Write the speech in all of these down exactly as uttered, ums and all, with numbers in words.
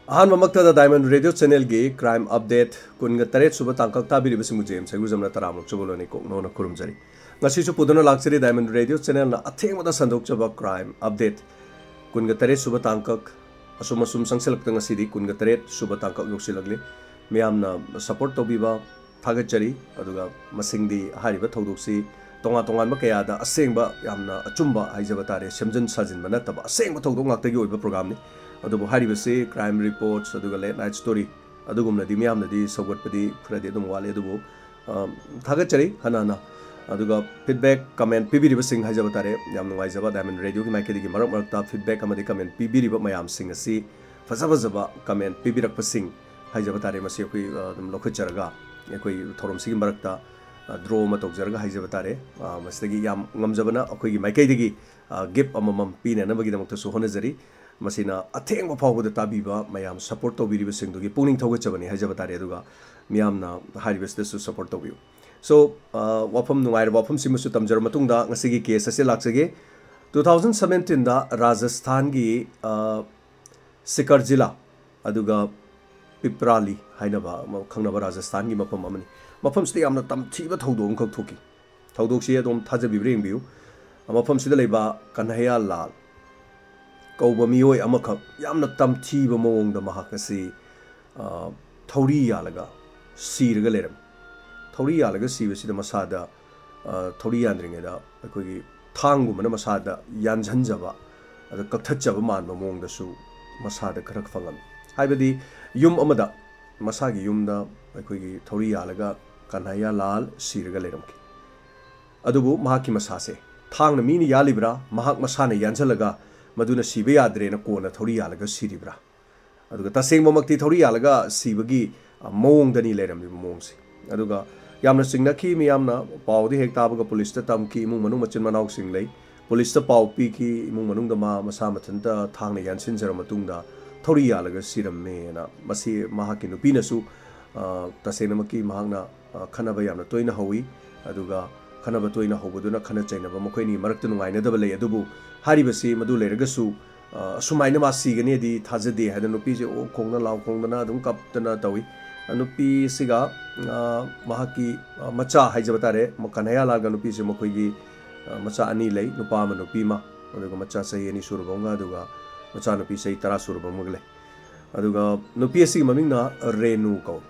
ꯑꯍꯥꯟꯕꯃꯛꯇꯗ Diamond Radio Channelꯒꯤ Crime Update ꯀꯨꯟꯒ ꯇꯔꯦꯠ ꯁꯨꯕ ꯇꯥꯡꯀꯛ ꯇꯥꯕꯤꯔꯤꯕꯁꯤꯡꯕꯨ ꯖꯦꯝꯁ ꯍꯩꯒ꯭ꯔꯨꯖꯝꯅ ꯇꯔꯥꯝꯅ ꯑꯣꯛꯆꯕ ꯂꯣꯟꯅ ꯀꯣꯛꯅꯧꯅ ꯈꯨꯔꯨꯝꯖꯔꯤ꯫ ꯉꯁꯤꯁꯨ ꯄꯨꯗꯨꯅ ꯂꯥꯛꯆꯔꯤ Diamond Radio Channelꯅ ꯑꯊꯦꯡꯕꯗ ꯁꯟꯗꯣꯛꯆꯕ Crime Update ꯀꯨꯟꯒ ꯇꯔꯦꯠ ꯁꯨꯕ ꯇꯥꯡꯀꯛ꯫ ꯑꯁꯨꯝ ꯑꯁꯨꯝ ꯆꯪꯁꯤꯜꯂꯛꯇ ꯉꯁꯤꯗꯤ ꯀꯨꯟꯒ ꯇꯔꯦꯠ ꯁꯨꯕ ꯇꯥꯡꯀꯛ ꯌꯧꯁꯤꯜꯂꯛꯂꯤ꯫ ꯃꯤꯌꯥꯝꯅ support ꯇꯧꯕꯤꯕ ꯊꯥꯒꯠꯆꯔꯤ꯫ ꯑꯗꯨꯒ ꯃꯁꯤꯡꯗꯤ ꯍꯥꯏꯔꯤꯕ ꯊꯧꯗꯣꯛꯁꯤ ꯇꯣꯉꯥꯟ ꯇꯣꯉꯥꯟꯕ ꯀꯌꯥꯗ ꯑꯁꯦꯡꯕ, ꯌꯥꯝꯅ ꯑꯆꯨꯝꯕ ꯍꯥꯏꯖꯕ ꯇꯥꯔꯦ, ꯁꯦꯝꯖꯤꯟ ꯁꯥꯖꯤꯟꯕ ꯅꯠꯇꯕ ꯑꯁꯦꯡꯕ ꯊꯧꯗꯣꯛ ꯉꯥꯛꯇꯒꯤ ꯑꯣꯏꯕ programꯅꯤ꯫ ꯑꯗꯨꯕꯨ ꯍꯥꯏꯔꯤꯕꯁꯤ crime reports ꯑꯗꯨꯒ late night story ꯑꯗꯨꯒꯨꯝꯅꯗꯤ ꯃꯤꯌꯥꯝꯅꯗꯤ ꯁꯧꯒꯠꯄꯗꯤ ꯈꯔꯗꯤ ꯑꯗꯨꯝ ꯋꯥꯠꯂꯤ꯫ ꯑꯗꯨꯕꯨ, ꯑ, ꯊꯥꯒꯠꯆꯔꯤ ꯍꯟꯅ ꯍꯟꯅ꯫ ꯑꯗꯨꯒ feedback, comment ꯄꯤꯕꯤꯔꯤꯕꯁꯤꯡ ꯍꯥꯏꯖꯕ ꯇꯥꯔꯦ, ꯌꯥꯝ ꯅꯨꯡꯉꯥꯏꯖꯕ Diamond Radioꯒꯤ ꯃꯥꯏꯀꯩꯗꯒꯤ ꯃꯔꯛ ꯃꯔꯛꯇ feedback ꯑꯃꯗꯤ comment ꯄꯤꯕꯤꯔꯤꯕ ꯃꯌꯥꯝꯁꯤꯡ ꯑꯁꯤ, ꯐꯖ ꯐꯖꯕ comment ꯄꯤꯕꯤꯔꯛꯄꯁꯤꯡ ꯍꯥꯏꯖꯕ ꯇꯥꯔꯦ, ꯃꯁꯤ ꯑꯩꯈꯣꯏ, ꯑ, ꯑꯗꯨꯝ ꯂꯧꯈꯠꯆꯔꯒ ꯑꯩꯈꯣꯏ ꯊꯧꯔꯝꯁꯤꯒꯤ ꯃꯔꯛꯇ, ꯑ, draw ꯑꯃ ꯇꯧꯖꯔꯒ ꯍꯥꯏꯖꯕ ꯇꯥꯔꯦ꯫ ꯑ, ꯃꯁꯤꯗꯒꯤ ꯌꯥꯝ ꯉꯝꯖꯕꯅ ꯑꯩꯈꯣꯏꯒꯤ ꯃꯥꯏꯀꯩꯗꯒꯤ, ꯑ, gift ꯑꯃꯃꯝ ꯄꯤꯅꯅꯕꯒꯤꯗꯃꯛꯇꯁꯨ ꯍꯣꯠꯅꯖꯔꯤ꯫ ꯃꯁꯤꯅ ꯑꯊꯦꯡꯕ ꯐꯥꯎꯕꯗ ꯇꯥꯕꯤꯕ ꯃꯌꯥꯝ support ꯇꯧꯕꯤꯔꯤꯕꯁꯤꯡꯗꯨꯒꯤ ꯄꯨꯛꯅꯤꯡ ꯊꯧꯒꯠꯆꯕꯅꯤ ꯍꯥꯏꯖꯕ ꯇꯥꯔꯦ꯫ ꯑꯗꯨꯒ ꯃꯤꯌꯥꯝꯅ ꯍꯥꯏꯔꯤꯕꯁꯤꯗꯁꯨ support ꯇꯧꯕꯤꯌꯨ꯫ So, ꯑ, ꯋꯥꯐꯝ, ꯅꯨꯡꯉꯥꯏꯔꯕ ꯋꯥꯐꯝꯁꯤꯃꯁꯨ ꯇꯝꯖꯔ ꯃꯇꯨꯡꯗ ꯉꯁꯤꯒꯤ case ꯑꯁꯤ ꯂꯥꯛꯆꯒꯦ꯫ Two thousand seventeenꯗ ꯔꯥꯖꯁꯊꯥꯟꯒꯤ, ꯑ, ꯁꯤꯀꯔ ꯖꯤꯂꯥ, ꯑꯗꯨꯒ ꯄꯤꯄ꯭ꯔꯥꯂꯤ ꯍꯥꯏꯅꯕ ꯑꯃ ꯈꯪꯅꯕ ꯔꯥꯖꯁꯊꯥꯟꯒꯤ ꯃꯐꯝ ꯑꯃꯅꯤ꯫ ꯃꯐꯝꯁꯤꯗ ꯌꯥꯝꯅ ꯇꯝꯊꯤꯕ ꯊꯧꯗꯣꯛ ꯑꯃꯈꯛ ꯊꯣꯛꯈꯤ꯫ ꯊꯧꯗꯣꯛꯁꯤ ꯑꯗꯨꯝ ꯊꯥꯖꯕꯤꯕ꯭ꯔꯥ ꯌꯦꯡꯕꯤꯌꯨ꯫ ꯃꯐꯝꯁꯤꯗ ꯂꯩꯕ ꯀꯟꯍꯩꯌꯥ ꯂꯥꯜ ꯀꯧꯕ ꯃꯤꯑꯣꯏ ꯑꯃꯈꯛ ꯌꯥꯝꯅ ꯇꯝꯊꯤꯕ ꯃꯑꯣꯡꯗ ꯃꯍꯥꯛ ꯑꯁꯤ, ꯑ, ꯊꯧꯔꯤ ꯌꯥꯜꯂꯒ ꯁꯤꯔꯒ ꯂꯩꯔꯝꯃꯤ꯫ ꯊꯧꯔꯤ ꯌꯥꯜꯂꯒ ꯁꯤꯕꯁꯤꯗ ꯃꯁꯥꯗ, ꯑ, ꯊꯧꯔꯤ ꯌꯥꯟꯗ꯭ꯔꯤꯉꯩꯗ ꯑꯩꯈꯣꯏꯒꯤ ꯊꯥꯡꯒꯨꯝꯕꯅ ꯃꯁꯥꯗ ꯌꯥꯟꯁꯤꯟꯖꯕ, ꯑꯗ ꯀꯛꯊꯠꯆꯕ ꯃꯥꯟꯕ ꯃꯑꯣꯡꯗꯁꯨ ꯃꯁꯥꯗ ꯈꯔ ꯐꯪꯉꯝꯃꯤ꯫ ꯍꯥꯏꯕꯗꯤ ꯌꯨꯝ ꯑꯃꯗ, ꯃꯁꯥꯒꯤ ꯌꯨꯝꯗ ꯑꯩꯈꯣꯏꯒꯤ ꯊꯧꯔꯤ ꯌꯥꯜꯂꯒ ꯀꯟꯍꯩꯌꯥ ꯂꯥꯜ ꯁꯤꯔꯒ ꯂꯩꯔꯝꯈꯤ꯫ ꯑꯗꯨꯕꯨ ꯃꯍꯥꯛꯀꯤ ꯃꯁꯥꯁꯦ ꯊꯥꯡꯅ ꯃꯤꯅ ꯌꯥꯜꯂꯤꯕ꯭ꯔꯥ, ꯃꯍꯥꯛ ꯃꯁꯥꯅ ꯌꯥꯟꯁꯤꯜꯂꯒ ꯃꯗꯨꯅ ꯁꯤꯕ ꯌꯥꯗ꯭ꯔꯦꯅ ꯀꯣꯟꯅ ꯊꯧꯔꯤ ꯌꯥꯜꯂꯒ ꯁꯤꯔꯤꯕ꯭ꯔꯥ? ꯑꯗꯨꯒ ꯇꯁꯦꯡꯕꯃꯛꯇꯤ ꯊꯧꯔꯤ ꯌꯥꯜꯂꯒ ꯁꯤꯕꯒꯤ, ꯑ, ꯃꯑꯣꯡꯗꯅꯤ ꯂꯩꯔꯝꯃꯤꯕ ꯃꯑꯣꯡꯁꯦ꯫ ꯑꯗꯨꯒ ꯌꯥꯝꯅ ꯆꯤꯡꯅꯈꯤ ꯃꯤꯌꯥꯝꯅ, ꯄꯥꯎꯗꯤ ꯍꯦꯛ ꯇꯥꯕꯒ ꯄꯨꯂꯤꯁꯇ ꯇꯝꯈꯤ, ꯏꯃꯨꯡ ꯃꯅꯨꯡ ꯃꯆꯤꯟ ꯃꯅꯥꯎꯁꯤꯡ ꯂꯩ꯫ ꯄꯨꯂꯤꯁꯇ ꯄꯥꯎ ꯄꯤꯈꯤ, ꯏꯃꯨꯡ ꯃꯅꯨꯡꯗ ꯃꯥ ꯃꯁꯥ ꯃꯊꯟꯇ ꯊꯥꯡꯅ ꯌꯥꯟꯁꯤꯟꯖꯔ ꯃꯇꯨꯡꯗ ꯊꯧꯔꯤ ꯌꯥꯜꯂꯒ ꯁꯤꯔꯝꯃꯦꯅ꯫ ꯃꯁꯤ ꯃꯍꯥꯛꯀꯤ ꯅꯨꯄꯤꯅꯁꯨ, ꯑ, ꯇꯁꯦꯡꯅꯃꯛꯀꯤ ꯃꯍꯥꯛꯅ, ꯑ, ꯈꯠꯅꯕ ꯌꯥꯝꯅ ꯇꯣꯏꯅ ꯍꯧꯋꯤ꯫ ꯑꯗꯨꯒ ꯈꯠꯅꯕ ꯇꯣꯏꯅ ꯍꯧꯕꯗꯨꯅ ꯈꯠꯅ ꯆꯩꯅꯕ, ꯃꯈꯣꯏ ꯑꯅꯤꯒꯤ ꯃꯔꯛꯇ ꯅꯨꯡꯉꯥꯏꯅꯗꯕ ꯂꯩ꯫ ꯑꯗꯨꯕꯨ ꯍꯥꯏꯔꯤꯕꯁꯤ ꯃꯗꯨ ꯂꯩꯔꯒꯁꯨ, ꯑ, ꯑꯁꯨꯃꯥꯏꯅ ꯃꯥ ꯁꯤꯒꯅꯤꯗꯤ ꯊꯥꯖꯗꯦ ꯍꯥꯏꯗꯅ ꯅꯨꯄꯤꯁꯦ ꯑꯣ ꯈꯣꯡꯅ ꯂꯥꯎ ꯈꯣꯡꯗꯅ ꯑꯗꯨꯝ ꯀꯞꯇꯅ ꯇꯧꯏ꯫ ꯑ, ꯅꯨꯄꯤꯁꯤꯒ, ꯑ, ꯃꯍꯥꯛꯀꯤ, ꯑ, ꯃꯆꯥ ꯍꯥꯏꯖꯕ ꯇꯥꯔꯦ, ꯃ-, ꯀꯟꯍꯩꯌꯥꯂꯥꯜꯒ ꯅꯨꯄꯤꯁꯦ ꯃꯈꯣꯏꯒꯤ, ꯑ, ꯃꯆꯥ ꯑꯅꯤ ꯂꯩ, ꯅꯨꯄꯥ ꯑꯃ ꯅꯨꯄꯤ ꯑꯃ, ꯑꯗꯨꯒ ꯃꯆꯥ ꯆꯍꯤ ꯑꯅꯤ ꯁꯨꯔꯕ ꯑꯃꯒ, ꯑꯗꯨꯒ ꯃꯆꯥꯅꯨꯄꯤ ꯆꯍꯤ ꯇꯔꯥ ꯁꯨꯔꯕ ꯑꯃꯒ ꯂꯩ꯫ ꯑꯗꯨꯒ ꯅꯨꯄꯤ ꯑꯁꯤꯒꯤ ꯃꯃꯤꯡꯅ ꯔꯦꯅꯨ ꯀꯧꯏ꯫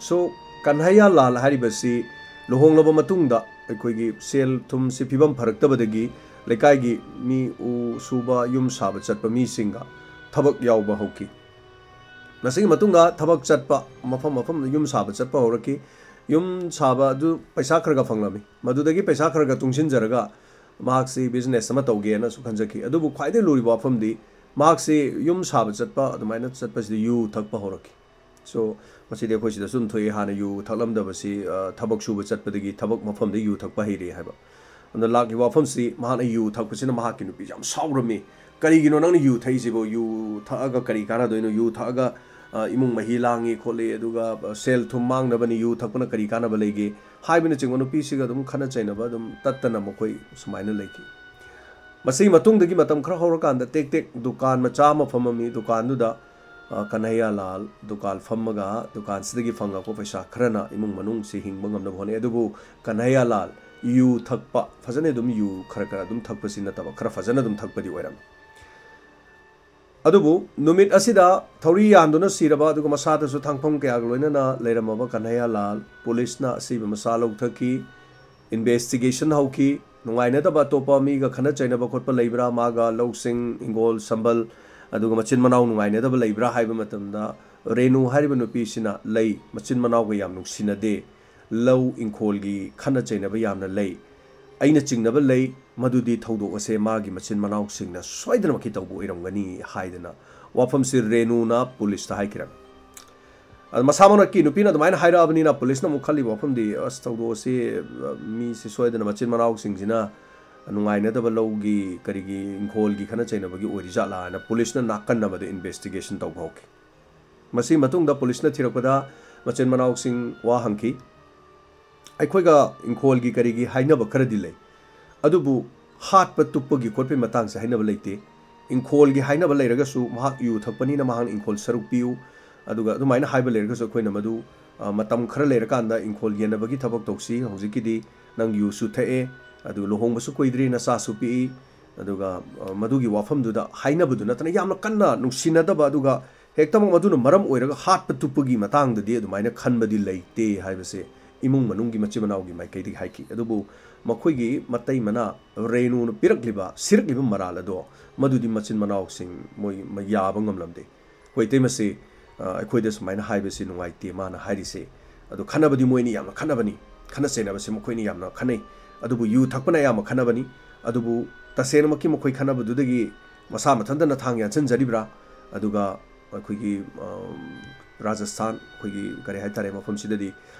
So, ꯀꯟꯍꯩꯌꯥꯂꯥꯜ ꯍꯥꯏꯔꯤꯕꯁꯤ ꯂꯨꯍꯣꯡꯂꯕ ꯃꯇꯨꯡꯗ ꯑꯩꯈꯣꯏꯒꯤ ꯁꯦꯜ ꯊꯨꯝꯁꯤ ꯐꯤꯕꯝ ꯐꯔꯛꯇꯕꯗꯒꯤ ꯂꯩꯀꯥꯏꯒꯤ ꯃꯤ ꯎ ꯁꯨꯕ, ꯌꯨꯝ ꯁꯥꯕ ꯆꯠꯄ ꯃꯤꯁꯤꯡꯒ ꯊꯕꯛ ꯌꯥꯎꯕ ꯍꯧꯈꯤ꯫ ꯃꯁꯤꯒꯤ ꯃꯇꯨꯡꯗ ꯊꯕꯛ ꯆꯠꯄ, ꯃꯐꯝ ꯃꯐꯝꯗ ꯌꯨꯝ ꯁꯥꯕ ꯆꯠꯄ ꯍꯧꯔꯛꯈꯤ꯫ ꯌꯨꯝ ꯁꯥꯕ ꯑꯗꯨ ꯄꯩꯁꯥ ꯈꯔ ꯈꯔ ꯐꯪꯂꯝꯃꯤ꯫ ꯃꯗꯨꯗꯒꯤ ꯄꯩꯁꯥ ꯈꯔ ꯈꯔ ꯇꯨꯡꯁꯤꯟꯖꯔꯒ ꯃꯍꯥꯛꯁꯤ business ꯑꯃ ꯇꯧꯒꯦꯅꯁꯨ ꯈꯟꯖꯈꯤ꯫ ꯑꯗꯨꯕꯨ ꯈ꯭ꯋꯥꯏꯗꯒꯤ ꯂꯨꯔꯤꯕ ꯋꯥꯐꯝꯗꯤ ꯃꯍꯥꯛꯁꯤ ꯌꯨꯝ ꯁꯥꯕ ꯆꯠꯄ, ꯑꯗꯨꯃꯥꯏꯅ ꯆꯠꯄꯁꯤꯗ ꯌꯨ ꯊꯛꯄ ꯍꯧꯔꯛꯈꯤ꯫ So, ꯃꯁꯤꯗꯤ ꯑꯩꯈꯣꯏ ꯁꯤꯗꯁꯨ ꯑꯗꯨꯝ ꯊꯣꯛꯏ, ꯍꯥꯟꯅ ꯌꯨ ꯊꯛꯂꯝꯗꯕꯁꯤ, ꯑ, ꯊꯕꯛ ꯁꯨꯕ ꯆꯠꯄꯗꯒꯤ ꯊꯕꯛ ꯃꯐꯝꯗ ꯌꯨ ꯊꯛꯄ ꯍꯩꯔꯦ ꯍꯥꯏꯕ꯫ ꯑꯗꯨꯅ ꯂꯥꯛꯂꯤꯕ ꯋꯥꯐꯝꯁꯤ, ꯃꯍꯥꯛꯅ ꯌꯨ ꯊꯛꯄꯁꯤꯅ ꯃꯍꯥꯛꯀꯤ ꯅꯨꯄꯤꯁꯤ ꯌꯥꯝ ꯁꯥꯎꯔꯝꯃꯤ꯫ "ꯀꯔꯤꯒꯤꯅꯣ ꯅꯪꯅ ꯌꯨ ꯊꯛꯏꯁꯤꯕꯣ? ꯌꯨ ꯊꯛꯑꯒ ꯀꯔꯤ ꯀꯥꯟꯅꯗꯣꯏꯅꯣ? ꯌꯨ ꯊꯛꯑꯒ, ꯑ, ꯏꯃꯨꯡ ꯃꯍꯤ ꯂꯥꯡꯉꯤ ꯈꯣꯠꯂꯤ, ꯑꯗꯨꯒ, ꯑ, ꯁꯦꯜ ꯊꯨꯝ ꯃꯥꯡꯅꯕꯅꯤ, ꯌꯨ ꯊꯛꯄꯅ ꯀꯔꯤ ꯀꯥꯟꯅꯕ ꯂꯩꯒꯦ?" ꯍꯥꯏꯕꯅꯆꯤꯡꯕ ꯅꯨꯄꯤꯁꯤꯒ ꯑꯗꯨꯝ ꯈꯠꯅ ꯆꯩꯅꯕ ꯑꯗꯨꯝ ꯇꯠꯇꯅ ꯃꯈꯣꯏ ꯁꯨꯃꯥꯏꯅ ꯂꯩꯈꯤ꯫ ꯃꯁꯤꯒꯤ ꯃꯇꯨꯡꯗꯒꯤ ꯃꯇꯝ ꯈꯔ ꯍꯧꯔꯀꯥꯟꯗ ꯇꯦꯛ ꯇꯦꯛ ꯗꯨꯀꯥꯟ ꯃꯆꯥ ꯑꯃ ꯐꯝꯃꯝꯃꯤ꯫ ꯗꯨꯀꯥꯟꯗꯨꯗ, ꯑ, ꯀꯟꯍꯩꯌꯥꯂꯥꯜ ꯗꯨꯀꯥꯟ ꯐꯝꯃꯒ ꯗꯨꯀꯥꯟꯁꯤꯗꯒꯤ ꯐꯪꯉꯛꯄ ꯄꯩꯁꯥ ꯈꯔꯅ ꯏꯃꯨꯡ ꯃꯅꯨꯡꯁꯤ ꯍꯤꯡꯕ ꯉꯝꯅꯕ ꯍꯣꯠꯅꯩ꯫ ꯑꯗꯨꯕꯨ ꯀꯟꯍꯩꯌꯥꯂꯥꯜ ꯌꯨ ꯊꯛꯄ, ꯐꯖꯅ ꯑꯗꯨꯝ ꯌꯨ ꯈꯔ ꯈꯔ ꯑꯗꯨꯝ ꯊꯛꯄꯁꯤ ꯅꯠꯇꯕ, ꯈꯔ ꯐꯖꯅ ꯑꯗꯨꯝ ꯊꯛꯄꯗꯤ ꯑꯣꯏꯔꯝꯃꯤ꯫ ꯑꯗꯨꯕꯨ ꯅꯨꯃꯤꯠ ꯑꯁꯤꯗ ꯊꯧꯔꯤ ꯌꯥꯟꯗꯨꯅ ꯁꯤꯔꯕ ꯑꯗꯨꯒ ꯃꯁꯥꯗꯁꯨ ꯊꯥꯡꯐꯝ ꯀꯌꯥꯒ ꯂꯣꯏꯅꯅ ꯂꯩꯔꯝꯃꯕ ꯀꯟꯍꯩꯌꯥꯂꯥꯜ ꯄꯨꯂꯤꯁꯅ ꯑꯁꯤꯕ ꯃꯁꯥ ꯂꯧꯊꯈꯤ꯫ Investigation ꯍꯧꯈꯤ꯫ ꯅꯨꯡꯉꯥꯏꯅꯗꯕ ꯑꯇꯣꯞꯄ ꯃꯤꯒ ꯈꯠꯅ ꯆꯩꯅꯕ ꯈꯣꯠꯄ ꯂꯩꯕ꯭ꯔꯥ, ꯃꯥꯒ ꯂꯧꯁꯤꯡ, ꯍꯤꯡꯒꯣꯜ, ꯁꯝꯕꯜ, ꯑꯗꯨꯒ ꯃꯆꯤꯟ ꯃꯅꯥꯎ ꯅꯨꯡꯉꯥꯏꯅꯗꯕ ꯂꯩꯕ꯭ꯔꯥ ꯍꯥꯏꯕ ꯃꯇꯝꯗ, ꯔꯦꯅꯨ ꯍꯥꯏꯔꯤꯕ ꯅꯨꯄꯤꯁꯤꯅ ꯂꯩ, ꯃꯆꯤꯟ ꯃꯅꯥꯎꯒ ꯌꯥꯝ ꯅꯨꯡꯁꯤꯅꯗꯦ, ꯂꯧ ꯏꯪꯈꯣꯜꯒꯤ ꯈꯠꯅ ꯆꯩꯅꯕ ꯌꯥꯝꯅ ꯂꯩ, ꯑꯩꯅ ꯆꯤꯡꯅꯕ ꯂꯩ, ꯃꯗꯨꯗꯤ ꯊꯧꯗꯣꯛ ꯑꯁꯦ ꯃꯥꯒꯤ ꯃꯆꯤꯟ ꯃꯅꯥꯎꯁꯤꯡꯅ ꯁꯣꯏꯗꯅꯃꯛꯀꯤ ꯇꯧꯕ ꯑꯣꯏꯔꯝꯒꯅꯤ ꯍꯥꯏꯗꯅ ꯋꯥꯐꯝꯁꯤ ꯔꯦꯅꯨꯅ ꯄꯨꯂꯤꯁꯇ ꯍꯥꯏꯈꯤꯔꯝꯃꯤ꯫ ꯑꯗ ꯃꯁꯥꯃꯛꯅꯀꯤ ꯅꯨꯄꯤꯅ ꯑꯗꯨꯃꯥꯏꯅ ꯍꯥꯏꯔꯛꯑꯕꯅꯤꯅ ꯄꯨꯂꯤꯁꯅ ꯑꯃꯨꯛ ꯈꯜꯂꯤꯕ ꯋꯥꯐꯝꯗꯤ, "ꯑꯁ, ꯊꯧꯗꯣꯛ ꯑꯁꯤ, ꯑ, ꯃꯤꯁꯤ ꯁꯣꯏꯗꯅ ꯃꯆꯤꯟ ꯃꯅꯥꯎꯁꯤꯡꯁꯤꯅ ꯅꯨꯡꯉꯥꯏꯅꯗꯕ ꯂꯧꯒꯤ, ꯀꯔꯤꯒꯤ, ꯏꯪꯈꯣꯜꯒꯤ ꯈꯠꯅ ꯆꯩꯅꯕꯒꯤ ꯑꯣꯏꯔꯤꯖꯥꯠꯂꯥ?" ꯍꯥꯏꯅ ꯄꯨꯂꯤꯁꯅ ꯅꯥꯀꯟ ꯑꯃꯗ investigation ꯇꯧꯕ ꯍꯧꯈꯤ꯫ ꯃꯁꯤꯒꯤ ꯃꯇꯨꯡꯗ ꯄꯨꯂꯤꯁꯅ ꯊꯤꯔꯛꯄꯗ ꯃꯆꯤꯟ ꯃꯅꯥꯎꯁꯤꯡ ꯋꯥ ꯍꯪꯈꯤ꯫ "ꯑꯩꯈꯣꯏꯒ ꯏꯪꯈꯣꯜꯒꯤ ꯀꯔꯤꯒꯤ ꯍꯥꯏꯅꯕ ꯈꯔꯗꯤ ꯂꯩ, ꯑꯗꯨꯕꯨ ꯍꯥꯠꯄ ꯇꯨꯞꯄꯒꯤ ꯈꯣꯠꯄꯒꯤ ꯃꯇꯥꯡꯁꯦ ꯍꯥꯏꯅꯕ ꯂꯩꯇꯦ꯫ ꯏꯪꯈꯣꯜꯒꯤ ꯍꯥꯏꯅꯕ ꯂꯩꯔꯒꯁꯨ, ꯃꯍꯥꯛ ꯌꯨ ꯊꯛꯄꯅꯤꯅ ꯃꯍꯥꯛꯅ ꯏꯪꯈꯣꯜ ꯁꯔꯨꯛ ꯄꯤꯌꯨ, ꯑꯗꯨꯒ ꯑꯗꯨꯃꯥꯏꯅ ꯍꯥꯏꯕ ꯂꯩꯔꯒꯁꯨ ꯑꯩꯈꯣꯏꯅ ꯃꯗꯨ, ꯑ, ꯃꯇꯝ ꯈꯔ ꯂꯩꯔꯀꯥꯟꯗ ꯏꯪꯈꯣꯜ ꯌꯦꯟꯅꯕꯒꯤ ꯊꯕꯛ ꯇꯧꯁꯤ, ꯍꯧꯖꯤꯛꯀꯤꯗꯤ ꯅꯪ ꯌꯨꯁꯨ ꯊꯛꯑꯦ, ꯑꯗꯨꯒ ꯂꯨꯍꯣꯡꯕꯁꯨ ꯀꯨꯏꯗ꯭ꯔꯤ, ꯅꯆꯥꯁꯨ ꯄꯤꯛꯏ, ꯑꯗꯨꯒ, ꯑ, ꯃꯗꯨꯒꯤ ꯋꯥꯐꯝꯗꯨꯗ ꯍꯥꯏꯅꯕꯗꯨ ꯅꯠꯇꯅ ꯌꯥꯝꯅ ꯀꯟꯅ ꯅꯨꯡꯁꯤꯅꯗꯕ, ꯑꯗꯨꯒ ꯍꯦꯛꯇꯃꯛ ꯃꯗꯨꯅ ꯃꯔꯝ ꯑꯣꯏꯔꯒ ꯍꯥꯠꯄ ꯇꯨꯞꯄꯒꯤ ꯃꯇꯥꯡꯗꯗꯤ ꯑꯗꯨꯃꯥꯏꯅ ꯈꯟꯕꯗꯤ ꯂꯩꯇꯦ ꯍꯥꯏꯕꯁꯦ ꯏꯃꯨꯡ ꯃꯅꯨꯡꯒꯤ ꯃꯆꯤꯟ ꯃꯅꯥꯎꯒꯤ ꯃꯥꯏꯀꯩꯗꯒꯤ ꯍꯥꯏꯈꯤ꯫ ꯑꯗꯨꯕꯨ ꯃꯈꯣꯏꯒꯤ ꯃꯇꯩ ꯃꯅꯥ ꯔꯦꯅꯨꯅ ꯄꯤꯔꯛꯂꯤꯕ, ꯁꯤꯔꯛꯂꯤꯕ ꯃꯔꯥꯜ ꯑꯗꯣ ꯃꯗꯨꯗꯤ ꯃꯆꯤꯟ ꯃꯅꯥꯎꯁꯤꯡ ꯃꯣꯏ ꯃ-, ꯌꯥꯕ ꯉꯝꯂꯝꯗꯦ꯫ ꯑꯩꯈꯣꯏ ꯏꯇꯩꯃꯁꯤ, ꯑ, ꯑꯩꯈꯣꯏꯗ ꯁꯨꯃꯥꯏꯅ ꯍꯥꯏꯕꯁꯤ ꯅꯨꯡꯉꯥꯏꯇꯦ ꯃꯥꯅ ꯍꯥꯏꯔꯤꯁꯦ꯫ ꯑꯗꯣ ꯈꯠꯅꯕꯗꯤ ꯃꯣꯏ ꯑꯅꯤ ꯌꯥꯝꯅ ꯈꯠꯅꯕꯅꯤ, ꯈꯠꯅ ꯆꯩꯅꯕꯁꯦ ꯃꯈꯣꯏ ꯑꯅꯤ ꯌꯥꯝꯅ ꯈꯠꯅꯩ꯫ ꯑꯗꯨꯕꯨ ꯌꯨ ꯊꯛꯄꯅ ꯑꯌꯥꯝꯕ ꯈꯠꯅꯕꯅꯤ꯫ ꯑꯗꯨꯕꯨ ꯇꯁꯦꯡꯅꯃꯛꯀꯤ ꯃꯈꯣꯏ ꯈꯠꯅꯕꯗꯨꯗꯒꯤ ꯃꯁꯥ ꯃꯊꯟꯇꯅ ꯊꯥꯡ ꯌꯥꯟꯁꯤꯟꯖꯔꯤꯕ꯭ꯔꯥ? ꯑꯗꯨꯒ ꯑꯩꯈꯣꯏꯒꯤ, ꯑꯝ, ꯔꯥꯖꯁꯊꯥꯟ, ꯑꯩꯈꯣꯏꯒꯤ ꯀꯔꯤ ꯍꯥꯏꯇꯥꯔꯦ, ꯃꯐꯝꯁꯤꯗꯗꯤ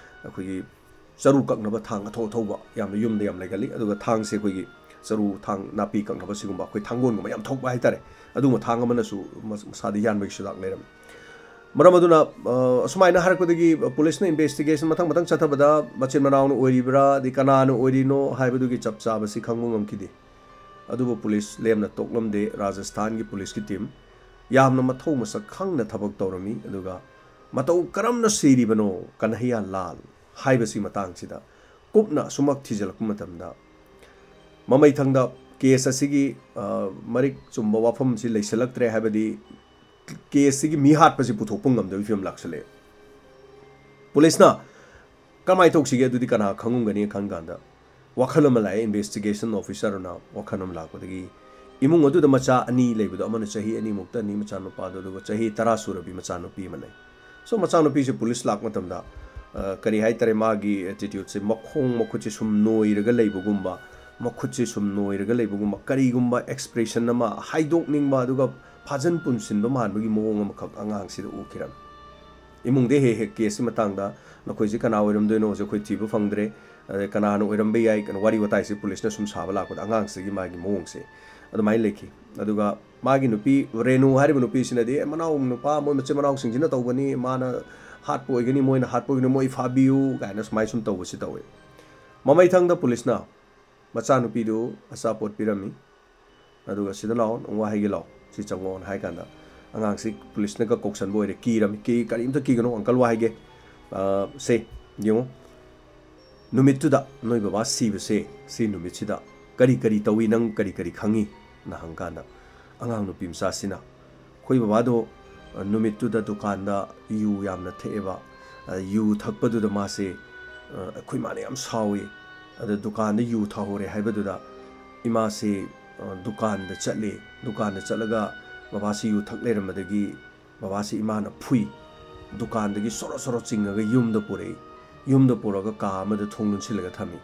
ꯑꯩꯈꯣꯏꯒꯤ ꯆꯔꯨ ꯀꯛꯅꯕ ꯊꯥꯡ ꯑꯊꯧ ꯑꯊꯧꯕ ꯌꯥꯝꯅ ꯌꯨꯝꯗ ꯌꯥꯝ ꯂꯩꯒꯜꯂꯤ꯫ ꯑꯗꯨꯒ ꯊꯥꯡꯁꯦ ꯑꯩꯈꯣꯏꯒꯤ ꯆꯔꯨ ꯊꯥꯡ ꯅꯥꯄꯤ ꯀꯛꯅꯕ ꯁꯤꯒꯨꯝꯕ ꯑꯩꯈꯣꯏ ꯊꯥꯡꯒꯣꯟꯒꯨꯝꯕ ꯌꯥꯝ ꯊꯧꯕ ꯍꯥꯏꯇꯥꯔꯦ꯫ ꯑꯗꯨꯒꯨꯝꯕ ꯊꯥꯡ ꯑꯃꯅꯁꯨ ꯃꯁ-, ꯃꯁꯥꯗ ꯌꯥꯟꯕꯒꯤ ꯁꯨꯖꯥꯛ ꯂꯩꯔꯝꯃꯤ꯫ ꯃꯔꯝ ꯑꯗꯨꯅ, ꯑ, ꯑꯁꯨꯃꯥꯏꯅ ꯍꯥꯏꯔꯛꯄꯗꯒꯤ ꯄꯨꯂꯤꯁꯅ investigation ꯃꯊꯪ ꯃꯊꯪ ꯆꯠꯊꯕꯗ ꯃꯆꯤꯟ ꯃꯅꯥꯎꯅ ꯑꯣꯏꯔꯤꯕ꯭ꯔꯥ, ꯑꯗꯩ ꯀꯅꯥꯅ ꯑꯣꯏꯔꯤꯅꯣ ꯍꯥꯏꯕꯗꯨꯒꯤ ꯆꯞ ꯆꯥꯕꯁꯤ ꯈꯪꯕ ꯉꯝꯈꯤꯗꯦ꯫ ꯑꯗꯨꯕꯨ ꯄꯨꯂꯤꯁ ꯂꯦꯝꯅ ꯇꯣꯛꯂꯝꯗꯦ꯫ ꯔꯥꯖꯁꯊꯥꯟꯒꯤ ꯄꯨꯂꯤꯁꯀꯤ team ꯌꯥꯝꯅ ꯃꯊꯧ ꯃꯁꯛ ꯈꯪꯅ ꯊꯕꯛ ꯇꯧꯔꯝꯃꯤ꯫ ꯑꯗꯨꯒ ꯃꯇꯧ ꯀꯔꯝꯅ ꯁꯤꯔꯤꯕꯅꯣ ꯀꯟꯍꯩꯌꯥ ꯂꯥꯜ ꯍꯥꯏꯕꯁꯤ ꯃꯇꯥꯡꯁꯤꯗ ꯀꯨꯞꯅ ꯑꯁꯨꯃꯛ ꯊꯤꯖꯤꯜꯂꯛꯄ ꯃꯇꯝꯗ, ꯃꯃꯩꯊꯪꯗ case ꯑꯁꯤꯒꯤ, ꯑ, ꯃꯔꯤꯛ ꯆꯨꯝꯕ ꯋꯥꯐꯝꯁꯤ ꯂꯩꯁꯤꯜꯂꯛꯇ꯭ꯔꯦ, ꯍꯥꯏꯕꯗꯤ case ꯁꯤꯒꯤ ꯃꯤ ꯍꯥꯠꯄꯁꯤ ꯄꯨꯊꯣꯛꯄ ꯉꯝꯗꯕꯒꯤ ꯐꯤꯕꯝ ꯂꯥꯛꯁꯤꯜꯂꯛꯑꯦ꯫ ꯄꯨꯂꯤꯁꯅ ꯀꯃꯥꯏꯅ ꯇꯧꯁꯤꯒꯦ ꯑꯗꯨꯗꯤ ꯀꯅꯥ ꯈꯪꯉꯝꯒꯅꯤ ꯈꯪ ꯀꯥꯟꯗ ꯋꯥꯈꯜ ꯑꯃ ꯂꯥꯛꯑꯦ, investigation officer ꯅ ꯋꯥꯈꯜ ꯑꯃ ꯂꯥꯛꯄꯗꯒꯤ ꯏꯃꯨꯡ ꯑꯗꯨꯗ ꯃꯆꯥ ꯑꯅꯤ ꯂꯩꯕꯗꯣ, ꯑꯃꯅ ꯆꯍꯤ ꯑꯅꯤꯃꯨꯛꯇꯅꯤ ꯃꯆꯥꯅꯨꯄꯥꯗꯣ, ꯑꯗꯨꯒ ꯆꯍꯤ ꯇꯔꯥ ꯁꯨꯔꯕꯤ ꯃꯆꯥꯅꯨꯄꯤ ꯑꯃ ꯂꯩ꯫ So ꯃꯆꯥꯅꯨꯄꯤꯁꯦ ꯄꯨꯂꯤꯁ ꯂꯥꯛꯄ ꯃꯇꯝꯗ, ꯑ, ꯀꯔꯤ ꯍꯥꯏꯇꯥꯔꯦ, ꯃꯥꯒꯤ attitude ꯁꯦ, ꯃꯈꯣꯡ ꯃꯈꯨꯠꯁꯦ ꯁꯨꯝ ꯅꯣꯏꯔꯒ ꯂꯩꯕꯒꯨꯝꯕ, ꯃꯈꯨꯠꯁꯦ ꯁꯨꯝ ꯅꯣꯏꯔꯒ ꯂꯩꯕꯒꯨꯝꯕ, ꯀꯔꯤꯒꯨꯝꯕ expression ꯑꯃ ꯍꯥꯏꯗꯣꯛꯅꯤꯡꯕ, ꯑꯗꯨꯒ ꯐꯥꯖꯟ ꯄꯨꯟꯁꯤꯟꯕ ꯃꯥꯟꯕꯒꯤ ꯃꯑꯣꯡ ꯑꯃꯈꯛ ꯑꯉꯥꯡꯁꯤꯗ ꯎꯈꯤꯔꯝꯃꯤ꯫ ꯏꯃꯨꯡꯗ ꯍꯦꯛ ꯍꯦꯛ case ꯁꯤ ꯃꯇꯥꯡꯗ ꯅꯈꯣꯏꯁꯤ ꯀꯅꯥ ꯑꯣꯏꯔꯝꯗꯣꯏꯅꯣ ꯍꯧꯖꯤꯛ ꯑꯩꯈꯣꯏ ꯊꯤꯕ ꯐꯪꯗ꯭ꯔꯦ, ꯑꯗꯩ ꯀꯅꯥꯅ ꯑꯣꯏꯔꯝꯕ ꯌꯥꯏ, ꯀꯩꯅꯣ, ꯋꯥꯔꯤ ꯋꯥꯇꯥꯏꯁꯤ ꯄꯨꯂꯤꯁꯅ ꯁꯨꯝ ꯁꯥꯕ ꯂꯥꯛꯄꯗ ꯑꯉꯥꯡꯁꯤꯒꯤ ꯃꯥꯒꯤ ꯃꯑꯣꯡꯁꯦ ꯑꯗꯨꯃꯥꯏꯅ ꯂꯩꯈꯤ꯫ ꯑꯗꯨꯒ ꯃꯥꯒꯤ ꯅꯨꯄꯤ ꯔꯦꯅꯨ ꯍꯥꯏꯔꯤꯕ ꯅꯨꯄꯤꯁꯤꯅꯗꯤ, "ꯑꯦ, ꯃꯅꯥꯎ ꯅꯨꯄꯥ, ꯃꯣꯏ ꯃꯆꯤꯟ ꯃꯅꯥꯎꯁꯤꯡꯁꯤꯅ ꯇꯧꯕꯅꯤ, ꯃꯥꯅ ꯍꯥꯠꯄ ꯑꯣꯏꯒꯅꯤ, ꯃꯣꯏꯅ ꯍꯥꯠꯄ ꯑꯣꯏꯒꯅꯤ, ꯃꯣꯏ ꯐꯥꯕꯤꯌꯨ" ꯀꯥꯏꯅ ꯁꯨꯃꯥꯏꯅ ꯁꯨꯝ ꯇꯧꯕꯁꯤ ꯇꯧꯋꯦ꯫ ꯃꯃꯩꯊꯪꯗ ꯄꯨꯂꯤꯁꯅ ꯃꯆꯥꯅꯨꯄꯤꯗꯨ ꯑꯆꯥꯄꯣꯠ ꯄꯤꯔꯝꯃꯤ꯫ ꯑꯗꯨꯒ "ꯁꯤꯗ ꯂꯥꯛꯑꯣ, ꯅꯪ ꯋꯥ ꯍꯥꯏꯒꯦ, ꯂꯥꯛꯑꯣ, ꯁꯤ ꯆꯪꯉꯛꯑꯣꯅ" ꯍꯥꯏ ꯀꯥꯟꯗ, ꯑꯉꯥꯡꯁꯤ ꯄꯨꯂꯤꯁꯅꯒ ꯀꯧꯁꯟꯕ ꯑꯣꯏꯔꯦ, ꯀꯤꯔꯝꯃꯤ꯫ "ꯀꯤ-, ꯀꯔꯤꯝꯇ ꯀꯤꯒꯅꯨ, ꯑꯪꯀꯜ ꯋꯥ ꯍꯥꯏꯒꯦ꯫ ꯑ, ꯁꯦ, ꯌꯦꯡꯉꯣ, ꯅꯨꯃꯤꯠꯇꯨꯗ ꯅꯣꯏ ꯕꯕꯥ ꯁꯤꯕꯁꯦ, ꯁꯤ ꯅꯨꯃꯤꯠꯁꯤꯗ ꯀꯔꯤ ꯀꯔꯤ ꯇꯧꯏ, ꯅꯪ ꯀꯔꯤ ꯀꯔꯤ ꯈꯪꯉꯤ?" ꯅ ꯍꯪꯀꯥꯟꯗ, ꯑꯉꯥꯡ ꯅꯨꯄꯤ ꯃꯆꯥꯁꯤꯅ, "ꯑꯩꯈꯣꯏ ꯕꯕꯥꯗꯣ, ꯑ, ꯅꯨꯃꯤꯠꯇꯨꯗ ꯗꯨꯀꯥꯟꯗ ꯌꯨ ꯌꯥꯝꯅ ꯊꯛꯑꯦꯕ꯫ ꯑ, ꯌꯨ ꯊꯛꯄꯗꯨꯗ ꯃꯥꯁꯦ, ꯑ, ꯑꯩꯈꯣꯏ ꯃꯥꯅ ꯌꯥꯝ ꯁꯥꯎꯏ꯫ ꯑꯗ ꯗꯨꯀꯥꯟꯗ ꯌꯨ ꯊꯛꯍꯧꯔꯦ ꯍꯥꯏꯕꯗꯨꯗ ꯏꯃꯥꯁꯦ, ꯑ, ꯗꯨꯀꯥꯟꯗ ꯆꯠꯂꯦ꯫ ꯗꯨꯀꯥꯟꯗ ꯆꯠꯂꯒ ꯕꯕꯥꯁꯤ ꯌꯨ ꯊꯛ ꯂꯩꯔꯝꯕꯗꯒꯤ ꯕꯕꯥꯁꯤ ꯏꯃꯥꯅ ꯐꯨꯏ꯫ ꯗꯨꯀꯥꯟꯗꯒꯤ ꯁꯣꯔꯣ ꯁꯣꯔꯣ ꯆꯤꯡꯉꯒ ꯌꯨꯝꯗ ꯄꯨꯔꯛꯏ꯫ ꯌꯨꯝꯗ ꯄꯨꯔꯒ ꯀꯥ ꯑꯃꯗ ꯊꯣꯡ ꯂꯣꯟꯁꯤꯜꯂꯒ ꯊꯝꯃꯤ꯫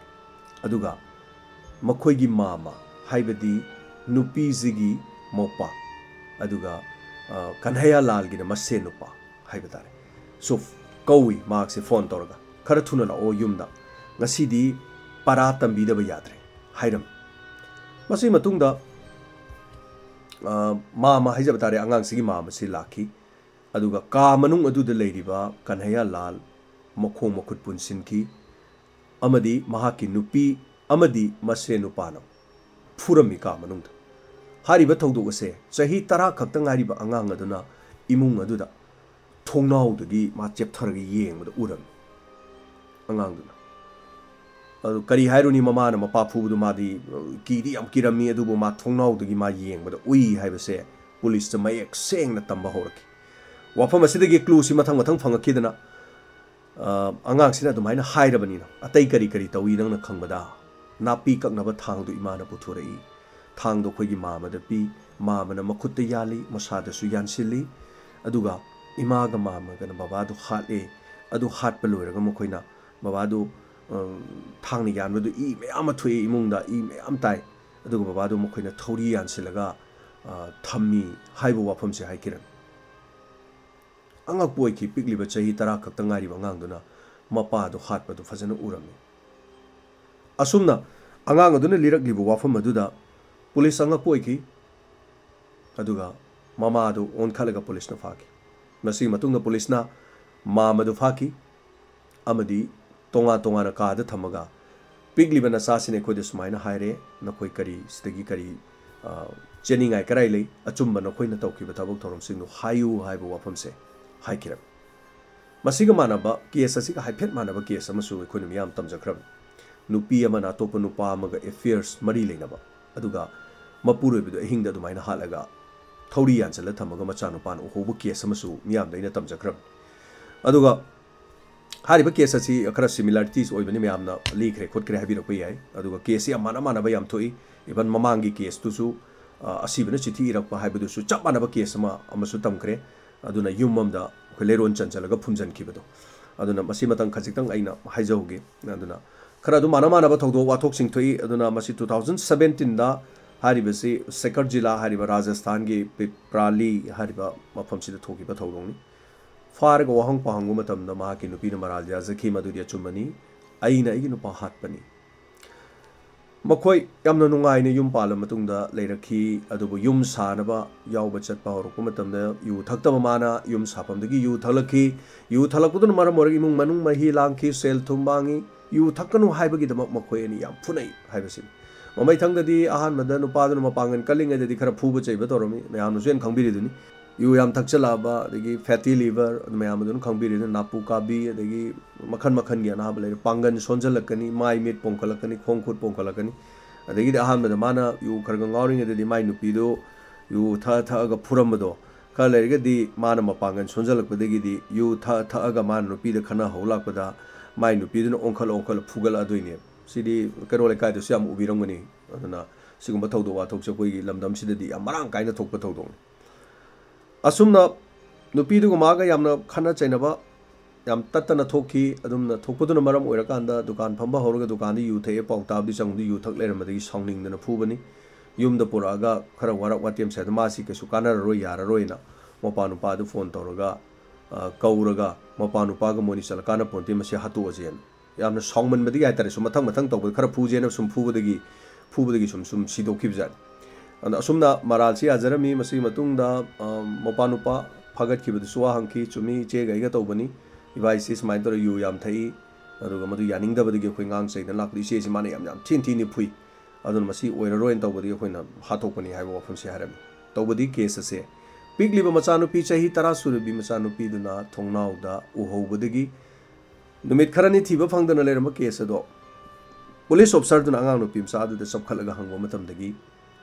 ꯑꯗꯨꯒ ꯃꯈꯣꯏꯒꯤ ꯃꯥꯃ, ꯍꯥꯏꯕꯗꯤ ꯅꯨꯄꯤꯁꯤꯒꯤ ꯃꯧꯄꯥ, ꯑꯗꯨꯒ, ꯑ, ꯀꯟꯍꯩꯌꯥ ꯂꯥꯜꯒꯤꯅ ꯃꯁꯦꯟ ꯅꯨꯄꯥ ꯍꯥꯏꯕ ꯇꯥꯔꯦ꯫ So, ꯀꯧꯏ ꯃꯍꯥꯛꯁꯦ ꯐꯣꯟ ꯇꯧꯔꯒ, "ꯈꯔ ꯊꯨꯅ ꯂꯥꯛꯑꯣ ꯌꯨꯝꯗ, ꯉꯁꯤꯗꯤ ꯄꯔꯥ ꯇꯝꯕꯤꯗꯕ ꯌꯥꯗ꯭ꯔꯦ" ꯍꯥꯏꯔꯝꯃꯤ꯫ ꯃꯁꯤꯒꯤ ꯃꯇꯨꯡꯗ, ꯑ, ꯃꯥꯃ ꯍꯥꯏꯖꯕ ꯇꯥꯔꯦ, ꯑꯉꯥꯡꯁꯤꯒꯤ ꯃꯥꯃꯁꯤ ꯂꯥꯛꯈꯤ꯫ ꯑꯗꯨꯒ ꯀꯥ ꯃꯅꯨꯡ ꯑꯗꯨꯗ ꯂꯩꯔꯤꯕ ꯀꯟꯍꯩꯌꯥ ꯂꯥꯜ ꯃꯈꯣꯡ ꯃꯈꯨꯠ ꯄꯨꯟꯁꯤꯟꯈꯤ ꯑꯃꯗꯤ ꯃꯍꯥꯛꯀꯤ ꯅꯨꯄꯤ ꯑꯃꯗꯤ ꯃꯁꯦꯟ ꯅꯨꯄꯥꯅ ꯐꯨꯔꯝꯃꯤ ꯀꯥ ꯃꯅꯨꯡꯗ꯫ ꯍꯥꯏꯔꯤꯕ ꯊꯧꯗꯣꯛ ꯑꯁꯦ ꯆꯍꯤ ꯇꯔꯥ ꯈꯛꯇ ꯉꯥꯏꯔꯤꯕ ꯑꯉꯥꯡ ꯑꯗꯨꯅ ꯏꯃꯨꯡ ꯑꯗꯨꯗ ꯊꯣꯡꯅꯥꯎꯗꯒꯤ ꯃꯥ ꯆꯦꯞꯊꯔꯒ ꯌꯦꯡꯕꯗ ꯎꯔꯝꯃꯤ ꯑꯉꯥꯡꯗꯨꯅ꯫ ꯑꯗꯨ ꯀꯔꯤ ꯍꯥꯏꯔꯨꯅꯤ, ꯃꯃꯥꯅ ꯃꯄꯥ ꯐꯨꯕꯗꯨ ꯃꯥꯗꯤ, ꯑ, ꯀꯤꯗꯤ ꯌꯥꯝ ꯀꯤꯔꯝꯃꯤ, ꯑꯗꯨꯕꯨ ꯃꯥ ꯊꯣꯡꯅꯥꯎꯗꯒꯤ ꯃꯥ ꯌꯦꯡꯕꯗ ꯎꯏ ꯍꯥꯏꯕꯁꯦ ꯄꯨꯂꯤꯁꯇ ꯃꯌꯦꯛ ꯁꯦꯡꯅ ꯇꯝꯕ ꯍꯧꯔꯛꯈꯤ꯫ ꯋꯥꯐꯝ ꯑꯁꯤꯗꯒꯤ clue ꯁꯤ ꯃꯊꯪ ꯃꯊꯪ ꯐꯪꯉꯛꯈꯤꯗꯅ, ꯑ, ꯑꯉꯥꯡꯁꯤꯅ ꯑꯗꯨꯃꯥꯏꯅ ꯍꯥꯏꯔꯕꯅꯤꯅ ꯑꯇꯩ ꯀꯔꯤ ꯀꯔꯤ ꯇꯧꯏ ꯅꯪꯅ ꯈꯪꯕꯗ? ꯅꯥꯄꯤ ꯀꯛꯅꯕ ꯊꯥꯡꯗꯨ ꯏꯃꯥꯅ ꯄꯨꯊꯣꯔꯛꯏ꯫ ꯊꯥꯡꯗꯣ ꯑꯩꯈꯣꯏꯒꯤ ꯃꯥꯃꯗ ꯄꯤ꯫ ꯃꯥꯃꯅ ꯃꯈꯨꯠꯇ ꯌꯥꯜꯂꯤ, ꯃꯁꯥꯗꯁꯨ ꯌꯥꯟꯁꯤꯜꯂꯤ꯫ ꯑꯗꯨꯒ ꯏꯃꯥꯒ ꯃꯥꯃꯒꯅ ꯕꯕꯥꯗꯨ ꯍꯥꯠꯂꯦ꯫ ꯑꯗꯨ ꯍꯥꯠꯄ ꯂꯣꯏꯔꯒ ꯃꯈꯣꯏꯅ ꯕꯕꯥꯗꯨ, ꯑ, ꯊꯥꯡꯅ ꯌꯥꯟꯕꯗꯨ ꯏ ꯃꯌꯥꯝ ꯑꯃ ꯊꯣꯛꯏ, ꯏꯃꯨꯡꯗ ꯏ ꯃꯌꯥꯝ ꯇꯥꯏ꯫ ꯑꯗꯨꯒ ꯕꯕꯥꯗꯨ ꯃꯈꯣꯏꯅ ꯊꯧꯔꯤ ꯌꯥꯟꯁꯤꯜꯂꯒ, ꯑ, ꯊꯝꯃꯤ ꯍꯥꯏꯕ ꯋꯥꯐꯝꯁꯦ ꯍꯥꯏꯈꯤꯔꯝꯃꯤ꯫ ꯑꯉꯛꯄ ꯑꯣꯏꯈꯤ, ꯄꯤꯛꯂꯤꯕ ꯆꯍꯤ ꯇꯔꯥ ꯈꯛꯇ ꯉꯥꯏꯔꯤꯕ ꯑꯉꯥꯡꯗꯨꯅ ꯃꯄꯥꯗꯨ ꯍꯥꯠꯄꯗꯨ ꯐꯖꯅ ꯎꯔꯝꯃꯤ꯫ ꯑꯁꯨꯝꯅ ꯑꯉꯥꯡ ꯑꯗꯨꯅ ꯂꯤꯔꯛꯂꯤꯕ ꯋꯥꯐꯝ ꯑꯗꯨꯗ ꯄꯨꯂꯤꯁ ꯑꯉꯛꯄ ꯑꯣꯏꯈꯤ, ꯑꯗꯨꯒ ꯃꯃꯥꯗꯨ ꯑꯣꯟꯈꯠꯂꯒ ꯄꯨꯂꯤꯁꯅ ꯐꯥꯈꯤ꯫ ꯃꯁꯤꯒꯤ ꯃꯇꯨꯡꯗ ꯄꯨꯂꯤꯁꯅ ꯃꯥꯃꯗꯨ ꯐꯥꯈꯤ ꯑꯃꯗꯤ ꯇꯣꯉꯥꯟ ꯇꯣꯉꯥꯟꯅ ꯀꯥꯗ ꯊꯝꯃꯒ, "ꯄꯤꯛꯂꯤꯕ ꯅꯆꯥꯁꯤꯅ ꯑꯩꯈꯣꯏꯗ ꯁꯨꯃꯥꯏꯅ ꯍꯥꯏꯔꯦ, ꯅꯈꯣꯏ ꯀꯔꯤ ꯁꯤꯗꯒꯤ ꯀꯔꯤ, ꯑ, ꯆꯦꯟꯅꯤꯡꯉꯥꯏ ꯀꯔꯥꯏ ꯂꯩ? ꯑꯆꯨꯝꯕ ꯅꯈꯣꯏꯅ ꯇꯧꯈꯤꯕ ꯊꯕꯛ ꯊꯧꯔꯝꯁꯤꯡꯗꯨ ꯍꯥꯏꯌꯨ ꯍꯥꯏꯕ ꯋꯥꯐꯝꯁꯦ ꯍꯥꯏꯈꯤꯔꯝꯃꯤ꯫ ꯃꯁꯤꯒ ꯃꯥꯟꯅꯕ, ꯀꯦꯁ ꯑꯁꯤꯒ ꯍꯥꯏꯐꯦꯠ ꯃꯥꯟꯅꯕ ꯀꯦꯁ ꯑꯃꯁꯨ ꯑꯩꯈꯣꯏꯅ ꯃꯤꯌꯥꯝ ꯇꯝꯖꯈ꯭ꯔꯕꯅꯤ꯫ ꯅꯨꯄꯤ ꯑꯃꯅ ꯑꯇꯣꯞꯄ ꯅꯨꯄꯥ ꯑꯃꯒ ꯑꯦꯐꯤꯌꯔꯁ, ꯃꯔꯤ ꯂꯩꯅꯕ, ꯑꯗꯨꯒ ꯃꯄꯨꯔꯣꯏꯕꯗꯨ ꯑꯍꯤꯡꯗ ꯑꯗꯨꯃꯥꯏꯅ ꯍꯥꯠꯂꯒ ꯊꯧꯔꯤ ꯌꯥꯟꯁꯤꯜꯂ ꯊꯝꯃꯒ ꯃꯆꯥꯅꯨꯄꯥꯅ ꯎꯍꯧꯕ ꯀꯦꯁ ꯑꯃꯁꯨ ꯃꯤꯌꯥꯝꯗ ꯑꯩꯅ ꯇꯝꯖꯈ꯭ꯔꯕꯅꯤ꯫ ꯑꯗꯨꯒ ꯍꯥꯏꯔꯤꯕ ꯀꯦꯁ ꯑꯁꯤ ꯈꯔ ꯁꯤꯃꯤꯂꯥꯔꯤꯇꯤꯁ ꯑꯣꯏꯕꯅꯤ, ꯃꯌꯥꯝꯅ ꯂꯤꯈ꯭ꯔꯦ ꯈꯣꯠꯈ꯭ꯔꯦ ꯍꯥꯏꯕꯤꯔꯛꯄ ꯌꯥꯏ꯫ ꯑꯗꯨꯒ ꯀꯦꯁꯁꯤ ꯌꯥꯝ ꯃꯥꯟꯅ ꯃꯥꯟꯅꯕ ꯌꯥꯝ ꯊꯣꯛꯏ꯫ ꯏꯚꯟ ꯃꯃꯥꯡꯒꯤ ꯀꯦꯁꯇꯨꯁꯨ, ꯑ, ꯑꯁꯤꯕꯅ ꯆꯤꯊꯤ ꯏꯔꯛꯄ ꯍꯥꯏꯕꯗꯨꯁꯨ ꯆꯞ ꯃꯥꯟꯅꯕ ꯀꯦꯁ ꯑꯃ ꯑꯃꯁꯨ ꯇꯝꯈ꯭ꯔꯦ꯫ ꯑꯗꯨꯅ ꯌꯨꯝ ꯑꯃꯗ ꯑꯩꯈꯣꯏ ꯂꯩꯔꯣꯟ ꯆꯟꯁꯤꯜꯂꯒ ꯐꯨꯝꯖꯤꯟꯈꯤꯕꯗꯣ꯫ ꯑꯗꯨꯅ ꯃꯁꯤ ꯃꯇꯥꯡ ꯈꯖꯤꯛꯇꯪ ꯑꯩꯅ ꯍꯥꯏꯖꯍꯧꯒꯦ꯫ ꯑꯗꯨꯅ ꯈꯔ ꯑꯗꯨꯝ ꯃꯥꯟꯅ ꯃꯥꯟꯅꯕ ꯊꯧꯗꯣꯛ ꯋꯥꯊꯣꯛꯁꯤꯡ ꯊꯣꯛꯏ꯫ ꯑꯗꯨꯅ ꯃꯁꯤ ꯇꯨ ꯊꯥꯎꯖꯟ ꯁꯕꯦꯟꯇꯤꯟꯗ ꯍꯥꯏꯔꯤꯕꯁꯤ ꯁꯦꯀꯔ ꯖꯤꯂꯥ ꯍꯥꯏꯔꯤꯕ ꯔꯥꯖꯁꯊꯥꯟꯒꯤ ꯄꯤꯄ꯭ꯔꯥꯂꯤ ꯍꯥꯏꯔꯤꯕ ꯃꯐꯝꯁꯤꯗ ꯊꯣꯛꯈꯤꯕ ꯊꯧꯗꯣꯛꯅꯤ꯫ ꯐꯥꯔꯒ ꯋꯥꯍꯪ ꯄꯥꯎꯍꯪꯕ ꯃꯇꯝꯗ ꯃꯍꯥꯛꯀꯤ ꯅꯨꯄꯤꯅ ꯃꯔꯥꯜ ꯌꯥꯖꯈꯤ, "ꯃꯗꯨꯗꯤ ꯑꯆꯨꯝꯕꯅꯤ, ꯑꯩꯅ ꯑꯩꯒꯤ ꯅꯨꯄꯥ ꯍꯥꯠꯄꯅꯤ"꯫ ꯃꯈꯣꯏ ꯌꯥꯝꯅ ꯅꯨꯡꯉꯥꯏꯅ ꯌꯨꯝ ꯄꯥꯜꯂ ꯃꯇꯨꯡꯗ ꯂꯩꯔꯛꯈꯤ꯫ ꯑꯗꯨꯕꯨ ꯌꯨꯝ ꯁꯥꯅꯕ ꯌꯥꯎꯕ ꯆꯠꯄ ꯍꯧꯔꯛꯄ ꯃꯇꯝꯗ ꯌꯨ ꯊꯛꯇꯕ ꯃꯥꯅ ꯌꯨꯝ ꯁꯥꯐꯝꯗꯒꯤ ꯌꯨ ꯊꯛꯂꯛꯈꯤ꯫ ꯌꯨ ꯊꯛꯂꯛꯄꯗꯨꯅ ꯃꯔꯝ ꯑꯣꯏꯔꯒ ꯏꯃꯨꯡ ꯃꯅꯨꯡ ꯃꯍꯤ ꯂꯥꯡꯈꯤ, ꯁꯦꯜ ꯊꯨꯝ ꯃꯥꯡꯉꯤ꯫ ꯌꯨ ꯊꯛꯀꯅꯨ ꯍꯥꯏꯕꯒꯤꯗꯃꯛ ꯃꯈꯣꯏ ꯑꯅꯤ ꯌꯥꯝ ꯐꯨꯅꯩ ꯍꯥꯏꯕꯁꯤꯅꯤ꯫ ꯃꯃꯩꯊꯪꯗꯗꯤ ꯑꯍꯥꯟꯕꯗ ꯅꯨꯄꯥꯗꯨꯅ ꯃꯄꯥꯡꯒꯜ ꯀꯜꯂꯤꯉꯩꯗꯗꯤ ꯈꯔ ꯐꯨꯕ ꯆꯩꯕ ꯇꯧꯔꯝꯃꯤ, ꯃꯌꯥꯝꯅꯁꯨ ꯍꯦꯟꯅ ꯈꯪꯕꯤꯔꯤꯗꯨꯅꯤ꯫ ꯌꯨ ꯌꯥꯝ ꯊꯛꯆꯜꯂꯛꯑꯕ, ꯑꯗꯒꯤ ꯐꯦꯇꯤ ꯂꯤꯚꯔ, ꯑꯗꯨ ꯃꯌꯥꯝ ꯑꯗꯨꯅ ꯈꯪꯕꯤꯔꯤꯗꯨꯅꯤ, ꯅꯥꯄꯨ ꯀꯥꯕꯤ, ꯑꯗꯒꯤ ꯃꯈꯜ ꯃꯈꯜꯒꯤ ꯑꯅꯥꯕ ꯂꯩꯔꯦ꯫ ꯄꯥꯡꯒꯜ ꯁꯣꯟꯖꯜꯂꯛꯀꯅꯤ, ꯃꯥꯏ ꯃꯤꯠ ꯄꯣꯝꯈꯠꯂꯛꯀꯅꯤ, ꯈꯣꯡ ꯈꯨꯠ ꯄꯣꯝꯈꯠꯂꯛꯀꯅꯤ꯫ ꯑꯗꯒꯤꯗꯤ ꯑꯍꯥꯟꯕꯗ ꯃꯥꯅ ꯌꯨ ꯈꯔ ꯈꯔ ꯉꯥꯎꯔꯤꯉꯩꯗꯗꯤ ꯃꯥꯏ ꯅꯨꯄꯤꯗꯨ ꯌꯨ ꯊꯛꯑ ꯊꯛꯑꯒ ꯐꯨꯔꯝꯕꯗꯣ, ꯈꯔ ꯂꯩꯔꯒꯗꯤ ꯃꯥꯅ ꯃꯄꯥꯡꯒꯜ ꯁꯣꯟꯖꯜꯂꯛꯄꯗꯒꯤꯗꯤ ꯌꯨ ꯊꯛꯑ ꯊꯛꯑꯒ ꯃꯥꯅ ꯅꯨꯄꯤꯗ ꯈꯠꯅ ꯍꯧ ꯂꯥꯛꯄꯗ ꯃꯥꯏ ꯅꯨꯄꯤꯗꯨꯅ ꯑꯣꯟꯈꯠꯂ ꯑꯣꯟꯈꯠꯂ ꯐꯨꯒꯠꯂꯛꯑꯗꯣꯏꯅꯦꯕ꯫ ꯁꯤꯗꯤ ꯀꯩꯔꯣꯜ ꯂꯩꯀꯥꯏꯗꯁꯨ ꯌꯥꯝ ꯎꯕꯤꯔꯝꯒꯅꯤ꯫ ꯑꯗꯨꯅ ꯁꯤꯒꯨꯝꯕ ꯊꯧꯗꯣꯛ ꯋꯥꯊꯣꯛꯁꯦ ꯑꯩꯈꯣꯏꯒꯤ ꯂꯝꯗꯝꯁꯤꯗꯗꯤ ꯌꯥꯝ ꯃꯔꯥꯡ ꯀꯥꯏꯅ ꯊꯣꯛꯄ ꯊꯧꯗꯣꯛꯅꯤ꯫ ꯑꯁꯨꯝꯅ ꯅꯨꯄꯤꯗꯨꯒ ꯃꯥꯒ ꯌꯥꯝꯅ ꯈꯠꯅ ꯆꯩꯅꯕ ꯌꯥꯝ ꯇꯠꯇꯅ ꯊꯣꯛꯈꯤ꯫ ꯑꯗꯨꯝꯅ ꯊꯣꯛꯄꯗꯨꯅ ꯃꯔꯝ ꯑꯣꯏꯔꯀꯥꯟꯗ ꯗꯨꯀꯥꯟ ꯐꯝꯕ ꯍꯧꯔꯒ ꯗꯨꯀꯥꯟꯗ ꯌꯨ ꯊꯛꯑꯦ ꯄꯥꯎ ꯇꯥꯕꯗꯤ ꯆꯪꯕꯗꯨ ꯌꯨ ꯊꯛ ꯂꯩꯔꯝꯕꯗꯒꯤ ꯁꯥꯎꯅꯤꯡꯗꯅ ꯐꯨꯕꯅꯤ꯫ ꯌꯨꯝꯗ ꯄꯨꯔꯛꯑꯒ ꯈꯔ ꯋꯥꯔꯛ ꯋꯥꯇꯦꯝ ꯁꯥꯏꯗ ꯃꯥꯁꯤ ꯀꯩꯁꯨ ꯀꯥꯟꯅꯔꯔꯣꯏ, ꯌꯥꯔꯔꯣꯏꯅ ꯃꯄꯥ ꯅꯨꯄꯥꯗꯨ ꯐꯣꯟ ꯇꯧꯔꯒ, ꯑ, ꯀꯧꯔꯒ ꯃꯄꯥ ꯅꯨꯄꯥꯒ ꯃꯣꯏꯅꯤ ꯆꯠꯂ ꯀꯥꯟꯅ ꯄꯣꯟꯇꯦ, ꯃꯁꯤ ꯍꯥꯠꯇꯣꯛꯑꯁꯦꯅ꯫ ꯌꯥꯝꯅ ꯁꯥꯎꯃꯟꯕꯗꯒꯤ ꯍꯥꯏꯇꯥꯔꯦ, ꯁꯨꯝ ꯃꯊꯪ ꯃꯊꯪ ꯇꯧꯕꯗ ꯈꯔ ꯐꯨꯖꯦꯅ ꯁꯨꯝ ꯐꯨꯕꯗꯒꯤ, ꯐꯨꯕꯗꯒꯤ ꯁꯨꯝ ꯁꯨꯝ ꯁꯤꯗꯣꯛꯈꯤꯕꯖꯥꯠꯅꯤ꯫ ꯑꯗ ꯑꯁꯨꯝꯅ ꯃꯔꯥꯜꯁꯤ ꯌꯥꯖꯔꯝꯃꯤ꯫ ꯃꯁꯤꯒꯤ ꯃꯇꯨꯡꯗ, ꯑ, ꯃꯄꯥ ꯅꯨꯄꯥ ꯐꯥꯒꯠꯈꯤꯕꯗꯨꯁꯨ ꯋꯥ ꯍꯪꯈꯤ꯫ "ꯆꯨꯝꯃꯤ, ꯏꯆꯦꯒ ꯑꯩꯒ ꯇꯧꯕꯅꯤ꯫ ꯏꯕꯥ ꯏꯆꯦ ꯁꯨꯃꯥꯏꯅ ꯇꯧꯔ ꯌꯨ ꯌꯥꯝ ꯊꯛꯏ꯫ ꯑꯗꯨꯒ ꯃꯗꯨ ꯌꯥꯅꯤꯡꯗꯕꯗꯒꯤ ꯑꯩꯈꯣꯏ ꯉꯥꯡ ꯆꯩꯗꯅ ꯂꯥꯛꯄꯗ ꯏꯆꯦꯁꯤ ꯃꯥꯅ ꯌꯥꯝ, ꯌꯥꯝ ꯊꯤꯅ ꯊꯤꯅ ꯐꯨꯏ"꯫ ꯑꯗꯨꯅ ꯃꯁꯤ ꯑꯣꯏꯔꯔꯣꯏꯅ ꯇꯧꯕꯗꯒꯤ ꯑꯩꯈꯣꯏꯅ ꯍꯥꯠꯇꯣꯛꯄꯅꯤ ꯍꯥꯏꯕ ꯋꯥꯐꯝꯁꯤ ꯍꯥꯏꯔꯝꯃꯤ꯫ ꯇꯧꯕꯗꯤ ꯀꯦꯁ ꯑꯁꯦ ꯄꯤꯛꯂꯤꯕ ꯃꯆꯥꯅꯨꯄꯤ, ꯆꯍꯤ ꯇꯔꯥ ꯁꯨꯔꯕꯤ ꯃꯆꯥꯅꯨꯄꯤꯗꯨꯅ ꯊꯣꯡꯅꯥꯎꯗ ꯎꯍꯧꯕꯗꯒꯤ ꯅꯨꯃꯤꯠ ꯈꯔꯅꯤ ꯊꯤꯕ ꯐꯪꯗꯅ ꯂꯩꯔꯝꯕ ꯀꯦꯁ ꯑꯗꯣ ꯄꯨꯂꯤꯁ ꯑꯣꯐꯤꯁꯥꯔꯗꯨꯅ ꯑꯉꯥꯡ ꯅꯨꯄꯤ ꯃꯆꯥꯗꯨꯗ ꯆꯞꯈꯠꯂꯒ ꯍꯪꯕ ꯃꯇꯝꯗꯒꯤ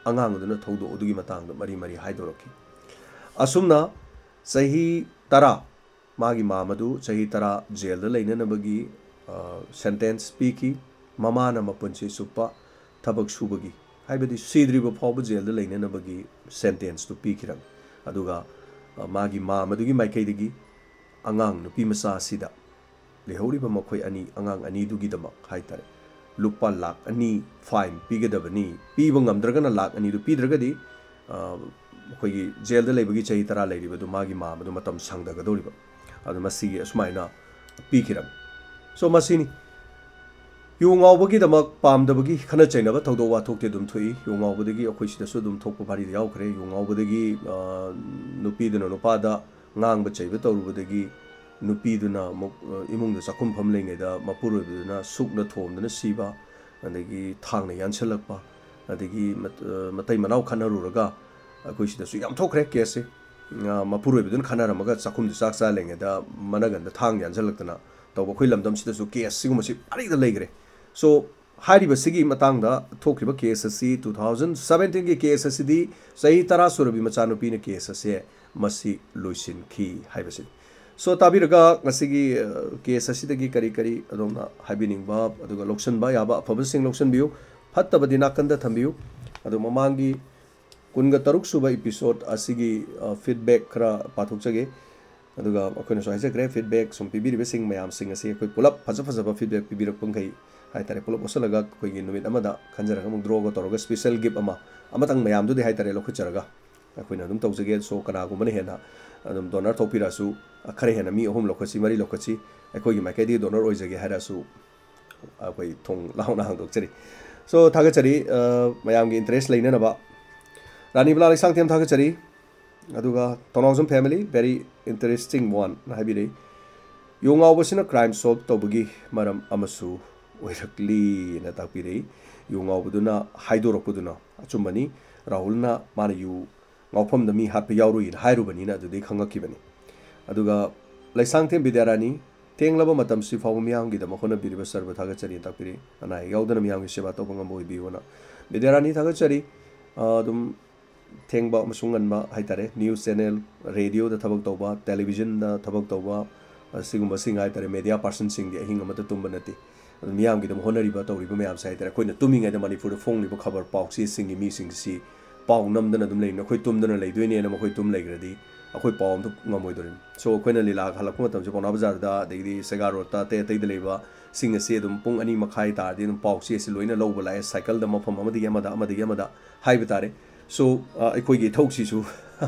ꯑꯉꯥꯡ ꯑꯗꯨꯅ ꯊꯧꯗꯣꯛ ꯑꯗꯨꯒꯤ ꯃꯇꯥꯡꯗ ꯃꯔꯤ ꯃꯔꯤ ꯍꯥꯏꯗꯣꯔꯛꯈꯤ꯫ ꯑꯁꯨꯝꯅ ꯆꯍꯤ ꯇꯔꯥ, ꯃꯥꯒꯤ ꯃꯥꯝ ꯑꯗꯨ ꯆꯍꯤ ꯇꯔꯥ ꯖꯦꯜꯗ ꯂꯩꯅꯅꯕꯒꯤ, ꯑ, ꯁꯦꯟꯇꯦꯟꯁ ꯄꯤꯈꯤ꯫ ꯃꯃꯥꯅ ꯃꯄꯨꯟꯁꯤ ꯆꯨꯞꯄ ꯊꯕꯛ ꯁꯨꯕꯒꯤ, ꯍꯥꯏꯕꯗꯤ ꯁꯤꯗ꯭ꯔꯤꯕ ꯐꯥꯎꯕ ꯖꯦꯜꯗ ꯂꯩꯅꯅꯕꯒꯤ ꯁꯦꯟꯇꯦꯟꯁꯇꯨ ꯄꯤꯈꯤꯔꯝꯃꯤ꯫ ꯑꯗꯨꯒ, ꯑ, ꯃꯥꯒꯤ ꯃꯥꯝ ꯑꯗꯨꯒꯤ ꯃꯥꯏꯀꯩꯗꯒꯤ ꯑꯉꯥꯡ ꯅꯨꯄꯤ ꯃꯆꯥ ꯑꯁꯤꯗ ꯂꯩꯍꯧꯔꯤꯕ ꯃꯈꯣꯏ ꯑꯅꯤ, ꯑꯉꯥꯡ ꯑꯅꯤꯗꯨꯒꯤꯗꯃꯛ ꯍꯥꯏꯇꯥꯔꯦ, ꯂꯨꯄꯥ ꯂꯥꯈ ꯑꯅꯤ ꯐꯥꯏꯟ ꯄꯤꯒꯗꯕꯅꯤ, ꯄꯤꯕ ꯉꯝꯗ꯭ꯔꯒꯅ ꯂꯥꯈ ꯑꯅꯤꯗꯨ ꯄꯤꯗ꯭ꯔꯒꯗꯤ, ꯑ, ꯑꯩꯈꯣꯏꯒꯤ ꯖꯦꯜꯗ ꯂꯩꯕꯒꯤ ꯆꯍꯤ ꯇꯔꯥ ꯂꯩꯔꯤꯕꯗꯨ ꯃꯥꯒꯤ ꯃꯥꯝ ꯑꯗꯨ ꯃꯇꯝ ꯁꯪꯗꯒꯗꯧꯔꯤꯕ꯫ ꯑꯗꯨ ꯃꯁꯤꯒꯤ ꯑꯁꯨꯃꯥꯏꯅ ꯄꯤꯈꯤꯔꯝꯃꯤ꯫ So ꯃꯁꯤꯅꯤ꯫ ꯌꯨ ꯉꯥꯎꯕꯒꯤꯗꯃꯛ ꯄꯥꯝꯗꯕꯒꯤ ꯈꯠꯅ ꯆꯩꯅꯕ ꯊꯧꯗꯣꯛ ꯋꯥꯊꯣꯛꯇꯤ ꯑꯗꯨꯝ ꯊꯣꯛꯏ꯫ ꯌꯨ ꯉꯥꯎꯕꯗꯒꯤ ꯑꯩꯈꯣꯏ ꯁꯤꯗꯁꯨ ꯑꯗꯨꯝ ꯊꯣꯛꯄ ꯋꯥꯔꯤꯗ ꯌꯥꯎꯈ꯭ꯔꯦ꯫ ꯌꯨ ꯉꯥꯎꯕꯗꯒꯤ, ꯑ, ꯅꯨꯄꯤꯗꯨꯅ ꯅꯨꯄꯥꯗ ꯉꯥꯡꯕ ꯆꯩꯕ ꯇꯧꯔꯨꯕꯗꯒꯤ ꯅꯨꯄꯤꯗꯨꯅ ꯑꯃꯨꯛ, ꯑ, ꯏꯃꯨꯡꯗ ꯆꯥꯛꯈꯨꯝ ꯐꯝ ꯂꯩꯉꯩꯗ ꯃꯄꯨꯔꯣꯏꯕꯗꯨꯅ ꯁꯨꯛꯅ ꯊꯣꯝꯗꯨꯅ ꯁꯤꯕ, ꯑꯗꯒꯤ ꯊꯥꯡꯅ ꯌꯥꯟꯁꯤꯜꯂꯛꯄ, ꯑꯗꯒꯤ ꯃꯠ-, ꯑ, ꯃꯇꯩ ꯃꯅꯥꯎ ꯈꯠꯅꯔꯨꯔꯒ ꯑꯩꯈꯣꯏ ꯁꯤꯗꯁꯨ ꯌꯥꯝ ꯊꯣꯛꯈ꯭ꯔꯦ ꯀꯦꯁꯁꯦ꯫ ꯑ, ꯃꯄꯨꯔꯣꯏꯕꯗꯨꯅ ꯈꯠꯅꯔꯝꯃꯒ ꯆꯥꯛꯈꯨꯝꯗ ꯆꯥꯛ ꯆꯥ ꯂꯩꯉꯩꯗ ꯃꯅꯒꯟꯗ ꯊꯥꯡ ꯌꯥꯟꯁꯤꯜꯂꯛꯇꯅ ꯇꯧꯕ ꯑꯩꯈꯣꯏ ꯂꯝꯗꯝꯁꯤꯗꯁꯨ ꯀꯦꯁ ꯁꯤꯒꯨꯝꯕꯁꯤ ꯄꯔꯤꯗ ꯂꯩꯈ꯭ꯔꯦ꯫ So ꯍꯥꯏꯔꯤꯕꯁꯤꯒꯤ ꯃꯇꯥꯡꯗ ꯊꯣꯛꯈꯤꯕ ꯀꯦꯁ ꯑꯁꯤ two thousand seventeen ꯒꯤ ꯀꯦꯁ ꯑꯁꯤꯗꯤ ꯆꯍꯤ ꯇꯔꯥ ꯁꯨꯔꯕꯤ ꯃꯆꯥꯅꯨꯄꯤꯅ ꯀꯦꯁ ꯑꯁꯦ ꯃꯁꯤ ꯂꯣꯏꯁꯤꯟꯈꯤ ꯍꯥꯏꯕꯁꯤꯅꯤ꯫ So ꯇꯥꯕꯤꯔꯒ ꯉꯁꯤꯒꯤ, ꯑ, ꯀꯦꯁ ꯑꯁꯤꯗꯒꯤ ꯀꯔꯤ ꯀꯔꯤ ꯑꯗꯣꯝꯅ ꯍꯥꯏꯕꯤꯅꯤꯡꯕ ꯑꯗꯨꯒ ꯂꯧꯁꯤꯟꯕ ꯌꯥꯕ ꯑꯐꯕꯁꯤꯡ ꯂꯧꯁꯤꯟꯕꯤꯌꯨ, ꯐꯠꯇꯕꯗꯤ ꯅꯥꯀꯟꯗ ꯊꯝꯕꯤꯌꯨ꯫ ꯑꯗꯣ ꯃꯃꯥꯡꯒꯤ ꯀꯨꯟꯒ ꯇꯔꯨꯛ ꯁꯨꯕ ꯏꯄꯤꯁꯣꯗ ꯑꯁꯤꯒꯤ, ꯑ, ꯐꯤꯗꯕꯦꯛ ꯈꯔ ꯄꯥꯊꯣꯛꯆꯒꯦ꯫ ꯑꯗꯨꯒ ꯑꯩꯈꯣꯏꯅꯁꯨ ꯍꯥꯏꯖꯈ꯭ꯔꯦ, ꯐꯤꯗꯕꯦꯛ ꯁꯨꯝ ꯄꯤꯕꯤꯔꯤꯕꯁꯤꯡ ꯃꯌꯥꯝꯁꯤꯡ ꯑꯁꯤ ꯑꯩꯈꯣꯏ ꯄꯨꯂꯞ ꯐꯖ ꯐꯖꯕ ꯐꯤꯗꯕꯦꯛ ꯄꯤꯕꯤꯔꯛꯄꯈꯩ ꯍꯥꯏꯇꯥꯔꯦ, ꯄꯨꯂꯞ ꯑꯣꯠꯁꯜꯂꯒ ꯑꯩꯈꯣꯏꯒꯤ ꯅꯨꯃꯤꯠ ꯑꯃꯗ ꯈꯟꯖꯔꯒ ꯑꯃꯨꯛ ꯗ꯭ꯔꯣꯒ ꯇꯧꯔꯒ ꯁ꯭ꯄꯦꯁꯦꯜ ꯒꯤꯐ ꯑꯃ, ꯑꯃꯇꯪ ꯃꯌꯥꯝꯗꯨꯗꯤ ꯍꯥꯏꯇꯥꯔꯦ, ꯂꯧꯈꯠꯆꯔꯒ ꯑꯩꯈꯣꯏꯅ ꯑꯗꯨꯝ ꯇꯧꯖꯒꯦ꯫ So ꯀꯅꯥꯒꯨꯝꯕꯅ ꯍꯦꯟꯅ ꯑꯗꯨꯝ ꯗꯣꯅꯔ ꯊꯣꯛꯄꯤꯔꯛꯑꯁꯨ, ꯈꯔ ꯍꯦꯟꯅ ꯃꯤ ꯑꯍꯨꯝ ꯂꯧꯈꯠꯁꯤ, ꯃꯔꯤ ꯂꯧꯈꯠꯁꯤ, ꯑꯩꯈꯣꯏꯒꯤ ꯃꯥꯏꯀꯩꯗꯒꯤ ꯗꯣꯅꯔ ꯑꯣꯏꯖꯒꯦ ꯍꯥꯏꯔꯁꯨ ꯑꯩꯈꯣꯏ ꯊꯣꯡ ꯂꯥꯎꯅ ꯍꯥꯡꯗꯣꯛꯆꯔꯤ꯫ So ꯊꯥꯒꯠꯆꯔꯤ, ꯑ, ꯃꯌꯥꯝꯒꯤ ꯏꯟꯇꯔꯦꯁ ꯂꯩꯅꯅꯕ꯫ ꯔꯥꯅꯤꯕꯂꯥ ꯂꯩꯁꯥꯡꯊꯦꯝ ꯊꯥꯒꯠꯆꯔꯤ꯫ ꯑꯗꯨꯒ ꯇꯣꯅꯥꯎꯖꯝ family, very interesting one ꯍꯥꯏꯕꯤꯔꯛꯏ꯫ ꯌꯨ ꯉꯥꯎꯕꯁꯤꯅ ꯀ꯭ꯔꯥꯏꯝ ꯁꯣꯜꯕ ꯇꯧꯕꯒꯤ ꯃꯔꯝ ꯑꯃꯁꯨ ꯑꯣꯏꯔꯛꯂꯤꯅ ꯇꯥꯛꯄꯤꯔꯛꯏ꯫ ꯌꯨ ꯉꯥꯎꯕꯗꯨꯅ ꯍꯥꯏꯗꯣꯔꯛꯄꯗꯨꯅ ꯑꯆꯨꯝꯕꯅꯤ꯫ ꯔꯥꯍꯨꯜꯅ ꯃꯥꯅ ꯌꯨ ꯉꯥꯎꯐꯝꯗ ꯃꯤ ꯍꯥꯠꯄ ꯌꯥꯎꯔꯨꯏꯅ ꯍꯥꯏꯔꯨꯕꯅꯤꯅ ꯑꯗꯨꯗꯩ ꯈꯪꯉꯛꯈꯤꯕꯅꯤ꯫ ꯑꯗꯨꯒ ꯂꯩꯁꯥꯡꯊꯦꯝ ꯕꯤꯗ꯭ꯌꯥꯔꯥꯅꯤ, "ꯊꯦꯡꯂꯕ ꯃꯇꯝꯁꯤ ꯐꯥꯎꯕ ꯃꯤꯌꯥꯝꯒꯤꯗꯃꯛ ꯍꯣꯠꯅꯕꯤꯔꯤꯕ ꯁꯔꯕ ꯊꯥꯒꯠꯆꯔꯤ" ꯇꯥꯛꯄꯤꯔꯤ꯫ "ꯑꯅꯥ ꯑꯌꯦꯛ ꯌꯥꯎꯗꯅ ꯃꯤꯌꯥꯝꯒꯤ ꯁꯦꯕꯥ ꯇꯧꯕ ꯉꯝꯕ ꯑꯣꯏꯕꯤꯌꯨꯅ" ꯕꯤꯗ꯭ꯌꯥꯔꯥꯅꯤ ꯊꯥꯒꯠꯆꯔꯤ꯫ ꯑ, ꯑꯗꯨꯝ ꯊꯦꯡꯕ ꯑꯃꯁꯨꯡ ꯉꯟꯕ ꯍꯥꯏꯇꯥꯔꯦ, ꯅ꯭ꯌꯨꯁ ꯆꯦꯅꯦꯜ, ꯔꯦꯗꯤꯑꯣꯗ ꯊꯕꯛ ꯇꯧꯕ, ꯇꯦꯂꯤꯚꯤꯖꯟꯗ ꯊꯕꯛ ꯇꯧꯕ, ꯑꯁꯤꯒꯨꯝꯕꯁꯤꯡ ꯍꯥꯏꯇꯥꯔꯦ, ꯃꯦꯗꯤꯌꯥ ꯄꯥꯔꯁꯟꯁꯤꯡꯗꯤ ꯑꯍꯤꯡ ꯑꯃꯗ ꯇꯨꯝꯕ ꯅꯠꯇꯦ꯫ ꯑꯗꯨ ꯃꯤꯌꯥꯝꯒꯤꯗꯃꯛ ꯍꯣꯠꯅꯔꯤꯕ, ꯇꯧꯔꯤꯕ ꯃꯌꯥꯝꯁꯦ ꯍꯥꯏꯇꯥꯔꯦ, ꯑꯩꯈꯣꯏꯅ ꯇꯨꯝꯃꯤꯉꯩꯗ ꯃꯅꯤꯄꯨꯔꯗ ꯐꯣꯡꯂꯤꯕ ꯈꯕꯔ ꯄꯥꯎꯆꯦꯁꯤꯡꯒꯤ ꯃꯤꯁꯤꯡꯁꯤ ꯄꯥꯎ ꯅꯝꯗꯅ ꯑꯗꯨꯝ ꯂꯩꯔꯤꯅꯤ꯫ ꯑꯩꯈꯣꯏ ꯇꯨꯝꯗꯅ ꯂꯩꯗꯣꯏꯅꯦꯅ ꯃꯈꯣꯏ ꯇꯨꯝ ꯂꯩꯈ꯭ꯔꯗꯤ ꯑꯩꯈꯣꯏ ꯄꯥꯎ ꯑꯝꯇ ꯉꯝꯃꯣꯏꯗꯣꯔꯤꯅꯤ꯫ ꯁꯣ ꯑꯩꯈꯣꯏꯅ ꯂꯤꯂꯥ ꯍꯜꯂꯛꯄ ꯃꯇꯝꯁꯦ ꯄꯥꯎꯅꯥ ꯕꯖꯥꯔꯗ, ꯑꯗꯒꯤꯗꯤ ꯁꯦꯒꯥ ꯔꯣꯗꯇ, ꯑꯇꯩ ꯑꯇꯩꯗ ꯂꯩꯕ ꯁꯤꯡ ꯑꯁꯤ ꯑꯗꯨꯝ ꯄꯨꯡ ꯑꯅꯤ ꯃꯈꯥꯏ ꯇꯥꯔꯗꯤ ꯑꯗꯨꯝ ꯄꯥꯎ ꯆꯦ ꯑꯁꯤ ꯂꯣꯏꯅ ꯂꯧꯕ ꯂꯥꯛꯑꯦ, ꯁꯥꯏꯀꯜꯗ ꯃꯐꯝ ꯑꯃꯗꯒꯤ ꯑꯃꯗ, ꯑꯃꯗꯒꯤ ꯑꯃꯗ ꯍꯥꯏꯕ ꯇꯥꯔꯦ꯫ ꯁꯣ, ꯑ, ꯑꯩꯈꯣꯏꯒꯤ ꯏꯊꯧꯁꯤꯁꯨ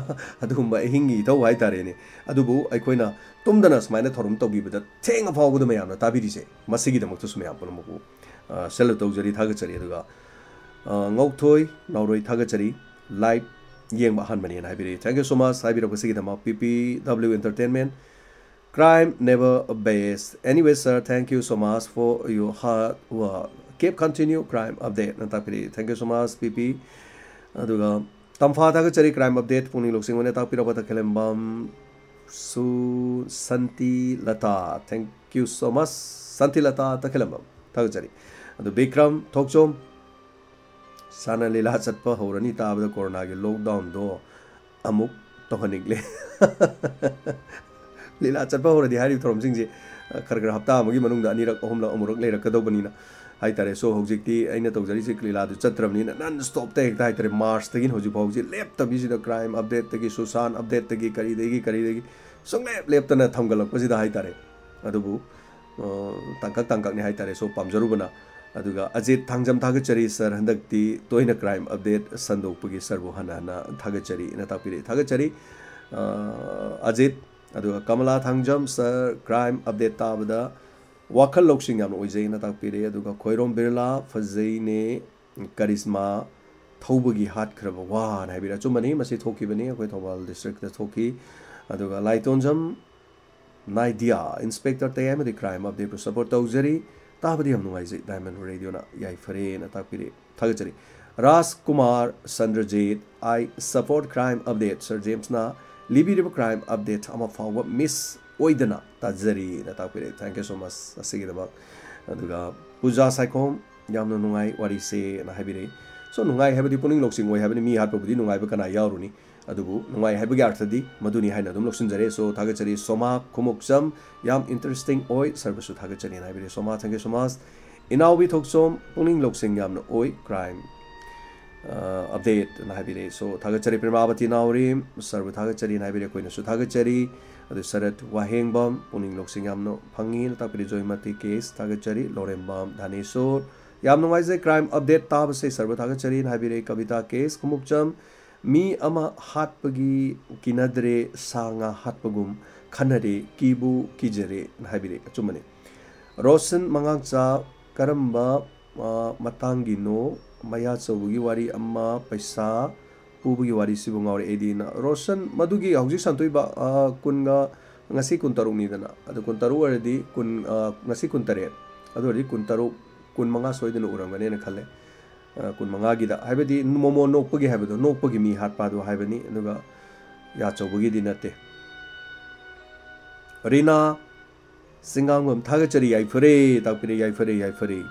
ꯑꯗꯨꯒꯨꯝꯕ ꯑꯍꯤꯡꯒꯤ ꯏꯊꯧ ꯍꯥꯏꯇꯥꯔꯦꯅꯦ꯫ ꯑꯗꯨꯕꯨ ꯑꯩꯈꯣꯏꯅ ꯇꯨꯝꯗꯅ ꯁꯨꯃꯥꯏꯅ ꯊꯧꯔꯝ ꯇꯧꯕꯤꯕꯗ ꯊꯦꯡꯉ ꯐꯥꯎꯕꯗ ꯃꯌꯥꯝꯅ ꯇꯥꯕꯤꯔꯤꯁꯦ, ꯃꯁꯤꯒꯤꯗꯃꯛꯇꯁꯨ ꯃꯌꯥꯝ ꯄꯨꯝꯅꯃꯛꯄꯨ, ꯑ, ꯁꯦꯂꯨꯠ ꯇꯧꯖꯔꯤ, ꯊꯥꯒꯠꯆꯔꯤ꯫ ꯑꯗꯨꯒ, ꯑ, ꯉꯧꯊꯣꯏ ꯅꯥꯎꯔꯣꯏ, ꯊꯥꯒꯠꯆꯔꯤ꯫ ꯂꯥꯏꯚ ꯌꯦꯡꯕ ꯑꯍꯥꯟꯕꯅꯦꯅ ꯍꯥꯏꯕꯤꯔꯛꯏ꯫ Thank you so much ꯍꯥꯏꯕꯤꯔꯛꯄꯁꯤꯒꯤꯗꯃꯛ, P P W Entertainment꯫ Crime never abates. Anyway, sir, thank you so much for your hard work. Keep continue crime update ꯅ ꯇꯥꯛꯄꯤꯔꯛꯏ꯫ Thank you so much, ꯄꯤ ꯄꯤ꯫ ꯑꯗꯨꯒ ꯇꯝꯐꯥ ꯊꯥꯒꯠꯆꯔꯤ, crime update ꯄꯨꯛꯅꯤꯡ ꯂꯧꯁꯤꯡ ꯑꯣꯏꯅ ꯇꯥꯛꯄꯤꯔꯛꯄ ꯇꯈꯦꯂꯝꯕꯝ ꯁꯨ ꯁꯥꯟꯇꯤ Lata. Thank you so much, ꯁꯥꯟꯇꯤ ꯂꯇꯥ ꯇꯈꯦꯂꯝꯕꯝ꯫ ꯊꯥꯒꯠꯆꯔꯤ꯫ ꯑꯗꯨ ꯕꯤꯀ꯭ꯔꯝ ꯊꯣꯛꯆꯣꯝ, ꯁꯥꯟꯅ ꯂꯤꯂꯥ ꯆꯠꯄ ꯍꯧꯔꯅꯤ ꯇꯥꯕꯗ ꯀꯣꯔꯣꯅꯥꯒꯤ ꯂꯣꯛꯗꯥꯎꯟꯗꯣ ꯑꯃꯨꯛ ꯇꯧꯍꯟꯅꯤꯡꯂꯦ꯫ ꯂꯤꯂꯥ ꯆꯠꯄ ꯍꯧꯔꯗꯤ ꯍꯥꯏꯔꯤꯕ ꯊꯧꯔꯝꯁꯤꯡꯁꯦ, ꯑ, ꯈꯔ ꯈꯔ ꯍꯞꯇꯥ ꯑꯃꯒꯤ ꯃꯅꯨꯡꯗ ꯑꯅꯤꯔꯛ, ꯑꯍꯨꯝꯂꯛ, ꯑꯃꯨꯔꯛ ꯂꯩꯔꯛꯀꯗꯧꯕꯅꯤꯅ ꯍꯥꯏꯇꯥꯔꯦ꯫ ꯁꯣ ꯍꯧꯖꯤꯛꯇꯤ ꯑꯩꯅ ꯇꯧꯖꯔꯤꯁꯦ ꯂꯤꯂꯥꯗꯨ ꯆꯠꯇ꯭ꯔꯕꯅꯤꯅ non stop ꯇ ꯍꯦꯛꯇ ꯍꯥꯏꯇꯥꯔꯦ, ꯃꯥꯔꯆꯇꯒꯤꯅ ꯍꯧꯖꯤꯛ ꯐꯥꯎꯁꯦ ꯂꯦꯞꯇꯕꯤꯁꯤꯗ crime update ꯇꯒꯤ, ꯁꯨꯁꯥꯟ update ꯇꯒꯤ, ꯀꯔꯤꯗꯒꯤ ꯀꯔꯤꯗꯒꯤ ꯁꯨꯡꯂꯦꯞ ꯂꯦꯞꯇꯅ ꯊꯝꯒꯠꯂꯛꯄꯁꯤꯗ ꯍꯥꯏꯇꯥꯔꯦ꯫ ꯑꯗꯨꯕꯨ, ꯑ, ꯇꯥꯡꯀꯛ ꯇꯥꯡꯀꯛꯅꯤ ꯍꯥꯏꯇꯥꯔꯦ꯫ ꯁꯣ ꯄꯥꯝꯖꯔꯨꯕꯅ꯫ ꯑꯗꯨꯒ ꯑꯖꯤꯠ ꯊꯥꯡꯖꯝ, ꯊꯥꯒꯠꯆꯔꯤ sir, ꯍꯟꯗꯛꯇꯤ ꯇꯣꯏꯅ crime update ꯁꯟꯗꯣꯛꯄꯒꯤ sir ꯕꯨ ꯍꯟꯅ ꯍꯟꯅ ꯊꯥꯒꯠꯆꯔꯤꯅ ꯇꯥꯛꯄꯤꯔꯛꯏ꯫ ꯊꯥꯒꯠꯆꯔꯤ, ꯑ, ꯑꯖꯤꯠ꯫ ꯑꯗꯨꯒ Kamala Thangjam sir, crime update ꯇꯥꯕꯗ ꯋꯥꯈꯜ ꯂꯧꯁꯤꯡ ꯌꯥꯝꯅ ꯑꯣꯏꯖꯩꯅ ꯇꯥꯛꯄꯤꯔꯛꯏ꯫ ꯑꯗꯨꯒ ꯈꯣꯏꯔꯣꯝ ꯕꯤꯔꯂꯥ, ꯐꯖꯩꯅꯦ, ꯀꯔꯤꯁꯃꯥ ꯊꯧꯕꯒꯤ ꯍꯥꯠꯈ꯭ꯔꯕ ꯋꯥꯅ ꯍꯥꯏꯕꯤꯔꯛꯏ꯫ ꯑꯆꯨꯝꯕꯅꯤ, ꯃꯁꯤ ꯊꯣꯛꯈꯤꯕꯅꯤ, ꯑꯩꯈꯣꯏ ꯊꯧꯕꯥꯜ district ꯇ ꯊꯣꯛꯈꯤ꯫ ꯑꯗꯨꯒ ꯂꯥꯏꯇꯣꯟꯖꯝ ꯅꯥꯏꯗꯤꯌꯥ, Inspector ꯇꯌꯥꯏꯃꯗꯤ crime update ꯄꯨ support ꯇꯧꯖꯔꯤ꯫ ꯇꯥꯕꯗꯤ ꯌꯥꯝ ꯅꯨꯡꯉꯥꯏꯖꯩ, ꯗꯥꯏꯃꯟ ꯔꯦꯗꯤꯑꯣꯅ ꯌꯥꯏꯐꯔꯦꯅ ꯇꯥꯛꯄꯤꯔꯦ, ꯊꯥꯒꯠꯆꯔꯤ꯫ Raj Kumar Chandrajit, "I support crime update, sir ꯖꯦꯝꯁꯅ ꯂꯤꯕꯤꯔꯤꯕ crime update ꯑꯃ ꯐꯥꯎꯕ miss ꯑꯣꯏꯗꯅ ꯇꯥꯖꯔꯤꯅ ꯇꯥꯛꯄꯤꯔꯦ, thank you so much ꯑꯁꯤꯒꯤꯗꯃꯛ꯫ ꯑꯗꯨꯒ ꯄꯨꯖꯥ ꯁꯥꯏꯈꯣꯝ, "ꯌꯥꯝꯅ ꯅꯨꯡꯉꯥꯏ ꯋꯥꯔꯤꯁꯦꯅ" ꯍꯥꯏꯕꯤꯔꯛꯏ꯫ So, ꯅꯨꯡꯉꯥꯏ ꯍꯥꯏꯕꯗꯤ ꯄꯨꯛꯅꯤꯡ ꯂꯧꯁꯤꯡ ꯑꯣꯏ ꯍꯥꯏꯕꯅꯤ, ꯃꯤ ꯍꯥꯠꯄꯕꯨꯗꯤ ꯅꯨꯡꯉꯥꯏꯕ ꯀꯅꯥ ꯌꯥꯎꯔꯨꯅꯤ? ꯑꯗꯨꯕꯨ ꯅꯨꯡꯉꯥꯏ ꯍꯥꯏꯕꯒꯤ ꯑꯥꯔꯊꯗꯤ ꯃꯗꯨꯅꯤ ꯍꯥꯏꯅ ꯑꯗꯨꯝ ꯂꯧꯁꯤꯟꯖꯔꯦ꯫ So, ꯊꯥꯒꯠꯆꯔꯤ ꯁꯣꯃꯥ ꯈꯨꯃꯨꯛꯆꯝ, "ꯌꯥꯝ interesting ꯑꯣꯏ, ꯁꯔꯕꯨꯁꯨ ꯊꯥꯒꯠꯆꯔꯤꯅ" ꯍꯥꯏꯕꯤꯔꯦ꯫ ꯁꯣꯃꯥ, thank you so much꯫ ꯏꯅꯥꯎꯕꯤ ꯊꯣꯛꯆꯣꯝ, "ꯄꯨꯛꯅꯤꯡ ꯂꯧꯁꯤꯡ ꯌꯥꯝꯅ ꯑꯣꯏ, crime, ꯑ, update" ꯑꯅ ꯍꯥꯏꯕꯤꯔꯦ꯫ So, ꯊꯥꯒꯠꯆꯔꯤ꯫ ꯄ꯭ꯔꯦꯃꯥꯕꯇꯤ ꯅꯥꯎꯔꯦꯝ, "ꯁꯔꯕꯨ ꯊꯥꯒꯠꯆꯔꯤꯅ" ꯍꯥꯏꯕꯤꯔꯦ, ꯑꯩꯈꯣꯏꯅꯁꯨ ꯊꯥꯒꯠꯆꯔꯤ꯫ ꯑꯗꯨ ꯁꯔꯠ ꯋꯥꯍꯦꯡꯕꯝ, "ꯄꯨꯛꯅꯤꯡ ꯂꯧꯁꯤꯡ ꯌꯥꯝꯅ ꯐꯪꯉꯤꯅ" ꯇꯥꯛꯄꯤꯔꯦ, ꯖꯣꯏꯃꯇꯤ ꯀꯦꯁ, ꯊꯥꯒꯠꯆꯔꯤ꯫ ꯂꯣꯔꯦꯝꯕꯝ ꯙꯅꯦꯁꯣꯔ, "ꯌꯥꯝ ꯅꯨꯡꯉꯥꯏꯖꯩ, crime update ꯇꯥꯕꯁꯦ, ꯁꯔꯕꯨ ꯊꯥꯒꯠꯆꯔꯤꯅ" ꯍꯥꯏꯕꯤꯔꯦ꯫ ꯀꯕꯤꯇꯥ ꯀꯦꯁ ꯈꯨꯃꯨꯛꯆꯝ, "ꯃꯤ ꯑꯃ ꯍꯥꯠꯄꯒꯤ ꯀꯤꯅꯗ꯭ꯔꯦ, ꯁꯥ ꯉꯥ ꯍꯥꯠꯄꯒꯨꯝ ꯈꯟꯅꯔꯦ, ꯀꯤꯕꯨ ꯀꯤꯖꯔꯦ" ꯍꯥꯏꯕꯤꯔꯦ꯫ ꯑꯆꯨꯝꯕꯅꯤ꯫ ꯔꯣꯁꯟ ꯃꯉꯥꯡꯆꯥ, "ꯀꯔꯝꯕ, ꯑ, ꯃꯇꯥꯡꯒꯤꯅꯣ? ꯃꯌꯥ ꯆꯧꯕꯒꯤ ꯋꯥꯔꯤ ꯑꯃ, ꯄꯩꯁꯥ ꯄꯨꯕꯒꯤ ꯋꯥꯔꯤꯁꯤꯕꯨ ꯉꯥꯎꯔꯦ ꯑꯩꯗꯤꯅ"꯫ ꯔꯣꯁꯟ, ꯃꯗꯨꯒꯤ ꯍꯧꯖꯤꯛ ꯁꯟꯇꯣꯏꯕ, ꯑ, ꯀꯨꯟꯒ, ꯉꯁꯤ ꯀꯨꯟꯇꯔꯨꯛꯅꯤꯗꯅ, ꯑꯗꯨ ꯀꯨꯟꯇꯔꯨꯛ ꯑꯣꯏꯔꯗꯤ ꯀꯨꯟ, ꯑ, ꯉꯁꯤ ꯀꯨꯟꯇꯔꯦꯠ, ꯑꯗꯨ ꯑꯣꯏꯔꯗꯤ ꯀꯨꯟꯇꯔꯨꯛ, ꯀꯨꯟꯃꯉꯥ ꯁꯣꯏꯗꯅ ꯎꯔꯝꯒꯅꯦꯅ ꯈꯜꯂꯦ꯫ ꯑ, ꯀꯨꯟꯃꯉꯥꯒꯤꯗ, ꯍꯥꯏꯕꯗꯤ ꯃꯣꯃꯣ ꯅꯣꯛꯄꯒꯤ ꯍꯥꯏꯕꯗꯣ, ꯅꯣꯛꯄꯒꯤ ꯃꯤ ꯍꯥꯠꯄ ꯑꯗꯨ ꯍꯥꯏꯕꯅꯤ, ꯑꯗꯨꯒ ꯌꯥꯆꯧꯕꯒꯤꯗꯤ ꯅꯠꯇꯦ꯫ ꯔꯤꯅꯥ ꯁꯤꯡꯒꯥꯡꯕꯝ, ꯊꯥꯒꯠꯆꯔꯤ, ꯌꯥꯏꯐꯔꯦ ꯇꯥꯛꯄꯤꯔꯦ, ꯌꯥꯏꯐꯔꯦ, ꯌꯥꯏꯐꯔꯦ꯫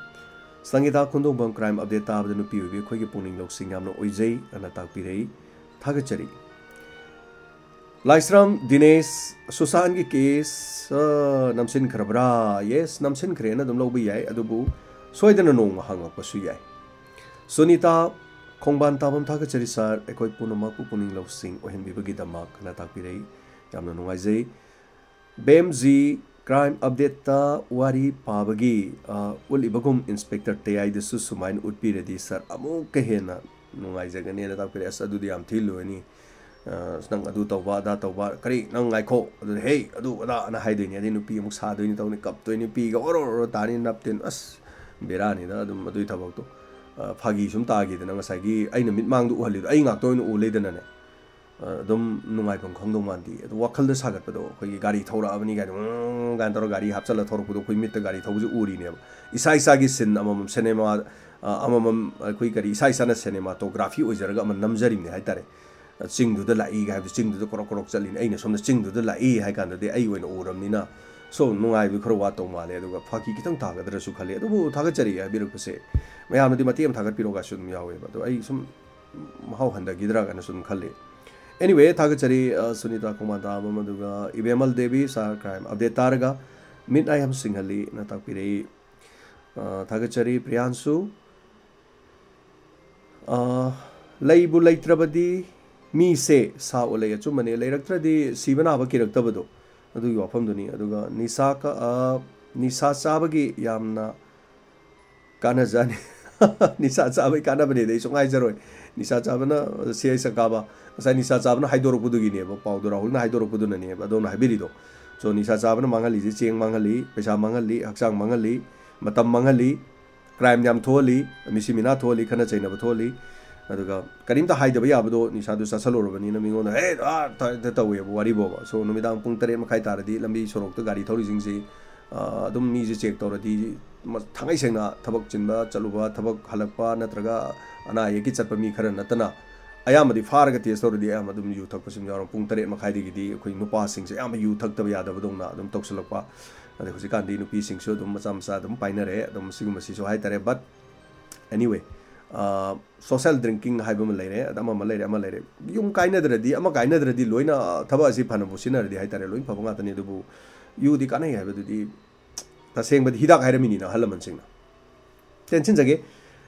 ꯁꯪꯒꯤꯇꯥ ꯈꯨꯟꯗꯣꯡꯕꯝ, "Crime update ꯇꯥꯕꯗ ꯅꯨꯄꯤ ꯑꯣꯏꯕꯤ ꯑꯩꯈꯣꯏꯒꯤ ꯄꯨꯛꯅꯤꯡ ꯂꯧꯁꯤꯡ ꯌꯥꯝꯅ ꯑꯣꯏꯖꯩ" ꯑꯅ ꯇꯥꯛꯄꯤꯔꯛꯏ, ꯊꯥꯒꯠꯆꯔꯤ꯫ ꯂꯥꯏꯁ꯭ꯔꯝ ꯗꯤꯅꯦꯁ, "ꯁꯨꯁꯥꯟꯒꯤ ꯀꯦꯁ, ꯑ, ꯅꯝꯁꯤꯟꯈ꯭ꯔꯕ꯭ꯔꯥ?" Yes, ꯅꯝꯁꯤꯟꯈ꯭ꯔꯦꯅ ꯑꯗꯨꯝ ꯂꯧꯕ ꯌꯥꯏ, ꯑꯗꯨꯕꯨ ꯁꯣꯏꯗꯅ ꯅꯣꯡꯃ ꯍꯪꯉꯛꯄꯁꯨ ꯌꯥꯏ꯫ ꯁꯨꯅꯤꯇꯥ, "ꯈꯣꯡꯕꯥꯟ ꯇꯥꯐꯝ ꯊꯥꯒꯠꯆꯔꯤ ꯁꯥꯔ, ꯑꯩꯈꯣꯏ ꯄꯨꯝꯅꯃꯛꯄꯨ ꯄꯨꯛꯅꯤꯡ ꯂꯧꯁꯤꯡ ꯑꯣꯏꯍꯟꯕꯤꯕꯒꯤꯗꯃꯛ" ꯑꯅ ꯇꯥꯛꯄꯤꯔꯛꯏ, ꯌꯥꯝꯅ ꯅꯨꯡꯉꯥꯏꯖꯩ꯫ ꯕꯦꯝꯖꯤ, "Crime update ꯇ ꯋꯥꯔꯤ ꯄꯥꯕꯒꯤ, ꯑ, ꯎꯠꯂꯤꯕꯒꯨꯝ ꯏꯟꯁꯄꯦꯛꯇꯔ ꯇꯌꯥꯏꯗꯁꯨ ꯁꯨꯃꯥꯏꯅ ꯎꯠꯄꯤꯔꯗꯤ ꯁꯥꯔ ꯑꯃꯨꯛꯀ ꯍꯦꯟꯅ ꯅꯨꯡꯉꯥꯏꯖꯒꯅꯤꯅ" ꯇꯥꯛꯄꯤꯔꯛꯑꯦ꯫ ꯑꯁ, ꯑꯗꯨꯗꯤ ꯌꯥꯝ ꯊꯤ ꯂꯣꯏꯅꯤ꯫ ꯑ, "ꯅꯪ ꯑꯗꯨ ꯇꯧꯕ, ꯑꯗꯥ ꯇꯧꯕ"꯫ "ꯀꯔꯤ? ꯅꯪ ꯉꯥꯏꯈꯣ, ꯑꯗꯨꯗꯤ ꯍꯦ, ꯑꯗꯨ ꯑꯗꯥ" ꯑꯅ ꯍꯥꯏꯗꯣꯏꯅꯤ꯫ ꯑꯗꯩ ꯅꯨꯄꯤ ꯑꯃꯨꯛ ꯁꯥꯗꯣꯏꯅꯤ, ꯇꯧꯅꯤ, ꯀꯞꯇꯣꯏꯅꯤ, ꯄꯤꯒ ꯑꯣꯔꯣ ꯑꯣꯔꯣ ꯇꯥꯅꯤ, ꯅꯞꯇꯤꯟ꯫ ꯑꯁ, ꯕꯦꯔꯥꯅꯤꯗ ꯑꯗꯨꯝ ꯑꯗꯨꯒꯤ ꯊꯕꯛꯇꯣ꯫ ꯑ, ꯐꯥꯒꯤ ꯁꯨꯝ ꯇꯥꯈꯤꯗꯅ ꯉꯁꯥꯏꯒꯤ ꯑꯩꯅ ꯃꯤꯠꯃꯥꯡꯗ ꯎꯍꯜꯂꯤꯗꯣ ꯑꯩ ꯉꯥꯛꯇ ꯑꯣꯏꯅ ꯎ ꯂꯩꯗꯅꯅꯦ꯫ ꯑꯗꯨꯝ ꯅꯨꯡꯉꯥꯏꯐꯝ ꯈꯪꯗꯧ ꯃꯥꯟꯗꯦ꯫ ꯑꯗꯣ ꯋꯥꯈꯜꯗ ꯁꯥꯒꯠꯄꯗꯣ, ꯑꯩꯈꯣꯏꯒꯤ ꯒꯥꯔꯤ ꯊꯧꯔꯛꯑꯕꯅꯤ ꯀꯥꯏꯅ, "ꯎꯝ" ꯀꯥꯏꯅ ꯇꯧꯔꯒ ꯒꯥꯔꯤ ꯍꯥꯞꯆꯜꯂ ꯊꯧꯔꯛꯄꯗꯣ ꯑꯩꯈꯣꯏ ꯃꯤꯠꯇ ꯒꯥꯔꯤ ꯊꯧꯕꯁꯦ ꯎꯔꯤꯅꯦꯕ꯫ ꯏꯁꯥ ꯏꯁꯥꯒꯤ ꯁꯤꯟ ꯑꯃꯃꯝ, ꯁꯤꯅꯦꯃꯥ, ꯑ, ꯑꯃꯃꯝ, ꯑꯩꯈꯣꯏ ꯀꯔꯤ, ꯏꯁꯥ ꯏꯁꯥꯅ ꯁꯤꯅꯦꯃꯥꯇꯣꯒ꯭ꯔꯥꯐꯤ ꯑꯣꯏꯖꯔꯒ ꯑꯃ ꯅꯝꯖꯔꯤꯕꯅꯦ ꯍꯥꯏꯇꯥꯔꯦ꯫ ꯆꯤꯡꯗꯨꯗ ꯂꯥꯛꯏ ꯍꯥꯏꯕꯗꯤ ꯆꯤꯡꯗꯨꯗ ꯀ꯭ꯔꯣꯛ ꯀ꯭ꯔꯣꯛ ꯆꯠꯂꯤꯅꯦ꯫ ꯑꯩꯅ ꯁꯣꯝꯗ ꯆꯤꯡꯗꯨꯗ ꯂꯥꯛꯏ ꯍꯥꯏ ꯀꯥꯟꯗꯗꯤ ꯑꯩ ꯑꯣꯏꯅ ꯎꯔꯕꯅꯤꯅ, so, ꯅꯨꯡꯉꯥꯏꯕꯗꯤ ꯈꯔ ꯋꯥꯠꯇꯧ ꯃꯥꯜꯂꯦ꯫ ꯑꯗꯨꯒ ꯐꯥꯒꯤ ꯈꯤꯇꯪ ꯇꯥꯒꯗ꯭ꯔꯁꯨ ꯈꯜꯂꯤ꯫ ꯑꯗꯨꯕꯨ ꯊꯥꯒꯠꯆꯔꯤ ꯍꯥꯏꯕꯤꯔꯛꯄꯁꯦ꯫ ꯃꯌꯥꯝꯅꯗꯤ ꯃꯇꯦꯛ ꯑꯃ ꯊꯥꯒꯠꯄꯤꯔꯣꯒꯁꯨ ꯑꯗꯨꯝ ꯌꯥꯎꯋꯦꯕ꯫ ꯑꯗꯣ ꯑꯩ ꯁꯨꯝ ꯃꯍꯥꯎ ꯍꯟꯊꯈꯤꯗ꯭ꯔꯥ ꯀꯥꯏꯅ ꯁꯨꯝ ꯈꯜꯂꯤ꯫ Anyway, ꯊꯥꯒꯠꯆꯔꯤ, ꯑ, ꯁꯨꯅꯤꯇꯥ ꯈꯣꯡꯃꯥꯟꯇꯥꯕꯝ, ꯑꯗꯨꯒ ꯏꯕꯦꯝꯃꯜ ꯗꯦꯕꯤ, ꯁꯥꯔ ꯀ꯭ꯔꯥꯏꯝ ꯑꯞꯗꯦꯠ ꯇꯥꯔꯒ ꯃꯤꯠ ꯅꯥ ꯌꯥꯝ ꯁꯤꯡꯍꯜꯂꯤꯅ ꯇꯥꯛꯄꯤꯔꯛꯏ꯫ ꯑ, ꯊꯥꯒꯠꯆꯔꯤ ꯄ꯭ꯔꯤꯌꯥꯟꯁꯨ꯫ ꯑ, ꯂꯩꯕꯨ ꯂꯩꯇ꯭ꯔꯕꯗꯤ ꯃꯤꯁꯦ ꯁꯥ ꯎꯂꯩ ꯑꯆꯨꯝꯕꯅꯦ, ꯂꯩꯔꯛꯇ꯭ꯔꯗꯤ ꯁꯤꯕ ꯅꯥꯕ ꯀꯤꯔꯛꯇꯕꯗꯣ, ꯑꯗꯨꯒꯤ ꯋꯥꯐꯝꯗꯨꯅꯤ꯫ ꯑꯗꯨꯒ ꯅꯤꯁꯥ ꯀ-, ꯑ, ꯅꯤꯁꯥ ꯆꯥꯕꯒꯤ ꯌꯥꯝꯅ ꯀꯥꯟꯅꯖꯥꯠꯅꯤ꯫ ꯅꯤꯁꯥ ꯆꯥꯕꯒꯤ ꯀꯥꯟꯅꯕꯅꯦꯗꯤ ꯑꯩ ꯁꯨꯡꯍꯥꯏ ꯍꯥꯏꯖꯔꯣꯏ꯫ ꯅꯤꯁꯥ ꯆꯥꯕꯅ ꯁꯤ ꯑꯩ ꯁꯛꯀꯥꯕ, ꯉꯁꯥꯏ ꯅꯤꯁꯥ ꯆꯥꯕꯅ ꯍꯥꯏꯗꯣꯔꯛꯄꯗꯨꯒꯤꯅꯦꯕ, ꯄꯥꯎꯗꯣ ꯔꯥꯍꯨꯜꯅ ꯍꯥꯏꯗꯣꯔꯛꯄꯗꯨꯅꯅꯦꯕ ꯑꯗꯣꯝꯅ ꯍꯥꯏꯕꯤꯔꯤꯗꯣ꯫ So, ꯅꯤꯁꯥ ꯆꯥꯕꯅ ꯃꯥꯡꯍꯜꯂꯤꯁꯦ ꯆꯦꯡ ꯃꯥꯡꯍꯜꯂꯤ, ꯄꯩꯁꯥ ꯃꯥꯡꯍꯜꯂꯤ, ꯍꯛꯆꯥꯡ ꯃꯥꯡꯍꯜꯂꯤ, ꯃꯇꯝ ꯃꯥꯡꯍꯜꯂꯤ, ꯀ꯭ꯔꯥꯏꯝ ꯌꯥꯝ ꯊꯣꯛꯍꯜꯂꯤ, ꯃꯤꯁꯤ ꯃꯤꯅꯥ ꯊꯣꯛꯍꯜꯂꯤ, ꯈꯠꯅ ꯆꯩꯅꯕ ꯊꯣꯛꯍꯜꯂꯤ꯫ ꯑꯗꯨꯒ ꯀꯔꯤꯝꯇ ꯍꯥꯏꯗꯕ ꯌꯥꯕꯗꯣ ꯅꯤꯁꯥꯗꯨ ꯆꯥꯁꯜꯂꯨꯔꯕꯅꯤꯅ ꯃꯤꯉꯣꯟꯗ "ꯍꯦ, ꯑꯥ", ꯇ-, ꯇ-, ꯇꯧꯋꯦꯕ ꯋꯥꯔꯤꯕꯣꯕ꯫ So, ꯅꯨꯃꯤꯗꯥꯡ ꯄꯨꯡ ꯇꯔꯦꯠ ꯃꯈꯥꯏ ꯇꯥꯔꯗꯤ ꯂꯝꯕꯤ ꯁꯣꯔꯣꯛꯇ ꯒꯥꯔꯤ ꯊꯧꯔꯤꯁꯤꯡꯁꯤ, ꯑꯥ, ꯑꯗꯨꯝ ꯃꯤꯁꯦ ꯆꯦꯛ ꯇꯧꯔꯗꯤ, ꯃ-, ꯊꯥꯡꯉꯩ ꯁꯦꯡꯅ ꯊꯕꯛ ꯆꯤꯟꯕ ꯆꯠꯂꯨꯕ, ꯊꯕꯛ ꯍꯜꯂꯛꯄ ꯅꯠꯇ꯭ꯔꯒ ꯑꯅꯥ ꯑꯌꯦꯛꯀꯤ ꯆꯠꯄ ꯃꯤ ꯈꯔ ꯅꯠꯇꯅ ꯑꯌꯥꯝꯕꯗꯤ ꯐꯥꯔꯒ ꯇꯦꯁ ꯇꯧꯔꯗꯤ ꯑꯌꯥꯝꯕ ꯑꯗꯨꯝ ꯌꯨ ꯊꯛꯄꯁꯨ ꯑꯗꯨꯝ ꯌꯥꯎꯔ꯫ ꯄꯨꯡ ꯇꯔꯦꯠ ꯃꯈꯥꯏꯗꯒꯤꯗꯤ ꯑꯩꯈꯣꯏ ꯅꯨꯄꯥꯁꯤꯡꯁꯦ ꯑꯌꯥꯝꯕ ꯌꯨ ꯊꯛꯇꯕ ꯌꯥꯗꯕꯗꯧꯅ ꯑꯗꯨꯝ ꯇꯧꯁꯜꯂꯛꯄ꯫ ꯑꯗꯩ ꯍꯧꯖꯤꯛꯀꯥꯟꯗꯤ ꯅꯨꯄꯤꯁꯤꯡꯁꯨ ꯑꯗꯨꯝ ꯃꯆꯥ ꯃꯆꯥ ꯑꯗꯨꯝ ꯄꯥꯏꯅꯔꯦ, ꯑꯗꯨꯝ ꯁꯤꯒꯨꯝꯕꯁꯤꯁꯨ ꯍꯥꯏꯇꯥꯔꯦ꯫ But anyway, ꯑ, social drinking ꯍꯥꯏꯕ ꯑꯃ ꯂꯩꯔꯦ, ꯑꯗ ꯑꯃ ꯑꯃ ꯂꯩꯔꯦ, ꯑꯃ ꯂꯩꯔꯦ꯫ ꯌꯨꯝ ꯀꯥꯏꯅꯗ꯭ꯔꯗꯤ, ꯑꯃ ꯀꯥꯏꯅꯗ꯭ꯔꯗꯤ ꯂꯣꯏꯅ ꯊꯕꯛ ꯑꯁꯤ ꯐꯅꯕꯨ ꯁꯤꯖꯤꯟꯅꯔꯗꯤ ꯍꯥꯏꯇꯥꯔꯦ, ꯂꯣꯏ ꯐꯕ ꯉꯥꯛꯇꯅꯤ꯫ ꯑꯗꯨꯕꯨ ꯌꯨꯗꯤ ꯀꯥꯟꯅꯩ ꯍꯥꯏꯕꯗꯨꯗꯤ ꯇꯁꯦꯡꯕꯗꯤ ꯍꯤꯗꯥꯛ ꯍꯥꯏꯔꯝꯃꯤꯅꯤꯅ ꯑꯍꯜ ꯂꯃꯟꯁꯤꯡꯅ꯫ ꯇꯦꯟꯁꯤꯟꯖꯒꯦ꯫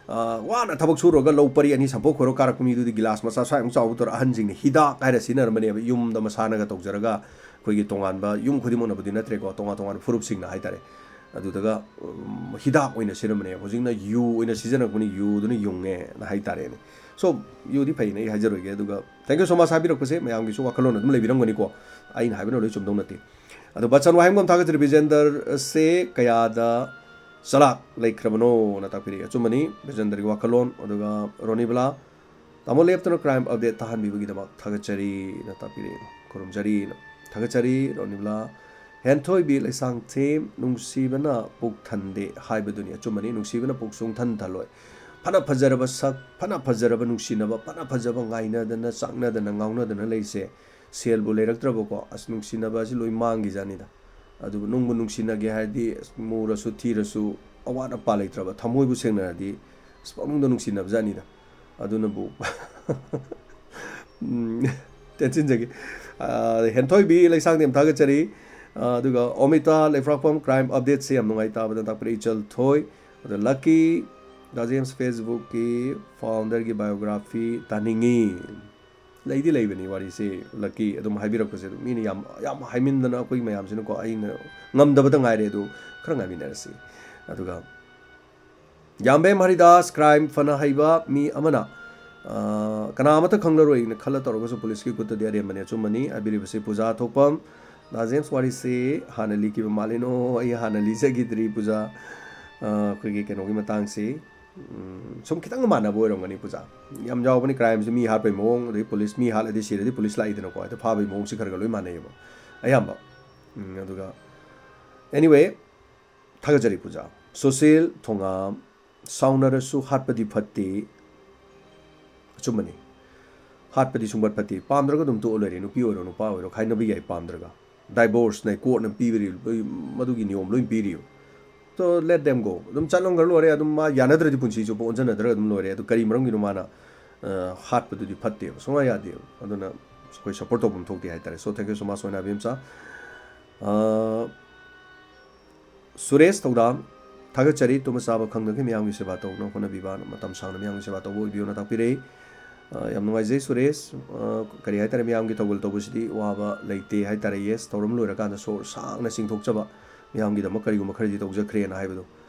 ꯑ, ꯋꯥꯅ ꯊꯕꯛ ꯁꯨꯔꯒ ꯂꯧ ꯄꯔꯤ ꯑꯅꯤ ꯁꯝꯄꯣꯛ ꯈꯣꯏꯔꯣ ꯀꯥꯔꯛꯄ ꯃꯤꯗꯨꯗꯤ ꯒꯤꯂꯥꯁ ꯃꯆꯥ ꯁ꯭ꯋꯥꯏꯃꯨꯛ ꯆꯥꯎꯕ ꯇꯧꯔ ꯑꯍꯟꯁꯤꯡꯅ ꯍꯤꯗꯥꯛ ꯍꯥꯏꯔ ꯁꯤꯖꯤꯟꯅꯔꯝꯕꯅꯦꯕ꯫ ꯌꯨꯝꯗ ꯃꯁꯥꯅꯒ ꯇꯧꯖꯔꯒ ꯑꯩꯈꯣꯏꯒꯤ ꯇꯣꯉꯥꯟꯕ ꯌꯨꯝ ꯈꯨꯗꯤꯡꯃꯛꯅꯕꯨꯗꯤ ꯅꯠꯇ꯭ꯔꯦꯀꯣ, ꯇꯣꯉꯥꯟ ꯇꯣꯉꯥꯟꯕ ꯐꯨꯔꯨꯞꯁꯤꯡꯅ ꯍꯥꯏꯇꯥꯔꯦ꯫ ꯑꯗꯨꯗꯒ, ꯎꯝ, ꯍꯤꯗꯥꯛ ꯑꯣꯏꯅ ꯁꯤꯖꯤꯟꯅꯕꯅꯦꯕ꯫ ꯍꯧꯖꯤꯛꯅ ꯌꯨ ꯑꯣꯏꯅ ꯁꯤꯖꯤꯟꯅꯔꯛꯄꯅꯤ, ꯌꯨꯗꯨꯅ ꯌꯨꯡꯉꯦꯅ ꯍꯥꯏꯇꯥꯔꯦꯅꯦ꯫ So, ꯌꯨꯗꯤ ꯐꯩꯅ ꯑꯩ ꯍꯥꯏꯖꯔꯣꯏꯒꯦ꯫ ꯑꯗꯨꯒ thank you so much ꯍꯥꯏꯕꯤꯔꯛꯄꯁꯦ, ꯃꯌꯥꯝꯒꯤꯁꯨ ꯋꯥꯈꯜꯂꯣꯟ ꯑꯗꯨꯝ ꯂꯩꯕꯤꯔꯝꯒꯅꯤꯀꯣ꯫ ꯑꯩꯅ ꯍꯥꯏꯕꯅ ꯂꯣꯏ ꯆꯨꯝꯗꯧ ꯅꯠꯇꯦ꯫ ꯑꯗꯣ ꯕꯆꯟ ꯋꯥꯍꯦꯡꯕꯝ ꯊꯥꯒꯠꯆꯔꯤ, ꯕꯤꯖꯦꯟꯗꯔꯁꯦ ꯀꯌꯥꯗ ꯆꯂꯥꯛ ꯂꯩꯈ꯭ꯔꯕꯅꯣꯅ ꯇꯥꯛꯄꯤꯔꯛꯏ꯫ ꯑꯆꯨꯝꯕꯅꯤ, ꯕꯤꯖꯦꯟꯗꯔꯒꯤ ꯋꯥꯈꯜꯂꯣꯟ꯫ ꯑꯗꯨꯒ ꯔꯣꯅꯤꯕꯂꯥ, ꯇꯥꯃꯣ ꯂꯦꯞꯇꯅ crime update ꯇꯥꯍꯟꯕꯤꯕꯒꯤꯗꯃꯛ ꯊꯥꯒꯠꯆꯔꯤꯅ ꯇꯥꯛꯄꯤꯔꯛꯑꯦ꯫ ꯈꯨꯔꯨꯝꯖꯔꯤꯅ꯫ ꯊꯥꯒꯠꯆꯔꯤ ꯔꯣꯅꯤꯕꯂꯥ꯫ ꯍꯦꯟꯊꯣꯏꯕꯤ ꯂꯩꯁꯥꯡꯊꯦꯝ, ꯅꯨꯡꯁꯤꯕꯅ ꯄꯨꯛ ꯊꯟꯗꯦ ꯍꯥꯏꯕꯗꯨꯅꯤ꯫ ꯑꯆꯨꯝꯕꯅꯤ, ꯅꯨꯡꯁꯤꯕꯅ ꯄꯨꯛ ꯁꯨꯡꯊꯟ ꯊꯜꯂꯣꯏ꯫ ꯐꯅ ꯐꯖꯔꯕ ꯁꯛ, ꯐꯅ ꯐꯖꯔꯕ ꯅꯨꯡꯁꯤꯅꯕ, ꯐꯅ ꯐꯖꯕ ꯉꯥꯏꯅꯗꯅ, ꯆꯥꯛꯅꯗꯅ, ꯉꯥꯎꯅꯗꯅ ꯂꯩꯁꯦ, ꯁꯦꯜꯕꯨ ꯂꯩꯔꯛꯇ꯭ꯔꯕꯀꯣ, ꯑꯁ, ꯅꯨꯡꯁꯤꯅꯕ ꯑꯁꯤ ꯂꯣꯏ ꯃꯥꯡꯈꯤꯖꯥꯠꯅꯤꯗ꯫ ꯑꯗꯨꯕꯨ ꯅꯨꯡꯕꯨ ꯅꯨꯡꯁꯤꯅꯒꯦ ꯍꯥꯏꯔꯗꯤ, ꯑꯁ, ꯃꯨꯔꯁꯨ ꯊꯤꯔꯁꯨ ꯑꯋꯥꯠ ꯑꯄꯥ ꯂꯩꯇ꯭ꯔꯕ, ꯊꯃꯣꯏꯕꯨ ꯁꯦꯡꯅꯔꯗꯤ, ꯑꯁ, ꯄꯪꯅꯨꯡꯗ ꯅꯨꯡꯁꯤꯅꯕꯖꯥꯠꯅꯤꯗ꯫ ꯑꯗꯨꯅꯕꯨ ꯎꯝ, ꯇꯦꯟꯁꯤꯟꯖꯒꯦ꯫ ꯑ, ꯍꯦꯟꯊꯣꯏꯕꯤ ꯂꯩꯁꯥꯡꯊꯦꯝ ꯊꯥꯒꯠꯆꯔꯤ꯫ ꯑ, ꯑꯗꯨꯒ ꯑꯣꯃꯤꯇꯥ ꯂꯩꯐ꯭ꯔꯥꯛꯄꯝ, crime update ꯁꯦ ꯌꯥꯝ ꯅꯨꯡꯉꯥꯏ ꯇꯥꯕꯗ ꯇꯥꯛꯄꯤꯔꯛꯏ ꯏꯆꯜ ꯊꯣꯏ꯫ ꯑꯗ ꯂꯛꯀꯤ, ꯗꯥ ꯖꯦꯝꯁ Facebook ꯀꯤ founder ꯒꯤ biography ꯇꯥꯅꯤꯡꯉꯤ꯫ ꯂꯩꯗꯤ ꯂꯩꯕꯅꯤ ꯋꯥꯔꯤꯁꯦ, ꯂꯛꯀꯤ ꯑꯗꯨꯝ ꯍꯥꯏꯕꯤꯔꯛꯄꯁꯦ ꯑꯗꯨꯝ ꯃꯤꯅ ꯌꯥꯝ, ꯌꯥꯝ ꯍꯥꯏꯃꯤꯟꯗꯅ ꯑꯩꯈꯣꯏ ꯃꯌꯥꯝꯁꯤꯅꯀꯣ, ꯑꯩꯅ ꯉꯝꯗꯕꯗ ꯉꯥꯏꯔꯦ, ꯑꯗꯨ ꯈꯔ ꯉꯥꯏꯃꯤꯟꯅꯔꯁꯤ꯫ ꯑꯗꯨꯒ ꯌꯥꯝꯕꯦꯝ ꯍꯔꯤꯗꯥꯁ, crime ꯐꯅ ꯍꯩꯕ ꯃꯤ ꯑꯃꯅ, ꯑ, ꯀꯅꯥ ꯑꯃꯠꯇ ꯈꯪꯂꯔꯣꯏꯅ ꯈꯜꯂ ꯇꯧꯔꯒꯁꯨ ꯄꯨꯂꯤꯁꯀꯤ ꯈꯨꯠꯇꯗꯤ ꯑꯔꯦꯝꯕꯅꯤ꯫ ꯑꯆꯨꯝꯕꯅꯤ꯫ ꯍꯥꯏꯕꯤꯔꯤꯕꯁꯤ ꯄꯨꯖꯥ ꯊꯣꯛꯄꯝ꯫ ꯗꯥ ꯖꯦꯝꯁ ꯋꯥꯔꯤꯁꯤ ꯍꯥꯟꯅ ꯂꯤꯈꯤꯕ ꯃꯥꯜꯂꯤꯅꯣ? ꯑꯩ ꯍꯥꯟꯅ ꯂꯤꯖꯈꯤꯗ꯭ꯔꯤ ꯄꯨꯖꯥ꯫ ꯑ, ꯑꯩꯈꯣꯏꯒꯤ ꯀꯩꯅꯣꯒꯤ ꯃꯇꯥꯡꯁꯤ, ꯎꯝ, ꯁꯨꯝ ꯈꯤꯇꯪ ꯃꯥꯟꯅꯕ ꯑꯣꯏꯔꯝꯒꯅꯤ ꯄꯨꯖꯥ꯫ ꯌꯥꯝ ꯌꯥꯎꯕꯅꯤ crimeꯁꯤ, ꯃꯤ ꯍꯥꯠꯄꯩ ꯃꯑꯣꯡ, ꯑꯗꯩ ꯄꯨꯂꯤꯁ ꯃꯤ ꯍꯥꯠꯂꯗꯤ ꯁꯤꯔꯗꯤ ꯄꯨꯂꯤꯁ ꯂꯥꯛꯏꯗꯅꯀꯣ, ꯍꯦꯛꯇ ꯐꯥꯕꯩ ꯃꯑꯣꯡꯁꯤ ꯈꯔ ꯈꯔ ꯂꯣꯏ ꯃꯥꯟꯅꯩꯌꯦꯕ ꯑꯌꯥꯝꯕ꯫ ꯎꯝ, ꯑꯗꯨꯒ anyway, ꯊꯥꯒꯠꯆꯔꯤ ꯄꯨꯖꯥ꯫ ꯁꯨꯁꯤꯜ ꯊꯣꯉꯥꯝ, ꯁꯥꯎꯅꯔꯁꯨ ꯍꯥꯠꯄꯗꯤ ꯐꯠꯇꯦ꯫ ꯑꯆꯨꯝꯕꯅꯤ꯫ ꯍꯥꯠꯄꯗꯤ ꯁꯨꯡꯐꯠ ꯐꯠꯇꯦ꯫ ꯄꯥꯝꯗ꯭ꯔꯒ ꯑꯗꯨꯝ ꯇꯣꯛꯑ ꯂꯣꯏꯔꯦ꯫ ꯅꯨꯄꯤ ꯑꯣꯏꯔꯣ ꯅꯨꯄꯥ ꯑꯣꯏꯔꯣ ꯈꯥꯏꯅꯕ ꯌꯥꯏ ꯄꯥꯝꯗ꯭ꯔꯒ꯫ Divorce ꯅꯦ, courtꯅ ꯄꯤꯕꯔꯤ, ꯃꯗꯨꯒꯤ ꯅꯤꯌꯣꯝ ꯂꯣꯏ ꯄꯤꯔꯤꯌꯨ꯫ So let them go꯫ ꯑꯗꯨꯝ ꯆꯠꯂꯝꯈ꯭ꯔ ꯂꯣꯏꯔꯦ꯫ ꯑꯗꯨꯝ ꯃꯥ ꯌꯥꯅꯗ꯭ꯔꯗꯤ ꯄꯨꯟꯁꯤ ꯆꯨꯞꯄ ꯑꯣꯟꯖꯅꯗ꯭ꯔꯒ ꯑꯗꯨꯝ ꯂꯣꯏꯔꯦ꯫ ꯑꯗꯨ ꯀꯔꯤ ꯃꯔꯝꯒꯤꯅꯣ ꯃꯥꯅ, ꯑ, ꯍꯥꯠꯄꯗꯨꯗꯤ ꯐꯠꯇꯦꯕ꯫ ꯁꯨꯡꯌꯥ ꯌꯥꯗꯦꯕ꯫ ꯑꯗꯨꯅ ꯑꯩꯈꯣꯏ support ꯇꯧꯐꯝ ꯊꯣꯛꯇꯦ ꯍꯥꯏꯇꯥꯔꯦ꯫ So thank you so much, Sona ꯏꯕꯦꯝꯆꯥ꯫ ꯑ, ꯁꯨꯔꯦꯁ ꯊꯧꯗꯥꯝ, ꯊꯥꯒꯠꯆꯔꯤ꯫ ꯇꯨꯝꯕ ꯆꯥꯕ ꯈꯪꯗꯈꯩ ꯃꯤꯌꯥꯝꯒꯤ ꯁꯦꯕꯥ ꯇꯧꯅꯕ ꯍꯣꯠꯅꯕꯤꯕ, ꯃꯇꯝ ꯁꯥꯡꯅ ꯃꯤꯌꯥꯝꯒꯤ ꯁꯦꯕꯥ ꯇꯧꯕ ꯑꯣꯏꯕꯤꯌꯨꯅ ꯇꯥꯛꯄꯤꯔꯛꯏ꯫ ꯑ, ꯌꯥꯝ ꯅꯨꯡꯉꯥꯏꯖꯩ ꯁꯨꯔꯦꯁ꯫ ꯑ, ꯀꯔꯤ ꯍꯥꯏꯇꯥꯔꯦ, ꯃꯤꯌꯥꯝꯒꯤ ꯊꯧꯒꯜ ꯇꯧꯕꯁꯤꯗꯤ ꯋꯥꯕ ꯂꯩꯇꯦ ꯍꯥꯏꯇꯥꯔꯦ꯫ Yes, ꯊꯧꯔꯝ ꯂꯣꯏꯔꯀꯥꯟꯗ ꯁꯣꯔ ꯁꯥꯡꯅ ꯆꯤꯡꯊꯣꯛꯆꯕ, ꯃꯤꯌꯥꯝꯒꯤꯗꯃꯛ ꯀꯔꯤꯒꯨꯝꯕ ꯈꯔꯗꯤ ꯇꯧꯖꯈ꯭ꯔꯦꯅ ꯍꯥꯏꯕꯗꯣ,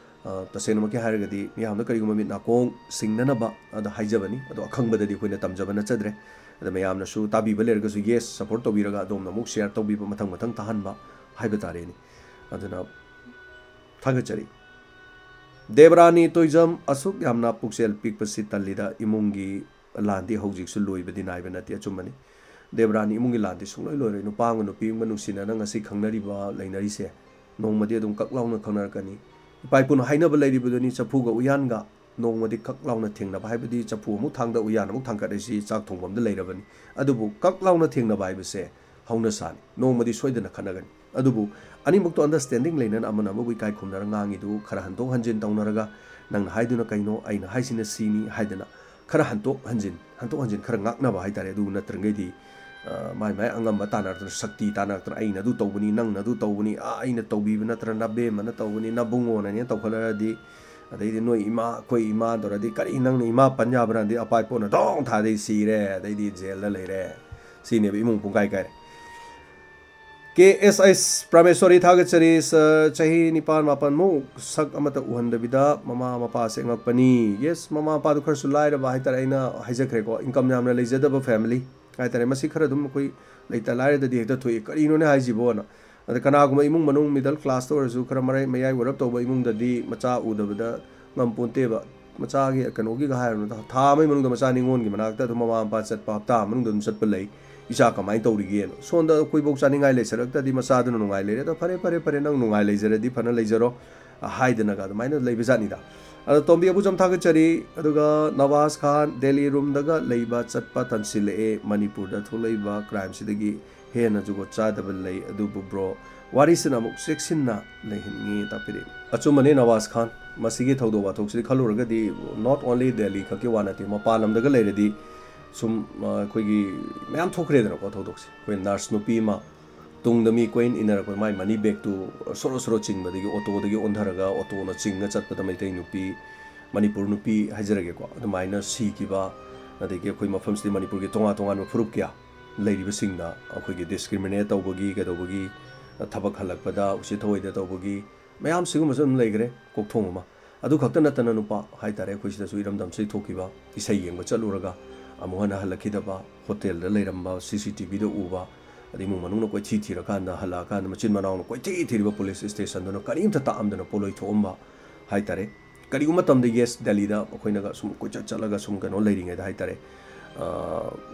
ꯑ, ꯇꯁꯦꯡꯅꯃꯛꯀꯤ ꯍꯥꯏꯔꯒꯗꯤ ꯃꯤꯌꯥꯝꯗ ꯀꯔꯤꯒꯨꯝꯕ ꯃꯤꯠ ꯅꯥꯀꯣꯡ ꯁꯤꯡꯅꯅꯕ ꯑꯗ ꯍꯥꯏꯖꯕꯅꯤ꯫ ꯑꯗꯣ ꯑꯈꯪꯕꯗꯗꯤ ꯑꯩꯈꯣꯏꯅ ꯇꯝꯖꯕ ꯅꯠꯆꯗ꯭ꯔꯦ꯫ ꯑꯗ ꯃꯌꯥꯝꯅꯁꯨ ꯇꯥꯕꯤꯕ ꯂꯩꯔꯒꯁꯨ, yes, support ꯇꯧꯕꯤꯔꯒ ꯑꯗꯣꯝꯅ ꯑꯃꯨꯛ share ꯇꯧꯕꯤꯕ, ꯃꯊꯪ ꯃꯊꯪ ꯇꯥꯍꯟꯕ ꯍꯥꯏꯕ ꯇꯥꯔꯦꯅꯦ꯫ ꯑꯗꯨꯅ ꯊꯥꯒꯠꯆꯔꯤ꯫ ꯗꯦꯕꯔꯥꯅꯤ ꯇꯣꯏꯖꯝ, ꯑꯁꯨꯛ ꯌꯥꯝꯅ ꯄꯨꯛꯆꯦꯜ ꯄꯤꯛꯄꯁꯤ ꯇꯜꯂꯤꯗ, ꯏꯃꯨꯡꯒꯤ ꯂꯥꯟꯗꯤ ꯍꯧꯖꯤꯛꯁꯨ ꯂꯣꯏꯕꯗꯤ ꯅꯥꯏꯕ ꯅꯠꯇꯦ, ꯑꯆꯨꯝꯕꯅꯤ꯫ ꯗꯦꯕꯔꯥꯅꯤ ꯏꯃꯨꯡꯒꯤ ꯂꯥꯟꯗꯤ ꯁꯨꯡꯂꯣꯏ ꯂꯣꯏꯔꯣꯏ꯫ ꯅꯨꯄꯥ ꯑꯃꯒ ꯅꯨꯄꯤ ꯑꯃꯒ ꯅꯨꯡꯁꯤꯅꯅ ꯉꯁꯤ ꯈꯪꯅꯔꯤꯕ, ꯂꯩꯅꯔꯤꯁꯦ, ꯅꯣꯡꯃꯗꯤ ꯑꯗꯨꯝ ꯀꯛ ꯂꯥꯎꯅ ꯈꯪꯅꯔꯛꯀꯅꯤ꯫ ꯏꯄꯥ ꯏꯄꯨꯅ ꯍꯥꯏꯅꯕ ꯂꯩꯔꯤꯕꯗꯨꯅꯤ, ꯆꯐꯨꯒ ꯎꯌꯥꯟꯒ ꯅꯣꯡꯃꯗꯤ ꯀꯛ ꯂꯥꯎꯅ ꯊꯦꯡꯅꯕ ꯍꯥꯏꯕꯗꯤ ꯆꯐꯨ ꯑꯃꯨꯛ ꯊꯥꯡꯗ ꯎꯌꯥꯟ ꯑꯃꯨꯛ ꯊꯥꯡꯒꯠ ꯍꯥꯏꯁꯤ ꯆꯥꯛ ꯊꯣꯡꯐꯝꯗ ꯂꯩꯔꯕꯅꯤ꯫ ꯑꯗꯨꯕꯨ ꯀꯛ ꯂꯥꯎꯅ ꯊꯦꯡꯅꯕ ꯍꯥꯏꯕꯁꯦ ꯍꯧꯅꯁꯥꯅꯤ꯫ ꯅꯣꯡꯃꯗꯤ ꯁꯣꯏꯗꯅ ꯈꯠꯅꯒꯅꯤ꯫ ꯑꯗꯨꯕꯨ ꯑꯅꯤꯃꯛꯇꯣ understanding ꯂꯩꯅꯅ ꯑꯃꯅ ꯑꯃꯕꯨ ꯏꯀꯥꯏ ꯈꯨꯝꯅꯔ ꯉꯥꯡꯉꯤꯗꯨ ꯈꯔ ꯍꯟꯗꯣꯛ ꯍꯟꯖꯤꯟ ꯇꯧꯅꯔꯒ, "ꯅꯪꯅ ꯍꯥꯏꯗꯨꯅ ꯀꯩꯅꯣ, ꯑꯩꯅ ꯍꯥꯏꯁꯤꯅ ꯁꯤꯅꯤ" ꯍꯥꯏꯗꯅ ꯈꯔ ꯍꯟꯗꯣꯛ ꯍꯟꯖꯤꯟ, ꯍꯟꯗꯣꯛ ꯍꯟꯖꯤꯟ ꯈꯔ ꯉꯥꯛꯅꯕ ꯍꯥꯏꯇꯥꯔꯦ꯫ ꯑꯗꯨ ꯅꯠꯇ꯭ꯔꯤꯉꯩꯗꯤ, ꯑ, ꯃꯥꯏ ꯃꯥꯏ ꯑꯉꯝꯕ ꯇꯥꯟꯅꯔꯛꯇꯅ, ꯁꯛꯇꯤ ꯇꯥꯟꯅꯔꯛꯇꯅ, "ꯑꯩꯅ ꯑꯗꯨ ꯇꯧꯕꯅꯤ, ꯅꯪꯅ ꯑꯗꯨ ꯇꯧꯕꯅꯤ, ꯑꯥ, ꯑꯩꯅ ꯇꯧꯕꯤꯕ ꯅꯠꯇ꯭ꯔ ꯅꯕꯦꯝꯃꯅ ꯇꯧꯕꯅꯤ, ꯅꯕꯨꯡꯉꯣꯅꯅꯦ" ꯇꯧꯈꯠꯂꯛꯑꯗꯤ, ꯑꯗꯩꯗꯤ ꯅꯣꯏ ꯏꯃꯥ, ꯑꯩꯈꯣꯏ ꯏꯃꯥ ꯇꯧꯔꯗꯤ, "ꯀꯔꯤ ꯅꯪꯅ ꯏꯃꯥ ꯄꯟ ꯌꯥꯕ꯭ꯔꯥ?" ꯑꯗꯩ ꯑꯄꯥꯏ ꯄꯣꯠꯅ ꯗꯣꯡ ꯊꯥꯗꯩ ꯁꯤꯔꯦ, ꯑꯗꯩꯗꯤ ꯖꯦꯜꯗ ꯂꯩꯔꯦ꯫ ꯁꯤꯅꯦꯕ ꯏꯃꯨꯡ ꯄꯨꯡꯀꯥꯏ ꯀꯥꯏꯔꯦ꯫ ꯀꯦ ꯑꯦꯁ ꯑꯩꯁ ꯄ꯭ꯔꯃꯦꯁꯣꯔꯤ ꯊꯥꯒꯠꯆꯔꯤ꯫ ꯁ-, ꯆꯍꯤ ꯅꯤꯄꯥꯟ ꯃꯥꯄꯟꯃꯨꯛ ꯁꯛ ꯑꯃꯠꯇ ꯎꯍꯟꯗꯕꯤꯗ ꯃꯃꯥ ꯃꯄꯥꯁꯦ ꯑꯉꯛꯄꯅꯤ꯫ Yes, ꯃꯃꯥ ꯃꯄꯥꯗꯨ ꯈꯔꯁꯨ ꯂꯥꯏꯔꯕ ꯍꯥꯏꯇꯥꯔꯦ꯫ ꯑꯩꯅ ꯍꯥꯏꯖꯈ꯭ꯔꯦꯀꯣ, income ꯌꯥꯝꯅ ꯂꯩꯖꯗꯕ family ꯍꯥꯏꯇꯥꯔꯦ꯫ ꯃꯁꯤ ꯈꯔ ꯑꯗꯨꯝ ꯑꯩꯈꯣꯏ ꯂꯩꯇ ꯂꯥꯏꯔꯗꯗꯤ ꯍꯦꯛꯇ ꯊꯣꯛꯏ꯫ ꯀꯔꯤꯅꯣꯅꯦ ꯍꯥꯏꯁꯤꯕꯣꯅ? ꯑꯗ ꯀꯅꯥꯒꯨꯝꯕ ꯏꯃꯨꯡ ꯃꯅꯨꯡ middle classꯇ ꯑꯣꯏꯔꯁꯨ ꯈꯔ ꯃꯔꯩ-, ꯃꯌꯥꯏ ꯑꯣꯏꯔꯞ ꯇꯧꯕ ꯏꯃꯨꯡꯗꯗꯤ ꯃꯆꯥ ꯎꯗꯕꯗ ꯉꯝꯄꯣꯟꯇꯦꯕ꯫ ꯃꯆꯥꯒꯤ ꯀꯩꯅꯣꯒꯤꯒ ꯍꯥꯏꯔꯨꯅꯨꯗ, ꯊꯥ ꯑꯃꯒꯤ ꯃꯅꯨꯡꯗ ꯃꯆꯥ ꯅꯤꯉꯣꯜꯒꯤ ꯃꯅꯥꯛꯇ ꯑꯗꯨꯝ ꯃꯃꯥ ꯃꯄꯥ ꯆꯠꯄ, ꯍꯞꯇꯥ ꯑꯃ ꯃꯅꯨꯡꯗ ꯑꯗꯨꯝ ꯆꯠꯄ ꯂꯩ꯫ "ꯏꯆꯥ ꯀꯃꯥꯏꯅ ꯇꯧꯔꯤꯒꯦꯅ?" ꯁꯣꯝꯗ ꯑꯩꯈꯣꯏꯐꯧ ꯆꯥꯅꯤꯡꯉꯥꯏ ꯂꯩꯁꯜꯂꯛꯇ꯭ꯔꯗꯤ ꯃꯆꯥꯗꯨꯅ ꯅꯨꯡꯉꯥꯏ ꯂꯩꯔꯦ꯫ ꯑꯗꯣ "ꯐꯔꯦ, ꯐꯔꯦ, ꯐꯔꯦ, ꯅꯪ ꯅꯨꯡꯉꯥꯏ ꯂꯩꯖꯔꯗꯤ ꯐꯅ ꯂꯩꯖꯔꯣ" ꯍꯥꯏꯗꯅꯒ ꯑꯗꯨꯃꯥꯏꯅ ꯂꯩꯕ ꯖꯥꯠꯅꯤꯗ꯫ ꯑꯗꯣ ꯇꯣꯝꯕꯤ ꯑꯕꯨꯆꯝ ꯊꯥꯒꯠꯆꯔꯤ꯫ ꯑꯗꯨꯒ ꯅꯋꯥꯖ ꯈꯥꯟ, "ꯗꯦꯜꯂꯤ ꯔꯨꯝꯗꯒ ꯂꯩꯕ ꯆꯠꯄ ꯇꯟꯁꯤꯜꯂꯛꯑꯦ꯫ ꯃꯅꯤꯄꯨꯔꯗ ꯊꯣꯛꯂꯛꯏꯕ crimeꯁꯤꯗꯒꯤ ꯍꯦꯟꯅ ꯖꯨꯒꯣꯠ ꯆꯥꯗꯕ ꯂꯩ, ꯑꯗꯨꯕꯨ bro, ꯋꯥꯔꯤꯁꯤꯅ ꯑꯃꯨꯛ ꯆꯦꯛꯁꯤꯟꯅ ꯂꯩꯍꯟꯅꯤꯡꯉꯤ" ꯇꯥꯛꯄꯤꯔꯛꯏ꯫ ꯑꯆꯨꯝꯕꯅꯤ ꯅꯋꯥꯖ ꯈꯥꯟ, ꯃꯁꯤꯒꯤ ꯊꯧꯗꯣꯛ ꯋꯥꯊꯣꯛꯁꯤꯗꯤ ꯈꯜꯂꯨꯔꯒꯗꯤ not only ꯗꯦꯜꯂꯤ ꯈꯛꯀꯤ ꯋꯥ ꯅꯠꯇꯦ, ꯃꯄꯥꯟ ꯂꯝꯗꯒ ꯂꯩꯔꯗꯤ ꯁꯨꯝ, ꯑ, ꯑꯩꯈꯣꯏꯒꯤ ꯃꯌꯥꯝ ꯊꯣꯛꯈ꯭ꯔꯦꯗꯅꯀꯣ ꯊꯧꯗꯣꯛꯁꯦ꯫ ꯑꯩꯈꯣꯏ nurse ꯅꯨꯄꯤ ꯑꯃ ꯇꯨꯡꯗ ꯃꯤ ꯀꯣꯏꯟ ꯏꯟꯅꯔꯛꯄꯗ ꯃꯥꯏ money bagꯇꯨ ꯁꯣꯔꯣ ꯁꯣꯔꯣ ꯆꯤꯡꯕꯗꯒꯤ ꯑꯣꯇꯣꯗꯒꯤ ꯑꯣꯟꯊꯔꯒ ꯑꯣꯇꯣꯅ ꯆꯤꯡꯉ ꯆꯠꯄꯗ ꯃꯩꯇꯩ ꯅꯨꯄꯤ, ꯃꯅꯤꯄꯨꯔ ꯅꯨꯄꯤ ꯍꯥꯏꯖꯔꯒꯦꯀꯣ, ꯑꯗꯨꯃꯥꯏꯅ ꯁꯤꯈꯤꯕ, ꯑꯗꯒꯤ ꯑꯩꯈꯣꯏ ꯃꯐꯝꯁꯤꯗ ꯃꯅꯤꯄꯨꯔꯒꯤ ꯇꯣꯉꯥꯟ ꯇꯣꯉꯥꯟꯕ ꯐꯨꯔꯨꯞ ꯀꯌꯥ ꯂꯩꯔꯤꯕꯁꯤꯡꯗ ꯑꯩꯈꯣꯏꯒꯤ discriminate ꯇꯧꯕꯒꯤ, ꯀꯩꯗꯧꯕꯒꯤ, ꯊꯕꯛ ꯍꯜꯂꯛꯄꯗ ꯎꯁꯤꯠ ꯊꯑꯣꯏꯗ ꯇꯧꯕꯒꯤ ꯃꯌꯥꯝ ꯁꯤꯒꯨꯝꯕꯁꯨ ꯑꯗꯨꯝ ꯂꯩꯈ꯭ꯔꯦ, ꯀꯣꯛꯊꯣꯡ ꯑꯃ꯫ ꯑꯗꯨ ꯈꯛꯇ ꯅꯠꯇꯅ ꯅꯨꯄꯥ ꯍꯥꯏꯇꯥꯔꯦ, ꯑꯩꯈꯣꯏ ꯁꯤꯗꯁꯨ ꯏꯔꯝꯗꯝꯁꯤꯗ ꯊꯣꯛꯈꯤꯕ, ꯏꯁꯩ ꯌꯦꯡꯕ ꯆꯠꯂꯨꯔꯒ ꯑꯃꯨꯛ ꯍꯟꯅ ꯍꯜꯂꯛꯈꯤꯗꯕ, ꯍꯣꯇꯦꯜꯗ ꯂꯩꯔꯝꯕ, ꯁꯤ ꯁꯤ ꯇꯤ ꯚꯤꯗ ꯎꯕ, ꯑꯗꯩ ꯏꯃꯨꯡ ꯃꯅꯨꯡꯅ ꯀꯣꯏꯊꯤ ꯊꯤꯔꯀꯥꯟꯗ, ꯍꯜꯂꯛꯑꯀꯥꯟꯗ ꯃꯆꯤꯟ ꯃꯅꯥꯎꯅ ꯀꯣꯏꯊꯤ ꯊꯤꯔꯤꯕ ꯄꯨꯂꯤꯁ ꯁ꯭ꯇꯦꯁꯟꯗꯨꯅ ꯀꯔꯤꯝꯇ ꯇꯥꯛꯑꯝꯗꯅ ꯄꯣꯂꯣꯏ ꯊꯣꯛꯑꯝꯕ ꯍꯥꯏꯇꯥꯔꯦ꯫ ꯀꯔꯤꯒꯨꯝꯕ ꯃꯇꯝꯗ, ꯌꯦꯁ, ꯗꯦꯜꯂꯤꯗ ꯑꯩꯈꯣꯏꯅꯒ ꯁꯨꯝ ꯀꯣꯏꯆꯠ ꯆꯠꯂꯒ ꯁꯨꯝ ꯀꯩꯅꯣ ꯂꯩꯔꯤꯉꯩꯗ ꯍꯥꯏꯇꯥꯔꯦ, ꯑ,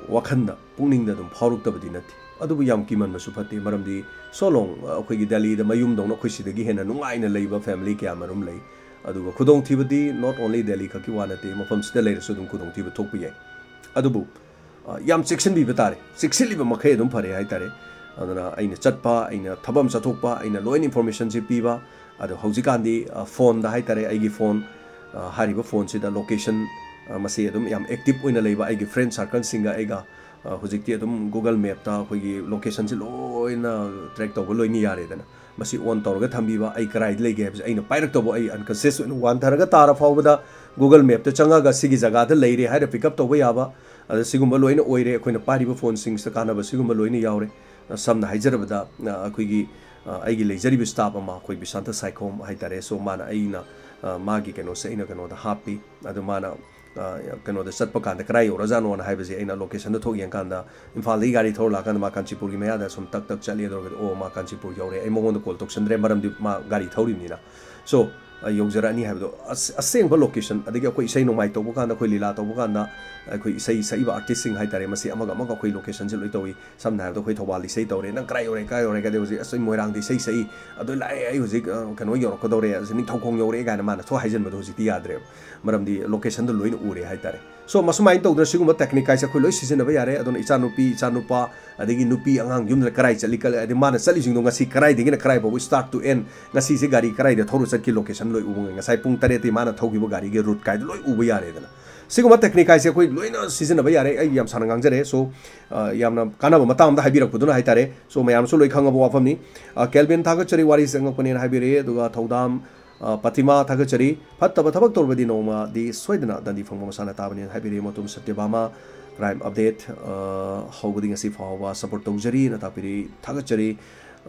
ꯋꯥꯈꯟꯗ, ꯄꯨꯛꯅꯤꯡꯗ ꯑꯗꯨꯝ ꯐꯥꯎꯔꯛꯇꯕꯗꯤ ꯅꯠꯇꯦ꯫ ꯑꯗꯨꯕꯨ ꯌꯥꯝ ꯀꯤꯃꯟꯕꯁꯨ ꯐꯠꯇꯦ, ꯃꯔꯝꯗꯤ so long, ꯑ, ꯑꯩꯈꯣꯏꯒꯤ ꯗꯦꯜꯂꯤꯗ ꯃꯌꯨꯝꯗꯧꯅ ꯑꯩꯈꯣꯏ ꯁꯤꯗꯒꯤ ꯍꯦꯟꯅ ꯅꯨꯡꯉꯥꯏꯅ ꯂꯩꯕ ꯐꯦꯃꯤꯂꯤ ꯀꯌꯥ ꯃꯔꯨꯝ ꯂꯩ꯫ ꯑꯗꯨꯒ ꯈꯨꯗꯣꯡꯊꯤꯕꯗꯤ not only ꯗꯦꯜꯂꯤ ꯈꯛꯀꯤ ꯋꯥ ꯅꯠꯇꯦ, ꯃꯐꯝꯁꯤꯗ ꯂꯩꯔꯁꯨ ꯑꯗꯨꯝ ꯈꯨꯗꯣꯡꯊꯤꯕ ꯊꯣꯛꯄ ꯌꯥꯏ꯫ ꯑꯗꯨꯕꯨ, ꯑ, ꯌꯥꯝ ꯆꯦꯛꯁꯤꯟꯕꯤꯕ ꯇꯥꯔꯦ꯫ ꯆꯦꯛꯁꯤꯜꯂꯤꯕ ꯃꯈꯩ ꯑꯗꯨꯝ ꯐꯔꯦ ꯍꯥꯏꯇꯥꯔꯦ꯫ ꯑꯗꯨꯅ ꯑꯩꯅ ꯆꯠꯄ, ꯑꯩꯅ ꯊꯕꯛ ꯑꯃ ꯆꯠꯊꯣꯛꯄ, ꯑꯩꯅ ꯂꯣꯏꯅ informationꯁꯦ ꯄꯤꯕ꯫ ꯑꯗꯣ ꯍꯧꯖꯤꯛꯀꯥꯟꯗꯤ, ꯑ, phoneꯗ ꯍꯥꯏꯇꯥꯔꯦ, ꯑꯩꯒꯤ phone, ꯑ, ꯍꯥꯏꯔꯤꯕ phoneꯁꯤꯗ location, ꯑ, ꯃꯁꯤ ꯑꯗꯨꯝ ꯌꯥꯝ active ꯑꯣꯏꯅ ꯂꯩꯕ ꯑꯩꯒꯤ friend circleꯁꯤꯡꯒ ꯑꯩꯒ, ꯑ, ꯍꯧꯖꯤꯛꯇꯤ ꯑꯗꯨꯝ Google Mapꯇ ꯑꯩꯈꯣꯏꯒꯤ locationꯁꯦ ꯂꯣꯏꯅ track ꯇꯧꯕ ꯂꯣꯏꯅ ꯌꯥꯔꯦꯗꯅ꯫ ꯃꯁꯤ on ꯇꯧꯔꯒ ꯊꯝꯕꯤꯕ, ꯑꯩ ꯀꯗꯥꯏꯗ ꯂꯩꯒꯦ ꯍꯥꯏꯕꯁꯦ ꯑꯩꯅ ꯄꯥꯏꯔꯛꯇꯧꯕ, ꯑꯩ unconscious ꯑꯣꯏꯅ ꯋꯥꯟꯊꯔꯒ ꯇꯥꯔ ꯐꯥꯎꯕꯗ Google Mapꯇ ꯆꯪꯉꯒ ꯁꯤꯒꯤ ꯖꯒꯥꯗ ꯂꯩꯔꯦ ꯍꯥꯏꯔ pick up ꯇꯧꯕ ꯌꯥꯕ, ꯑꯗ ꯁꯤꯒꯨꯝꯕ ꯂꯣꯏꯅ ꯑꯣꯏꯔꯦ꯫ ꯑꯩꯈꯣꯏꯅ ꯄꯥꯏꯔꯤꯕ phoneꯁꯤꯡꯁꯤꯗ ꯀꯥꯟꯅꯕ ꯁꯤꯒꯨꯝꯕ ꯂꯣꯏꯅ ꯌꯥꯎꯔꯦ꯫ ꯑ, ꯁꯝꯅ ꯍꯥꯏꯖꯔꯕꯗ, ꯑ, ꯑꯩꯈꯣꯏꯒꯤ, ꯑ, ꯑꯩꯒꯤ ꯂꯩꯖꯔꯤꯕ staff ꯑꯃ, ꯑꯩꯈꯣꯏ ꯕꯤꯁꯥꯟꯇ ꯁꯥꯏꯈꯣꯝ ꯍꯥꯏꯇꯥꯔꯦ꯫ So ꯃꯥꯅ ꯑꯩꯅ, ꯑ, ꯃꯥꯒꯤ ꯀꯩꯅꯣꯁꯦ ꯑꯩꯅ ꯀꯩꯅꯣꯗ ꯍꯥꯞꯄꯤ꯫ ꯑꯗꯣ ꯃꯥꯅ, ꯑ, ꯀꯩꯅꯣꯗ ꯆꯠꯄ ꯀꯥꯟꯗ ꯀꯗꯥꯏ ꯌꯧꯔꯖꯥꯠꯅꯣꯅ ꯍꯥꯏꯕꯁꯦ ꯑꯩꯅ locationꯗ ꯊꯣꯛ ꯌꯦꯡꯀꯥꯟꯗ ꯏꯝꯐꯥꯜꯗꯒꯤ ꯒꯥꯔꯤ ꯊꯧꯔ ꯂꯥꯛꯀꯥꯟꯗ ꯃꯥ ꯀꯥꯟꯆꯤꯄꯨꯔꯒꯤ ꯃꯌꯥꯗ ꯁꯨꯝ ꯇꯛ ꯇꯛ ꯆꯠꯂꯤ꯫ ꯑꯗꯨꯒ, "ꯑꯣ, ꯃꯥ ꯀꯥꯟꯆꯤꯄꯨꯔ ꯌꯧꯔꯦ"꯫ ꯑꯩ ꯃꯉꯣꯟꯗ call ꯇꯧꯁꯟꯗ꯭ꯔꯦ, ꯃꯔꯝꯗꯤ ꯃꯥ ꯒꯥꯔꯤ ꯊꯧꯔꯤꯕꯅꯤꯅ꯫ So, ꯑ, ꯌꯧꯖꯔꯛꯑꯅꯤ ꯍꯥꯏꯕꯗꯣ꯫ ꯑꯁ-, ꯑꯁꯦꯡꯕ location, ꯑꯗꯒꯤ ꯑꯩꯈꯣꯏ ꯏꯁꯩ ꯅꯣꯡꯃꯥꯏ ꯇꯧꯕ ꯀꯥꯟꯗ, ꯑꯩꯈꯣꯏ ꯂꯤꯂꯥ ꯇꯧꯕ ꯀꯥꯟꯗ, ꯑꯩꯈꯣꯏ ꯏꯁꯩ ꯁꯛꯏꯕ artistꯁꯤꯡ ꯍꯥꯏꯇꯥꯔꯦ, ꯃꯁꯤ ꯑꯃꯒ ꯑꯃꯒ ꯑꯩꯈꯣꯏ locationꯁꯦ ꯂꯣꯏ ꯇꯧꯏ꯫ ꯁꯝꯅ ꯍꯥꯏꯔꯕꯗ ꯑꯩꯈꯣꯏ ꯊꯧꯕꯥꯜꯗ ꯏꯁꯩ ꯇꯧꯔꯦ, "ꯅꯪ ꯀꯗꯥꯏ ꯌꯧꯔꯦ, ꯀꯗꯥꯏ ꯌꯧꯔꯦ?" ꯀꯥꯏꯗ ꯍꯧꯖꯤꯛ, "ꯑꯁ, ꯑꯩ ꯃꯣꯏꯔꯥꯡꯗ ꯏꯁꯩ ꯁꯛꯏ, ꯑꯗꯨ ꯂꯥꯛꯑꯦ, ꯑꯩ ꯍꯧꯖꯤꯛ, ꯑ, ꯀꯩꯅꯣ ꯌꯧꯔꯛꯀꯗꯧꯔꯦ, ꯑꯁ, ꯅꯤꯡꯊꯧꯈꯣꯡ ꯌꯧꯔꯛꯑꯦ" ꯀꯥꯏꯅ ꯃꯥꯅ ꯊꯣꯛ ꯍꯥꯏꯖꯤꯟꯕꯗꯣ ꯍꯧꯖꯤꯛꯇꯤ ꯌꯥꯗ꯭ꯔꯦꯕ, ꯃꯔꯝꯗꯤ locationꯗꯣ ꯂꯣꯏꯅ ꯎꯔꯦ ꯍꯥꯏꯇꯥꯔꯦ꯫ So, ꯃꯁꯨꯃꯥꯏꯅ ꯇꯧꯗꯅ ꯁꯤꯒꯨꯝꯕ technique ꯍꯥꯏꯁꯦ ꯑꯩꯈꯣꯏ ꯂꯣꯏ ꯁꯤꯖꯤꯟꯅꯕ ꯌꯥꯔꯦ꯫ ꯑꯗꯨꯅ ꯏꯆꯥꯅꯨꯄꯤ, ꯏꯆꯥꯅꯨꯄꯥ, ꯑꯗꯒꯤ ꯅꯨꯄꯤ ꯑꯉꯥꯡ ꯌꯨꯝꯗ ꯀꯗꯥꯏ ꯆꯠꯂꯤ, ꯀ-, ꯑꯗꯩ ꯃꯥꯅ ꯆꯠꯂꯤꯁꯤꯡꯗꯣ ꯉꯁꯤ ꯀꯗꯥꯏꯗꯒꯤꯅ ꯀꯗꯥꯏ ꯐꯥꯎꯕ start to end, ꯉꯁꯤꯁꯦ ꯒꯥꯔꯤ ꯀꯗꯥꯏꯗ ꯊꯧꯔ ꯆꯠꯈꯤ, location ꯂꯣꯏ ꯎꯕ ꯉꯝꯃꯤ꯫ ꯉꯁꯥꯏ ꯄꯨꯡ ꯇꯔꯦꯠꯇꯤ ꯃꯥꯅ ꯊꯧꯈꯤꯕ ꯒꯥꯔꯤꯒꯤ route ꯀꯥꯏꯗ ꯂꯣꯏ ꯎꯕ ꯌꯥꯔꯦꯗꯅ꯫ ꯁꯤꯒꯨꯝꯕ technique ꯍꯥꯏꯁꯦ ꯑꯩꯈꯣꯏ ꯂꯣꯏꯅ ꯁꯤꯖꯤꯟꯅꯕ ꯌꯥꯔꯦ꯫ ꯑꯩ ꯌꯥꯝ ꯁꯥꯡꯅ ꯉꯥꯡꯖꯔꯦ꯫ So, ꯑ, ꯌꯥꯝꯅ ꯀꯥꯟꯅꯕ ꯃꯇꯥꯡ ꯑꯃꯗ ꯍꯥꯏꯕꯤꯔꯛꯄꯗꯨꯅ ꯍꯥꯏꯇꯥꯔꯦ꯫ So, ꯃꯌꯥꯝꯁꯨ ꯂꯣꯏ ꯈꯪꯉꯕ ꯋꯥꯐꯝꯅꯤ꯫ ꯑ, ꯀꯦꯜꯕꯤꯟ ꯊꯥꯒꯠꯆꯔꯤ, ꯋꯥꯔꯤ ꯆꯪꯉꯛꯄꯅꯦꯅ ꯍꯥꯏꯕꯤꯔꯛꯑꯦ꯫ ꯑꯗꯨꯒ ꯊꯧꯗꯥꯝ, ꯑ, ꯄꯇꯤꯃꯥ ꯊꯥꯒꯠꯆꯔꯤ꯫ "ꯐꯠꯇꯕ ꯊꯕꯛ ꯇꯧꯔꯕꯗꯤ ꯅꯣꯡꯃꯗꯤ ꯁꯣꯏꯗꯅ ꯗꯟꯗꯤ ꯐꯪꯕ ꯃꯁꯥꯅ ꯇꯥꯕꯅꯤ" ꯍꯥꯏꯕꯤꯔꯛꯑꯦ꯫ ꯃꯇꯨꯝ ꯁꯇ꯭ꯌꯚꯥꯃꯥ, crime update, ꯑ, ꯍꯧꯕꯗꯤ ꯉꯁꯤ ꯐꯥꯎꯕ support ꯇꯧꯖꯔꯤꯅ ꯇꯥꯛꯄꯤꯔꯤ꯫ ꯊꯥꯒꯠꯆꯔꯤ꯫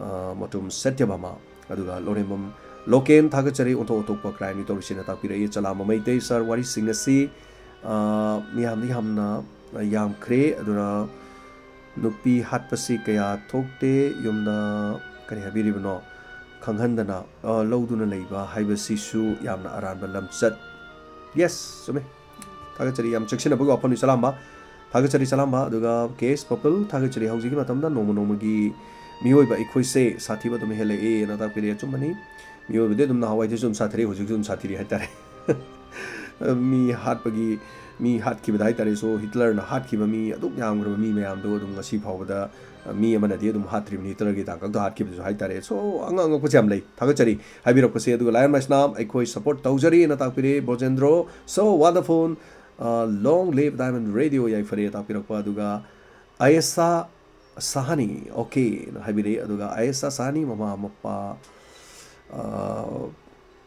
ꯑ, ꯃꯇꯨꯝ ꯁꯇ꯭ꯌꯚꯥꯃꯥ꯫ ꯑꯗꯨꯒ ꯂꯣꯔꯦꯝꯕꯝ ꯂꯣꯀꯦꯟ ꯊꯥꯒꯠꯆꯔꯤ, ꯑꯣꯟꯊꯣꯛ ꯑꯣꯟꯊꯣꯛꯄ crimeꯅꯤ ꯇꯧꯔꯤꯁꯤꯅ ꯇꯥꯛꯄꯤꯔꯛꯏ꯫ ꯆꯂꯥꯝꯕ ꯃꯩꯇꯩ sir, ꯋꯥꯔꯤꯁꯤꯡ ꯑꯁꯤ, ꯑ, ꯃꯤꯌꯥꯝꯗ ꯌꯥꯝꯅ ꯌꯥꯝꯈ꯭ꯔꯦ꯫ ꯑꯗꯨꯅ ꯅꯨꯄꯤ ꯍꯥꯠꯄꯁꯤ ꯀꯌꯥ ꯊꯣꯛꯇꯦ꯫ ꯌꯨꯝꯗ ꯀꯔꯤ ꯍꯥꯏꯕꯤꯔꯤꯕꯅꯣ? ꯈꯪꯍꯟꯗꯅ, ꯑ, ꯂꯧꯗꯨꯅ ꯂꯩꯕ ꯍꯥꯏꯕꯁꯤꯁꯨ ꯌꯥꯝꯅ ꯑꯔꯥꯟꯕ ꯂꯝꯆꯠ꯫ Yes, ꯆꯨꯝꯃꯦ꯫ ꯊꯥꯒꯠꯆꯔꯤ꯫ ꯌꯥꯝ ꯆꯦꯛꯁꯤꯟꯅꯕꯒꯤ ꯋꯥꯐꯝꯅꯤ, ꯆꯂꯥꯝꯕ꯫ ꯊꯥꯒꯠꯆꯔꯤ, ꯆꯂꯥꯝꯕ꯫ ꯑꯗꯨꯒ ꯀꯦ ꯑꯦꯁ ꯄꯄꯜ, ꯊꯥꯒꯠꯆꯔꯤ꯫ ꯍꯧꯖꯤꯛꯀꯤ ꯃꯇꯝꯗ ꯅꯣꯡꯃ ꯅꯣꯡꯃꯒꯤ ꯃꯤꯑꯣꯏꯕ ꯑꯩꯈꯣꯏꯁꯦ ꯁꯥꯊꯤꯕ ꯑꯗꯨꯝ ꯍꯦꯜꯂꯛꯑꯦꯅ ꯇꯥꯛꯄꯤꯔꯦ꯫ ꯑꯆꯨꯝꯕꯅꯤ꯫ ꯃꯤꯑꯣꯏꯕꯗꯤ ꯑꯗꯨꯝ ꯅꯍꯥꯟꯋꯥꯏꯗꯩꯁꯨ ꯑꯗꯨꯝ ꯁꯥꯊꯤꯔꯛꯏ, ꯍꯧꯖꯤꯛꯁꯨ ꯑꯗꯨꯝ ꯁꯥꯊꯤꯔꯤ ꯍꯥꯏꯇꯥꯔꯦ꯫ ꯃꯤ ꯍꯥꯠꯄꯒꯤ, ꯃꯤ ꯍꯥꯠꯈꯤꯕꯗ ꯍꯥꯏꯇꯥꯔꯦ, so ꯍꯤꯠꯂꯔꯅ ꯍꯥꯠꯈꯤꯕ ꯃꯤ ꯑꯗꯨꯛ ꯌꯥꯝꯈ꯭ꯔꯕ ꯃꯤ ꯃꯌꯥꯝꯗꯣ ꯑꯗꯨꯝ ꯉꯁꯤ ꯐꯥꯎꯕꯗ, ꯑ, ꯃꯤ ꯑꯃꯅꯗꯤ ꯑꯗꯨꯝ ꯍꯥꯠꯇ꯭ꯔꯤꯕꯅꯤ, ꯍꯤꯠꯂꯔꯒꯤ ꯇꯥꯡꯀꯛꯇ ꯍꯥꯠꯈꯤꯕꯗꯨꯁꯨ ꯍꯥꯏꯇꯥꯔꯦ꯫ So ꯑꯉꯛ ꯑꯉꯛꯄꯁꯦ ꯌꯥꯝ ꯂꯩ꯫ ꯊꯥꯒꯠꯆꯔꯤ ꯍꯥꯏꯕꯤꯔꯛꯄꯁꯦ꯫ ꯑꯗꯨꯒ ꯂꯥꯏꯌꯟ ꯃꯩꯁꯅꯥꯝ, ꯑꯩꯈꯣꯏ support ꯇꯧꯖꯔꯤꯅ ꯇꯥꯛꯄꯤꯔꯦ ꯕꯣꯖꯦꯟꯗ꯭ꯔꯣ꯫ So wonderful, ꯑ, long live Diamond Radio, ꯌꯥꯏꯐꯔꯦ ꯇꯥꯛꯄꯤꯔꯛꯄ꯫ ꯑꯗꯨꯒ ꯑꯥꯏ ꯑꯦꯁ ꯑꯥ ꯁꯍꯥꯅꯤ, okay, ꯍꯥꯏꯕꯤꯔꯛꯏ꯫ ꯑꯗꯨꯒ ꯑꯥꯏ ꯑꯦꯁ ꯑꯥ ꯁꯍꯥꯅꯤ, ꯃꯃꯥ ꯃꯄꯥ, ꯑ,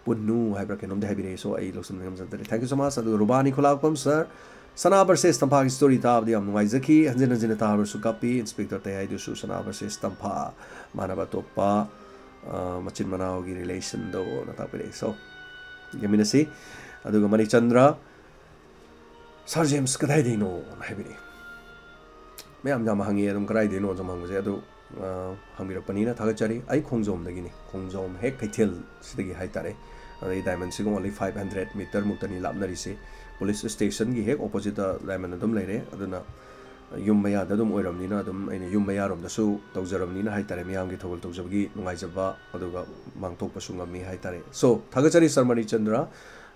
ꯄꯨꯟꯅꯨ ꯍꯥꯏꯕ꯭ꯔꯥ ꯀꯩꯅꯣꯝꯗꯤ ꯍꯥꯏꯕꯤꯔꯛꯏ꯫ So ꯑꯩ ꯂꯧꯁꯤꯟꯕ ꯉꯝꯖꯗ꯭ꯔꯦ꯫ Thank you so much꯫ ꯑꯗꯨꯒ ꯔꯨꯕꯥꯅꯤ ꯈꯨꯂꯥꯛꯄꯝ sir, ꯁꯅꯥ versus ꯇꯝꯐꯥꯒꯤ story ꯇꯥꯕꯗꯤ ꯌꯥꯝ ꯅꯨꯡꯉꯥꯏꯖꯈꯤ꯫ ꯍꯟꯖꯤꯟ ꯍꯟꯖꯤꯟꯅ ꯇꯥꯔꯕꯁꯨ ꯀꯥꯞꯄꯤ꯫ ꯏꯟꯁꯄꯦꯛꯇꯔ ꯇꯌꯥꯏꯗꯨꯁꯨ ꯁꯅꯥ versus ꯇꯝꯐꯥ, ꯃꯥꯟꯅꯕ ꯑꯇꯣꯞꯄ, ꯑ, ꯃꯆꯤꯟ ꯃꯅꯥꯎꯒꯤ relationꯗꯣꯅ ꯇꯥꯛꯄꯤꯔꯛꯏ꯫ So ꯌꯦꯡꯃꯤꯟꯅꯁꯤ꯫ ꯑꯗꯨꯒ ꯃꯅꯤꯆꯟꯗ꯭ꯔ, "Sir James, ꯀꯗꯥꯏꯗꯩꯅꯣ?" ꯍꯥꯏꯕꯤꯔꯛꯏ꯫ ꯃꯌꯥꯝ ꯌꯥꯝ ꯍꯪꯉꯤ ꯑꯗꯨꯝ, "ꯀꯗꯥꯏꯗꯩꯅꯣ?" ꯁꯨꯝ ꯍꯪꯕꯁꯦ꯫ ꯑꯗꯨ, ꯑ, ꯍꯪꯕꯤꯔꯛꯄꯅꯤꯅ ꯊꯥꯒꯠꯆꯔꯤ꯫ ꯑꯩ ꯈꯣꯡꯖꯣꯝꯗꯒꯤꯅꯤ, ꯈꯣꯡꯖꯣꯝ ꯍꯦꯛ ꯀꯩꯊꯦꯜꯁꯤꯗꯒꯤ ꯍꯥꯏꯇꯥꯔꯦ꯫ ꯑꯗꯩ ꯗꯥꯏꯃꯟꯁꯤꯒ only five hundred meter ꯃꯨꯛꯇꯅꯤ ꯂꯥꯞꯅꯔꯤꯁꯦ꯫ ꯄꯨꯂꯤꯁ ꯁ꯭ꯇꯦꯁꯟꯒꯤ ꯍꯦꯛ oppositeꯇ ꯗꯥꯏꯃꯟ ꯑꯗꯨꯝ ꯂꯩꯔꯦ꯫ ꯑꯗꯨꯅ ꯌꯨꯝ ꯃꯌꯥꯗ ꯑꯗꯨꯝ ꯑꯣꯏꯔꯕꯅꯤꯅ, ꯑꯗꯨꯝ ꯑꯩꯅ ꯌꯨꯝ ꯃꯌꯥꯔꯣꯝꯗꯁꯨ ꯇꯧꯖꯔꯕꯅꯤꯅ ꯍꯥꯏꯇꯥꯔꯦ, ꯃꯤꯌꯥꯝꯒꯤ ꯊꯧꯒꯜ ꯇꯧꯖꯕꯒꯤ ꯅꯨꯡꯉꯥꯏꯖꯕ, ꯑꯗꯨꯒ ꯃꯥꯡꯊꯣꯛꯄꯁꯨ ꯉꯝꯃꯤ ꯍꯥꯏꯇꯥꯔꯦ꯫ So ꯊꯥꯒꯠꯆꯔꯤ sir ꯃꯅꯤꯆꯟꯗ꯭ꯔ,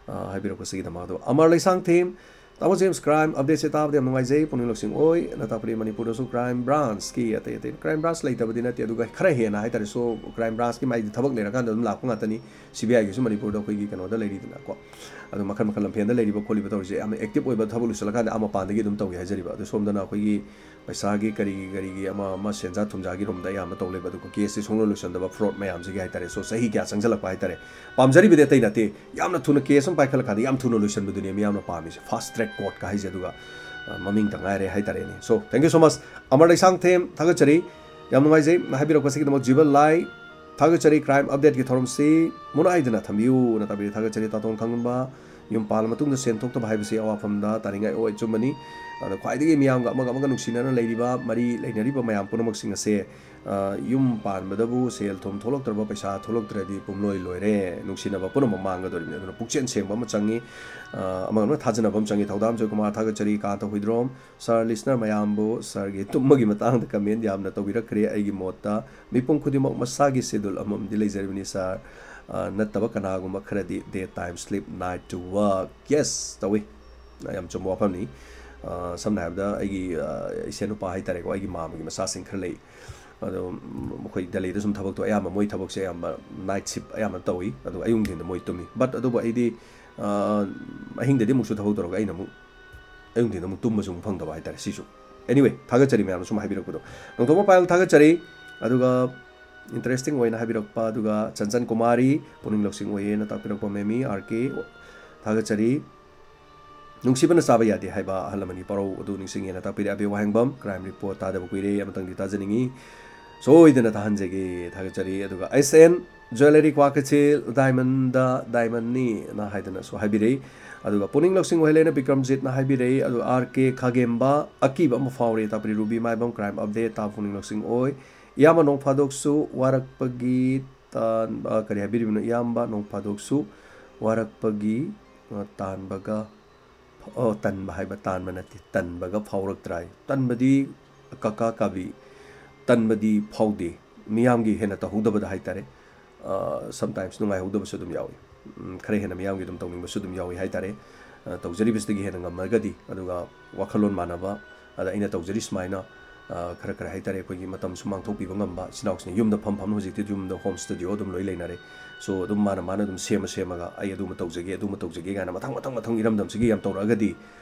ꯑ, ꯍꯥꯏꯕꯤꯔꯛꯄꯁꯤꯒꯤꯗꯃꯛ꯫ ꯑꯗꯣ ꯑꯃꯔ ꯂꯩꯁꯥꯡꯊꯦꯝ, "ꯇꯥꯃꯣ ꯖꯦꯝꯁ, crime updateꯁꯦ ꯇꯥꯕꯗ ꯌꯥꯝ ꯅꯨꯡꯉꯥꯏꯖꯩ, ꯄꯨꯛꯅꯤꯡ ꯂꯧꯁꯤꯡ ꯑꯣꯏ" ꯑꯅ ꯇꯥꯛꯄꯤꯔꯤ꯫ ꯃꯅꯤꯄꯨꯔꯗꯁꯨ crime branchꯀꯤ ꯑꯇꯩ ꯑꯇꯩ crime branch ꯂꯩꯇꯕꯗꯤ ꯅꯠꯇꯦ, ꯑꯗꯨꯒ ꯈꯔ ꯍꯦꯟꯅ ꯍꯥꯏꯇꯥꯔꯦ꯫ So crime branchꯀꯤ ꯃꯥꯏꯗꯤ ꯊꯕꯛ ꯂꯩꯔꯀꯥꯟꯗ ꯑꯗꯨꯝ ꯂꯥꯛꯄ ꯉꯥꯛꯇꯅꯤ꯫ ꯁꯤ ꯕꯤ ꯑꯥꯏꯒꯤꯁꯨ ꯃꯅꯤꯄꯨꯔꯗ ꯑꯩꯈꯣꯏꯒꯤ ꯀꯩꯅꯣꯗ ꯂꯩꯔꯤꯗꯅꯀꯣ꯫ ꯑꯗꯣ ꯃꯈꯜ ꯃꯈꯜ ꯂꯝꯐꯦꯜꯗ ꯂꯩꯔꯤꯕ ꯈꯣꯠꯂꯤꯕ ꯇꯧꯔꯤꯁꯦ ꯌꯥꯝꯅ active ꯑꯣꯏꯕ ꯊꯕꯛ ꯂꯣꯏꯁꯤꯜꯂꯀꯥꯟꯗ ꯑꯥ ꯃꯄꯥꯟꯗꯒꯤ ꯑꯗꯨꯝ ꯇꯧꯏ ꯍꯥꯏꯖꯔꯤꯕ꯫ ꯑꯗꯣ ꯁꯣꯝꯗꯅ ꯑꯩꯈꯣꯏꯒꯤ ꯄꯩꯁꯥꯒꯤ ꯀꯔꯤꯒꯤ ꯀꯔꯤꯒꯤ ꯑꯃ ꯑꯃ ꯁꯦꯟꯖꯥ ꯊꯨꯝꯖꯥꯒꯤ ꯔꯣꯝꯗ ꯑꯌꯥꯝꯕ ꯇꯧ ꯂꯩꯕ, ꯑꯗꯨꯒ caseꯁꯦ ꯁꯨꯡꯂꯣꯏ ꯂꯣꯏꯁꯤꯟꯗꯕ, fraud ꯃꯌꯥꯝꯁꯤꯒꯤ ꯍꯥꯏꯇꯥꯔꯦ꯫ So ꯆꯍꯤ ꯀꯌꯥ ꯆꯪꯁꯤꯜꯂꯛꯄ ꯍꯥꯏꯇꯥꯔꯦ꯫ ꯄꯥꯝꯖꯔꯤꯕꯗꯤ ꯑꯇꯩ ꯅꯠꯇꯦ, ꯌꯥꯝꯅ ꯊꯨꯅ case ꯑꯃ ꯄꯥꯏꯈꯠꯂꯀꯥꯟꯗ ꯌꯥꯝ ꯊꯨꯅ ꯂꯣꯏꯁꯤꯟꯕꯗꯨꯅꯦ ꯃꯤꯌꯥꯝꯅ ꯄꯥꯝꯃꯤꯁꯦ, fast track courtꯀ ꯍꯥꯏꯁꯦ꯫ ꯑꯗꯨꯒ, ꯑ, ꯃꯃꯤꯡꯇ ꯉꯥꯏꯔꯦ ꯍꯥꯏꯇꯥꯔꯦꯅꯦ꯫ So thank you so much ꯑꯃꯔ ꯂꯩꯁꯥꯡꯊꯦꯝ, ꯊꯥꯒꯠꯆꯔꯤ꯫ ꯌꯥꯝ ꯅꯨꯡꯉꯥꯏꯖꯩ ꯍꯥꯏꯕꯤꯔꯛꯄꯁꯤꯒꯤꯗꯃꯛ꯫ ꯖꯤꯕꯟ ꯂꯥꯏ, ꯊꯥꯒꯠꯆꯔꯤ꯫ Crime updateꯀꯤ ꯊꯧꯔꯝꯁꯤ ꯃꯨꯅꯥꯏꯗꯅ ꯊꯝꯕꯤꯌꯨꯅ ꯇꯥꯛꯄꯤꯔꯤ꯫ ꯊꯥꯒꯠꯆꯔꯤ꯫ ꯇꯥꯇꯣꯟ ꯈꯪꯉꯝꯕ, "ꯌꯨꯝ ꯄꯥꯜꯂ ꯃꯇꯨꯡꯗ ꯁꯦꯟ ꯊꯣꯛꯇꯕ ꯍꯥꯏꯕꯁꯤ ꯑꯋꯥꯐꯝꯗ ꯇꯥꯅꯤꯡꯉꯥꯏ ꯑꯣꯏ"꯫ ꯑꯆꯨꯝꯕꯅꯤ꯫ ꯑꯗꯣ ꯈ꯭ꯋꯥꯏꯗꯒꯤ ꯃꯤꯌꯥꯝꯒ ꯑꯃꯒ ꯑꯃꯒ ꯅꯨꯡꯁꯤꯅꯅ ꯂꯩꯔꯤꯕ, ꯃꯔꯤ ꯂꯩꯅꯔꯤꯕ ꯃꯌꯥꯝ ꯄꯨꯝꯅꯃꯛꯁꯤꯡ ꯑꯁꯦ, ꯑ, ꯌꯨꯝ ꯄꯥꯟꯕꯗꯕꯨ ꯁꯦꯜ ꯊꯨꯝ ꯊꯣꯛꯂꯛꯇ꯭ꯔꯕ, ꯄꯩꯁꯥ ꯊꯣꯛꯂꯛꯇ꯭ꯔꯗꯤ ꯄꯨꯝꯂꯣꯏ ꯂꯣꯏꯔꯦ, ꯅꯨꯡꯁꯤꯅꯕ ꯄꯨꯝꯅꯃꯛ ꯃꯥꯡꯒꯗꯧꯔꯤꯕꯅꯤ꯫ ꯑꯗꯨꯅ ꯄꯨꯛꯆꯦꯜ ꯁꯦꯡꯕ ꯑꯃ ꯆꯪꯉꯤ, ꯑ, ꯑꯃꯒ ꯑꯃꯒ ꯊꯥꯖꯅꯕ ꯑꯃ ꯆꯪꯉꯤ꯫ ꯊꯧꯗꯥꯝ ꯖꯣꯏꯀꯨꯃꯥꯔ, ꯊꯥꯒꯠꯆꯔꯤ꯫ ꯀꯥꯟꯇ ꯍꯨꯏꯗ꯭ꯔꯣꯝ, ꯁꯥꯔ, ꯂꯤꯁꯅꯔ ꯃꯌꯥꯝꯕꯨ ꯁꯥꯔꯒꯤ ꯇꯨꯝꯕꯒꯤ ꯃꯇꯥꯡꯗ ꯀꯃꯦꯟ ꯌꯥꯝꯅ ꯇꯧꯕꯤꯔꯛꯈ꯭ꯔꯦ꯫ ꯑꯩꯒꯤ ꯃꯣꯠꯇ ꯃꯤꯄꯨꯝ ꯈꯨꯗꯤꯡꯃꯛ ꯃꯁꯥꯒꯤ ꯁꯦꯗꯨꯜ ꯑꯃꯃꯝꯗꯤ ꯂꯩꯖꯔꯤꯕꯅꯤ ꯁꯥꯔ, ꯑ, ꯅꯠꯇꯕ ꯀꯅꯥꯒꯨꯝꯕ ꯈꯔꯗꯤ day time sleep, night to work꯫ Yes, ꯇꯧꯏ꯫ ꯌꯥꯝ ꯆꯨꯝꯕ ꯋꯥꯐꯝꯅꯤ꯫ ꯑ, ꯁꯝꯅ ꯍꯥꯏꯔꯕꯗ ꯑꯩꯒꯤ, ꯑ, ꯏꯁꯦꯟ ꯅꯨꯄꯥ ꯍꯥꯏꯇꯥꯔꯦꯀꯣ, ꯑꯩꯒꯤ ꯃꯥꯃꯒꯤ ꯃꯆꯥꯁꯤꯡ ꯈꯔ ꯂꯩ꯫ ꯑꯗꯣ, ꯎꯝ, ꯃꯈꯣꯏ ꯗꯦꯜꯂꯤꯗ ꯁꯨꯝ ꯊꯕꯛꯇꯣ ꯑꯌꯥꯝꯕ, ꯃꯣꯏ ꯊꯕꯛꯁꯦ ꯑꯌꯥꯝꯕ night shift ꯑꯌꯥꯝꯕ ꯇꯧꯏ꯫ ꯑꯗꯣ ꯑꯌꯨꯛ ꯅꯨꯡꯊꯤꯟꯗ ꯃꯣꯏ ꯇꯨꯝꯃꯤ꯫ But ꯑꯗꯨꯕꯨ ꯑꯩꯗꯤ, ꯑ, ꯑꯍꯤꯡꯗꯗꯤ ꯑꯃꯨꯛꯁꯨ ꯊꯕꯛ ꯇꯧꯔꯒ ꯑꯩꯅ ꯑꯃꯨꯛ ꯑꯌꯨꯛ ꯅꯨꯡꯊꯤꯟꯗ ꯑꯃꯨꯛ ꯇꯨꯝꯕꯁꯨ ꯑꯃꯨꯛ ꯐꯪꯗꯕ ꯍꯥꯏꯇꯥꯔꯦ꯫ ꯁꯤꯁꯨ, anyway, ꯊꯥꯒꯠꯆꯔꯤ ꯃꯌꯥꯝꯅ ꯁꯨꯝ ꯍꯥꯏꯕꯤꯔꯛꯄꯗꯣ꯫ ꯅꯣꯡꯊꯣꯝꯕ ꯄꯥꯌꯜ ꯊꯥꯒꯠꯆꯔꯤ꯫ ꯑꯗꯨꯒ interesting ꯑꯣꯏꯅ ꯍꯥꯏꯕꯤꯔꯛꯄ, ꯑꯗꯨꯒ ꯆꯟꯆꯟ ꯀꯨꯃꯥꯔꯤ, ꯄꯨꯛꯅꯤꯡ ꯂꯧꯁꯤꯡ ꯑꯣꯏꯌꯦꯅ ꯇꯥꯛꯄꯤꯔꯛꯄ ꯃꯦꯃꯤ ꯑꯥꯔ ꯀꯦ ꯊꯥꯒꯠꯆꯔꯤ꯫ ꯅꯨꯡꯁꯤꯕꯅ ꯆꯥꯕ ꯌꯥꯗꯦ ꯍꯥꯏꯕ ꯑꯍꯜ ꯂꯃꯟꯒꯤ ꯄꯥꯎꯔꯧ ꯑꯗꯨ ꯅꯤꯡꯁꯤꯡꯉꯦꯅ ꯇꯥꯛꯄꯤꯔꯦ ꯑꯕꯦ ꯋꯥꯍꯦꯡꯕꯝ꯫ Crime report ꯇꯥꯗꯕ ꯀꯨꯏꯔꯦ, ꯑꯃꯇꯪꯗꯤ ꯇꯥꯖꯅꯤꯡꯉꯤ꯫ ꯁꯣꯏꯗꯅ ꯇꯥꯍꯟꯖꯒꯦ, ꯊꯥꯒꯠꯆꯔꯤ꯫ ꯑꯗꯨꯒ ꯑꯦꯁ ꯑꯦꯟ ꯖ꯭ꯋꯦꯂꯔꯤ ꯀ꯭ꯋꯥꯀꯩꯊꯦꯜ, diamond ꯗ diamond ꯅꯤꯅ ꯍꯥꯏꯗꯅꯁꯨ ꯍꯥꯏꯕꯤꯔꯛꯏ꯫ ꯑꯗꯨꯒ ꯄꯨꯛꯅꯤꯡ ꯂꯧꯁꯤꯡ ꯑꯣꯏꯍꯜꯂꯦꯅ ꯕꯤꯀ꯭ꯔꯝꯖꯤꯠꯅ ꯍꯥꯏꯕꯤꯔꯛꯏ꯫ ꯑꯗꯨꯒ ꯑꯥꯔ ꯀꯦ ꯈꯥꯒꯦꯝꯕ, ꯑꯀꯤꯕ ꯑꯃ ꯐꯥꯎꯔꯦ ꯇꯥꯛꯄꯤꯔꯤ꯫ ꯔꯨꯕꯤ ꯃꯥꯏꯕꯝ, crime update ꯇꯥꯕ ꯄꯨꯛꯅꯤꯡ ꯂꯧꯁꯤꯡ ꯑꯣꯏ꯫ ꯏꯌꯥꯝꯕ ꯅꯣꯡ ꯐꯥꯗꯣꯛꯁꯨ ꯋꯥꯔꯛꯄꯒꯤ ꯇꯥꯟꯕ, ꯀꯔꯤ ꯍꯥꯏꯕꯤꯔꯤꯕꯅꯣ? ꯏꯌꯥꯝꯕ ꯅꯣꯡ ꯐꯥꯗꯣꯛꯁꯨ ꯋꯥꯔꯛꯄꯒꯤ, ꯑ, ꯇꯥꯟꯕꯒ, ꯑꯣ, ꯇꯟꯕ ꯍꯥꯏꯕ, ꯇꯥꯟꯕ ꯅꯠꯇꯦ, ꯇꯟꯕꯒ ꯐꯥꯎꯔꯛꯇ꯭ꯔꯥ ꯍꯥꯏ꯫ ꯇꯟꯕꯗꯤ ꯀꯀꯥ ꯀꯥꯕꯤ, ꯇꯟꯕꯗꯤ ꯐꯥꯎꯗꯦ꯫ ꯃꯤꯌꯥꯝꯒꯤ ꯍꯦꯟꯅ ꯇꯧꯍꯧꯗꯕꯗ ꯍꯥꯏꯇꯥꯔꯦ꯫ ꯑ, sometimes ꯅꯨꯡꯉꯥꯏꯍꯧꯗꯕꯁꯨ ꯑꯗꯨꯝ ꯌꯥꯎꯏ꯫ ꯎꯝ, ꯈꯔ ꯍꯦꯟꯅ ꯃꯤꯌꯥꯝꯒꯤ ꯑꯗꯨꯝ ꯇꯧꯅꯤꯡꯕꯁꯨ ꯑꯗꯨꯝ ꯌꯥꯎꯏ ꯍꯥꯏꯇꯥꯔꯦ꯫ ꯑ, ꯇꯧꯖꯔꯤꯕꯁꯤꯗꯒꯤ ꯍꯦꯟꯅ ꯉꯝꯃꯒꯗꯤ, ꯑꯗꯨꯒ ꯋꯥꯈꯜꯂꯣꯟ ꯃꯥꯟꯅꯕ, ꯑꯗ ꯑꯩꯅ ꯇꯧꯖꯔꯤ ꯁꯨꯃꯥꯏꯅ, ꯑ, ꯈꯔ ꯈꯔ ꯍꯥꯏꯇꯥꯔꯦ, ꯑꯩꯈꯣꯏꯒꯤ ꯃꯇꯝꯁꯨ ꯃꯥꯡꯊꯣꯛꯄꯤꯕ ꯉꯝꯕ ꯏꯆꯤꯟ ꯏꯅꯥꯎꯁꯤꯡꯅ ꯌꯨꯝꯗ ꯐꯝ ꯐꯝꯅ ꯍꯧꯖꯤꯛꯇꯤ ꯌꯨꯝꯗ home studio ꯑꯗꯨꯝ ꯂꯣꯏ ꯂꯩꯅꯔꯦ꯫ So, ꯑꯗꯨꯝ ꯃꯥꯅ ꯃꯥꯅ ꯑꯗꯨꯝ ꯁꯦꯝꯃ ꯁꯦꯝꯃꯒ ꯑꯩ ꯑꯗꯨꯃ ꯇꯧꯖꯒꯦ, ꯑꯗꯨꯃ ꯇꯧꯖꯒꯦ ꯀꯥꯏꯅ ꯃꯊꯪ ꯃꯊꯪ ꯃꯊꯪ ꯏꯔꯝꯗꯝꯁꯤꯒꯤ ꯌꯥꯝ ꯇꯧꯔꯛꯑꯒꯗꯤ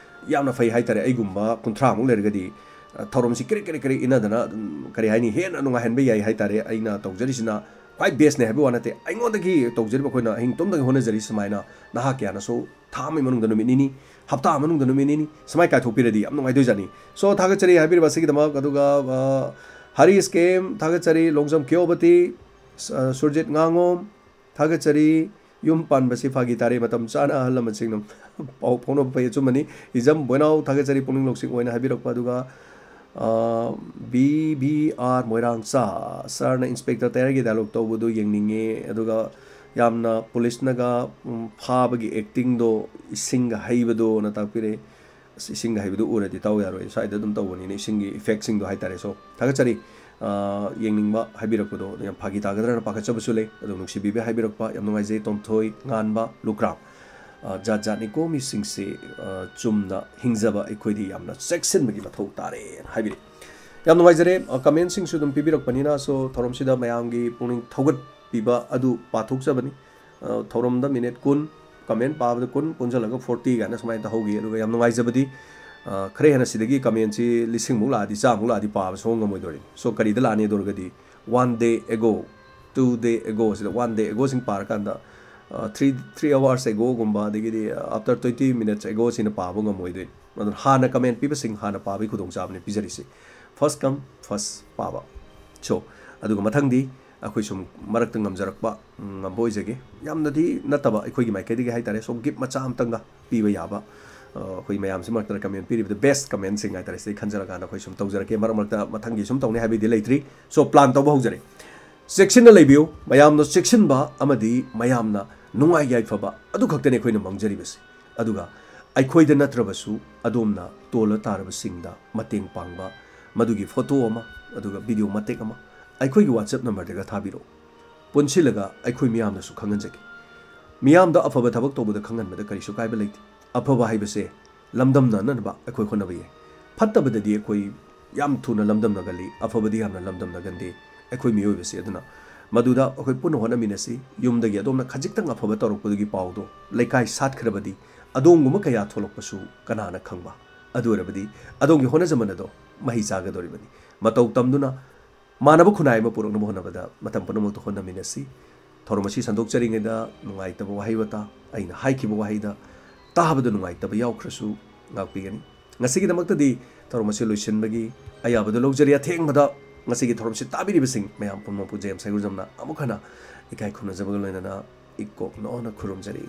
ꯌꯥꯝꯅ ꯐꯩ ꯍꯥꯏꯇꯥꯔꯦ꯫ ꯑꯩꯒꯨꯝꯕ ꯀꯨꯟꯊ꯭ꯔꯥꯃꯨꯛ ꯂꯩꯔꯒꯗꯤ, ꯑ, ꯊꯧꯔꯝꯁꯤ ꯀꯔꯤ ꯀꯔꯤ ꯀꯔꯤ ꯏꯟꯅꯗꯅ ꯑꯗꯨꯝ, ꯀꯔꯤ ꯍꯥꯏꯅꯤ, ꯍꯦꯟꯅ ꯅꯨꯡꯉꯥꯏꯍꯟꯕ ꯌꯥꯏ ꯍꯥꯏꯇꯥꯔꯦ꯫ ꯑꯩꯅ ꯇꯧꯖꯔꯤꯁꯤꯅ ꯈ꯭ꯋꯥꯏ best ꯅꯦ ꯍꯥꯏꯕ ꯋꯥ ꯅꯠꯇꯦ, ꯑꯩꯉꯣꯟꯗꯒꯤ ꯇꯧꯖꯔꯤꯕ, ꯑꯩꯈꯣꯏꯅ ꯑꯍꯤꯡ ꯇꯨꯝꯗꯒꯩ ꯍꯣꯠꯅꯖꯔꯤ ꯁꯨꯃꯥꯏꯅ꯫ ꯅꯍꯥ ꯀꯌꯥꯅꯁꯨ ꯊꯥ ꯑꯃꯒꯤ ꯃꯅꯨꯡꯗ ꯅꯨꯃꯤꯠ ꯅꯤꯅꯤ, ꯍꯞꯇꯥ ꯑꯃ ꯃꯅꯨꯡꯗ ꯅꯨꯃꯤꯠ ꯅꯤꯅꯤ ꯁꯨꯃꯥꯏꯅ ꯀꯥꯏꯊꯣꯛꯄꯤꯔꯗꯤ ꯌꯥꯝ ꯅꯨꯡꯉꯥꯏꯗꯣꯏꯖꯥꯠꯅꯤ꯫ So, ꯊꯥꯒꯠꯆꯔꯤ ꯍꯥꯏꯕꯤꯔꯤꯕ ꯑꯁꯤꯒꯤꯗꯃꯛ꯫ ꯑꯗꯨꯒ, ꯑ, ꯍꯔꯤꯁ ꯀꯦꯝ ꯊꯥꯒꯠꯆꯔꯤ, ꯂꯣꯡꯖꯝ ꯀ꯭ꯌꯣꯕꯇꯤ, ꯑ, ꯁꯨꯔꯖꯤꯠ ꯉꯥꯉꯣꯝ ꯊꯥꯒꯠꯆꯔꯤ, ꯌꯨꯝ ꯄꯥꯟꯕꯁꯤ ꯐꯥꯒꯤ ꯇꯥꯔꯦ, ꯃꯇꯝ ꯆꯥꯅ ꯑꯍꯜ ꯂꯃꯟꯁꯤꯡꯅ ꯄꯥꯎ ꯐꯥꯎꯅꯕ ꯐꯩ꯫ ꯑꯆꯨꯝꯕꯅꯤ꯫ ꯍꯤꯖꯝ ꯕꯣꯏꯅꯥꯎ, ꯊꯥꯒꯠꯆꯔꯤ ꯄꯨꯛꯅꯤꯡ ꯂꯧꯁꯤꯡ ꯑꯣꯏꯅ ꯍꯥꯏꯕꯤꯔꯛꯄ꯫ ꯑꯗꯨꯒ, ꯑ, ꯕꯤ ꯕꯤ ꯑꯥꯔ ꯃꯣꯏꯔꯥꯡꯆꯥ ꯁꯥꯔꯅ ꯏꯟꯁꯄꯦꯛꯇꯔ ꯇꯌꯥꯔꯒꯤ ꯗꯥꯏꯂꯣꯛ ꯇꯧꯕꯗꯨ ꯌꯦꯡꯅꯤꯡꯉꯦ, ꯑꯗꯨꯒ ꯌꯥꯝꯅ ꯄꯨꯂꯤꯁꯅꯒ, ꯎꯝ, ꯐꯥꯕꯒꯤ ꯑꯦꯛꯇꯤꯡꯗꯣ ꯏꯁꯤꯡꯒ ꯍꯩꯕꯗꯣꯅ ꯇꯥꯛꯄꯤꯔꯛꯑꯦ꯫ ꯑꯁ, ꯏꯁꯤꯡꯒ ꯍꯩꯕꯗꯨ ꯎꯔꯗꯤ ꯇꯧ ꯌꯥꯔꯣꯏ, ꯁ꯭ꯋꯥꯏꯗ ꯑꯗꯨꯝ ꯇꯧꯕꯅꯤꯅ ꯏꯁꯤꯡꯒꯤ ꯏꯐꯦꯛꯁꯤꯡꯗꯣ ꯍꯥꯏꯇꯥꯔꯦ꯫ So, ꯊꯥꯒꯠꯆꯔꯤ꯫ ꯑ, ꯌꯦꯡꯅꯤꯡꯕ ꯍꯥꯏꯕꯤꯔꯛꯄꯗꯣ ꯑꯗꯨ ꯌꯥꯝ ꯐꯥꯒꯤ ꯇꯥꯒꯗ꯭ꯔꯥꯅ ꯄꯥꯈꯠꯆꯕꯁꯨ ꯂꯩ, ꯑꯗꯣ ꯅꯨꯡꯁꯤꯕꯤꯕ ꯍꯥꯏꯕꯤꯔꯛꯄ ꯌꯥꯝ ꯅꯨꯡꯉꯥꯏꯖꯩ꯫ ꯇꯣꯝꯊꯣꯏ ꯉꯥꯟꯕ ꯂꯨꯀ꯭ꯔꯥꯝ, ꯑ, ꯖꯥꯠ ꯖꯥꯠꯅꯤꯀꯣ ꯃꯤꯁꯤꯡꯁꯦ, ꯑ, ꯆꯨꯝꯅ ꯍꯤꯡꯖꯕ ꯑꯩꯈꯣꯏꯗꯤ ꯌꯥꯝꯅ ꯆꯦꯛꯁꯤꯟꯕꯒꯤ ꯃꯊꯧ ꯇꯥꯔꯦꯅ ꯍꯥꯏꯕꯤꯔꯤ꯫ ꯌꯥꯝ ꯅꯨꯡꯉꯥꯏꯖꯔꯦ꯫ ꯑ, ꯀꯃꯦꯟꯁꯤꯡꯁꯨ ꯑꯗꯨꯝ ꯄꯤꯕꯤꯔꯛꯄꯅꯤꯅ, so, ꯊꯧꯔꯝꯁꯤꯗ ꯃꯌꯥꯝꯒꯤ ꯄꯨꯛꯅꯤꯡ ꯊꯧꯒꯠꯄꯤꯕ ꯑꯗꯨ ꯄꯥꯊꯣꯛꯆꯕꯅꯤ꯫ ꯑ, ꯊꯧꯔꯝꯗ ꯃꯤꯅꯤꯠ ꯀꯨꯟ, ꯀꯃꯦꯟ ꯄꯥꯕꯗ ꯀꯨꯟ, ꯄꯨꯟꯁꯤꯜꯂꯒ ꯐꯣꯔꯇꯤ ꯀꯥꯏꯅ ꯁꯨꯃꯥꯏꯅ ꯇꯧꯍꯧꯈꯤ꯫ ꯑꯗꯨꯒ ꯌꯥꯝ ꯅꯨꯡꯉꯥꯏꯖꯕꯗꯤ, ꯑ, ꯈꯔ ꯍꯦꯟꯅ ꯁꯤꯗꯒꯤ ꯀꯃꯦꯟꯁꯤ ꯂꯤꯁꯤꯡꯃꯨꯛ ꯂꯥꯛꯑꯗꯤ, ꯆꯥꯝꯃꯨꯛ ꯂꯥꯛꯑꯗꯤ ꯄꯥꯕ ꯁꯨꯡꯉꯝ ꯉꯝꯃꯣꯏꯗꯧꯔꯤꯅꯤ꯫ So, ꯀꯔꯤꯗ ꯂꯥꯛꯑꯅꯤ ꯑꯗꯨ ꯑꯣꯏꯔꯒꯗꯤ, one day ago, two day ago ꯁꯤꯗ one day ago ꯁꯤꯡ ꯄꯥꯔꯀꯥꯟꯗ, ꯑ, three, three hours ago ꯒꯨꯝꯕ, ꯑꯗꯒꯤꯗꯤ after twenty minutes ago ꯁꯤꯅ ꯄꯥꯕ ꯉꯝꯃꯣꯏꯗꯣꯏꯅꯤ꯫ ꯑꯗꯨꯅ ꯍꯥꯟꯅ ꯀꯃꯦꯟ ꯄꯤꯕꯁꯤꯡ ꯍꯥꯟꯅ ꯄꯥꯕꯒꯤ ꯈꯨꯗꯣꯡꯆꯥꯕꯅꯤ ꯄꯤꯖꯔꯤꯁꯤ꯫ First come, first ꯄꯥꯕ꯫ So, ꯑꯗꯨꯒ ꯃꯊꯪꯗꯤ ꯑꯩꯈꯣꯏ ꯁꯨꯝ ꯃꯔꯛꯇ ꯉꯝꯖꯔꯛꯄ, ꯎꯝ, ꯉꯝꯕ ꯑꯣꯏꯖꯒꯦ꯫ ꯌꯥꯝꯅꯗꯤ ꯅꯠꯇꯕ, ꯑꯩꯈꯣꯏꯒꯤ ꯃꯥꯏꯀꯩꯗꯒꯤ ꯍꯥꯏꯇꯥꯔꯦ, so, gift ꯃꯆꯥ ꯑꯃꯇꯪꯒ ꯄꯤꯕ ꯌꯥꯕ, ꯑ, ꯑꯩꯈꯣꯏ ꯃꯌꯥꯝꯁꯤ ꯃꯔꯛꯇ ꯀꯃꯦꯟ ꯄꯤꯔꯤꯕꯗ best ꯀꯃꯦꯟꯁꯤꯡ ꯍꯥꯏꯇꯥꯔꯦ, ꯁꯤꯗꯩ ꯈꯟꯖꯔꯀꯥꯟꯗ ꯑꯩꯈꯣꯏ ꯁꯨꯝ ꯇꯧꯖꯔꯛꯀꯦ꯫ ꯃꯔꯛ ꯃꯔꯛꯇ ꯃꯊꯪꯒꯤ ꯁꯨꯝ ꯇꯧꯅꯤ ꯍꯥꯏꯕꯗꯤ ꯂꯩꯇ꯭ꯔꯤ꯫ So, plan ꯇꯧꯕ ꯍꯧꯖꯔꯦ꯫ ꯆꯦꯛꯁꯤꯟꯅ ꯂꯩꯕꯤꯌꯨ꯫ ꯃꯌꯥꯝꯅ ꯆꯦꯛꯁꯤꯟꯕ ꯑꯃꯗꯤ ꯃꯌꯥꯝꯅ ꯅꯨꯡꯉꯥꯏ ꯌꯥꯏꯐꯕ ꯑꯗꯨ ꯈꯛꯇꯅꯤ ꯑꯩꯈꯣꯏꯅ ꯃꯥꯡꯖꯔꯤꯕꯁꯤ꯫ ꯑꯗꯨꯒ ꯑꯩꯈꯣꯏꯗ ꯅꯠꯇ꯭ꯔꯕꯁꯨ ꯑꯗꯣꯝꯅ ꯇꯣꯜꯂ ꯇꯥꯔꯕꯁꯤꯡꯗ ꯃꯇꯦꯡ ꯄꯥꯡꯕ, ꯃꯗꯨꯒꯤ ꯐꯣꯇꯣ ꯑꯃ, ꯑꯗꯨꯒ ꯚꯤꯗꯤꯑꯣ ꯃꯇꯦꯛ ꯑꯃ ꯑꯩꯈꯣꯏꯒꯤ WhatsApp ꯅꯝꯕꯔꯗꯒ ꯊꯥꯕꯤꯔꯛꯎ꯫ ꯄꯨꯟꯁꯤꯜꯂꯒ ꯑꯩꯈꯣꯏ ꯃꯤꯌꯥꯝꯅꯁꯨ ꯈꯪꯍꯟꯖꯒꯦ꯫ ꯃꯤꯌꯥꯝꯗ ꯑꯐꯕ ꯊꯕꯛ ꯇꯧꯕꯗ ꯈꯪꯍꯟꯕꯗ ꯀꯔꯤꯁꯨ ꯀꯥꯏꯕ ꯂꯩꯇꯦ꯫ ꯑꯐꯕ ꯍꯥꯏꯕꯁꯦ ꯂꯝꯗꯝꯅꯅꯕ ꯑꯩꯈꯣꯏ ꯍꯣꯠꯅꯕ ꯌꯥꯏ꯫ ꯐꯠꯇꯕꯗꯗꯤ ꯑꯩꯈꯣꯏ ꯌꯥꯝ ꯊꯨꯅ ꯂꯝꯗꯝꯅꯒꯜꯂꯤ, ꯑꯐꯕꯗꯤ ꯌꯥꯝꯅ ꯂꯝꯗꯝꯅꯒꯟꯗꯦ ꯑꯩꯈꯣꯏ ꯃꯤꯑꯣꯏꯕꯁꯤ꯫ ꯑꯗꯨꯅ ꯃꯗꯨꯗ ꯑꯩꯈꯣꯏ ꯄꯨꯟꯅ ꯍꯣꯠꯅꯃꯤꯟꯅꯁꯤ꯫ ꯌꯨꯝꯗꯒꯤ ꯑꯗꯣꯝꯅ ꯈꯖꯤꯛꯇꯪ ꯑꯐꯕ ꯇꯧꯔꯛꯄꯗꯨꯒꯤ ꯄꯥꯎꯗꯣ ꯂꯩꯀꯥꯏ ꯁꯥꯠꯈ꯭ꯔꯕꯗꯤ ꯑꯗꯣꯝꯒꯨꯝꯕ ꯀꯌꯥ ꯊꯣꯛꯂꯛꯄꯁꯨ ꯀꯅꯥꯅ ꯈꯪꯕ? ꯑꯗꯨ ꯑꯣꯏꯔꯕꯗꯤ ꯑꯗꯣꯝꯒꯤ ꯍꯣꯠꯅꯖꯃꯟ ꯑꯗꯣ ꯃꯍꯩ ꯆꯥꯒꯗꯧꯔꯤꯕꯅꯤ꯫ ꯃꯇꯧ ꯇꯝꯗꯨꯅ ꯃꯥꯟꯅꯕ ꯈꯨꯟꯅꯥꯏ ꯑꯃ ꯄꯨꯔꯛꯅꯕ ꯍꯣꯠꯅꯕꯗ ꯃꯇꯝ ꯄꯨꯝꯅꯃꯛꯇ ꯍꯣꯠꯅꯃꯤꯟꯅꯁꯤ꯫ ꯊꯧꯔꯝ ꯑꯁꯤ ꯁꯟꯗꯣꯛꯆꯔꯤꯉꯩꯗ ꯅꯨꯡꯉꯥꯏꯇꯕ ꯋꯥꯍꯩ ꯋꯥꯇꯥ, ꯑꯩꯅ ꯍꯥꯏꯈꯤꯕ ꯋꯥꯍꯩꯗ ꯇꯥꯕꯗ ꯅꯨꯡꯉꯥꯏꯇꯕ ꯌꯥꯎꯈ꯭ꯔꯁꯨ ꯉꯥꯛꯄꯤꯒꯅꯤ꯫ ꯉꯁꯤꯒꯤꯗꯃꯛꯇꯗꯤ ꯊꯧꯔꯝ ꯑꯁꯤ ꯂꯣꯏꯁꯤꯟꯕꯒꯤ ꯑꯌꯥꯕꯗꯨ ꯂꯧꯖꯔꯤ꯫ ꯑꯊꯦꯡꯕꯗ ꯉꯁꯤꯒꯤ ꯊꯧꯔꯝꯁꯤ ꯇꯥꯕꯤꯔꯤꯕꯁꯤꯡ ꯃꯌꯥꯝ ꯄꯨꯝꯅꯃꯛꯄꯨ ꯖꯦꯝꯁ ꯍꯩꯒ꯭ꯔꯨꯖꯝꯅ ꯑꯃꯨꯛ ꯍꯟꯅ ꯏꯀꯥꯏ ꯈꯨꯝꯅꯖꯕꯒ ꯂꯣꯏꯅꯅ ꯏꯀꯣꯛ ꯅꯣꯛꯅ ꯈꯨꯔꯨꯝꯖꯔꯤ꯫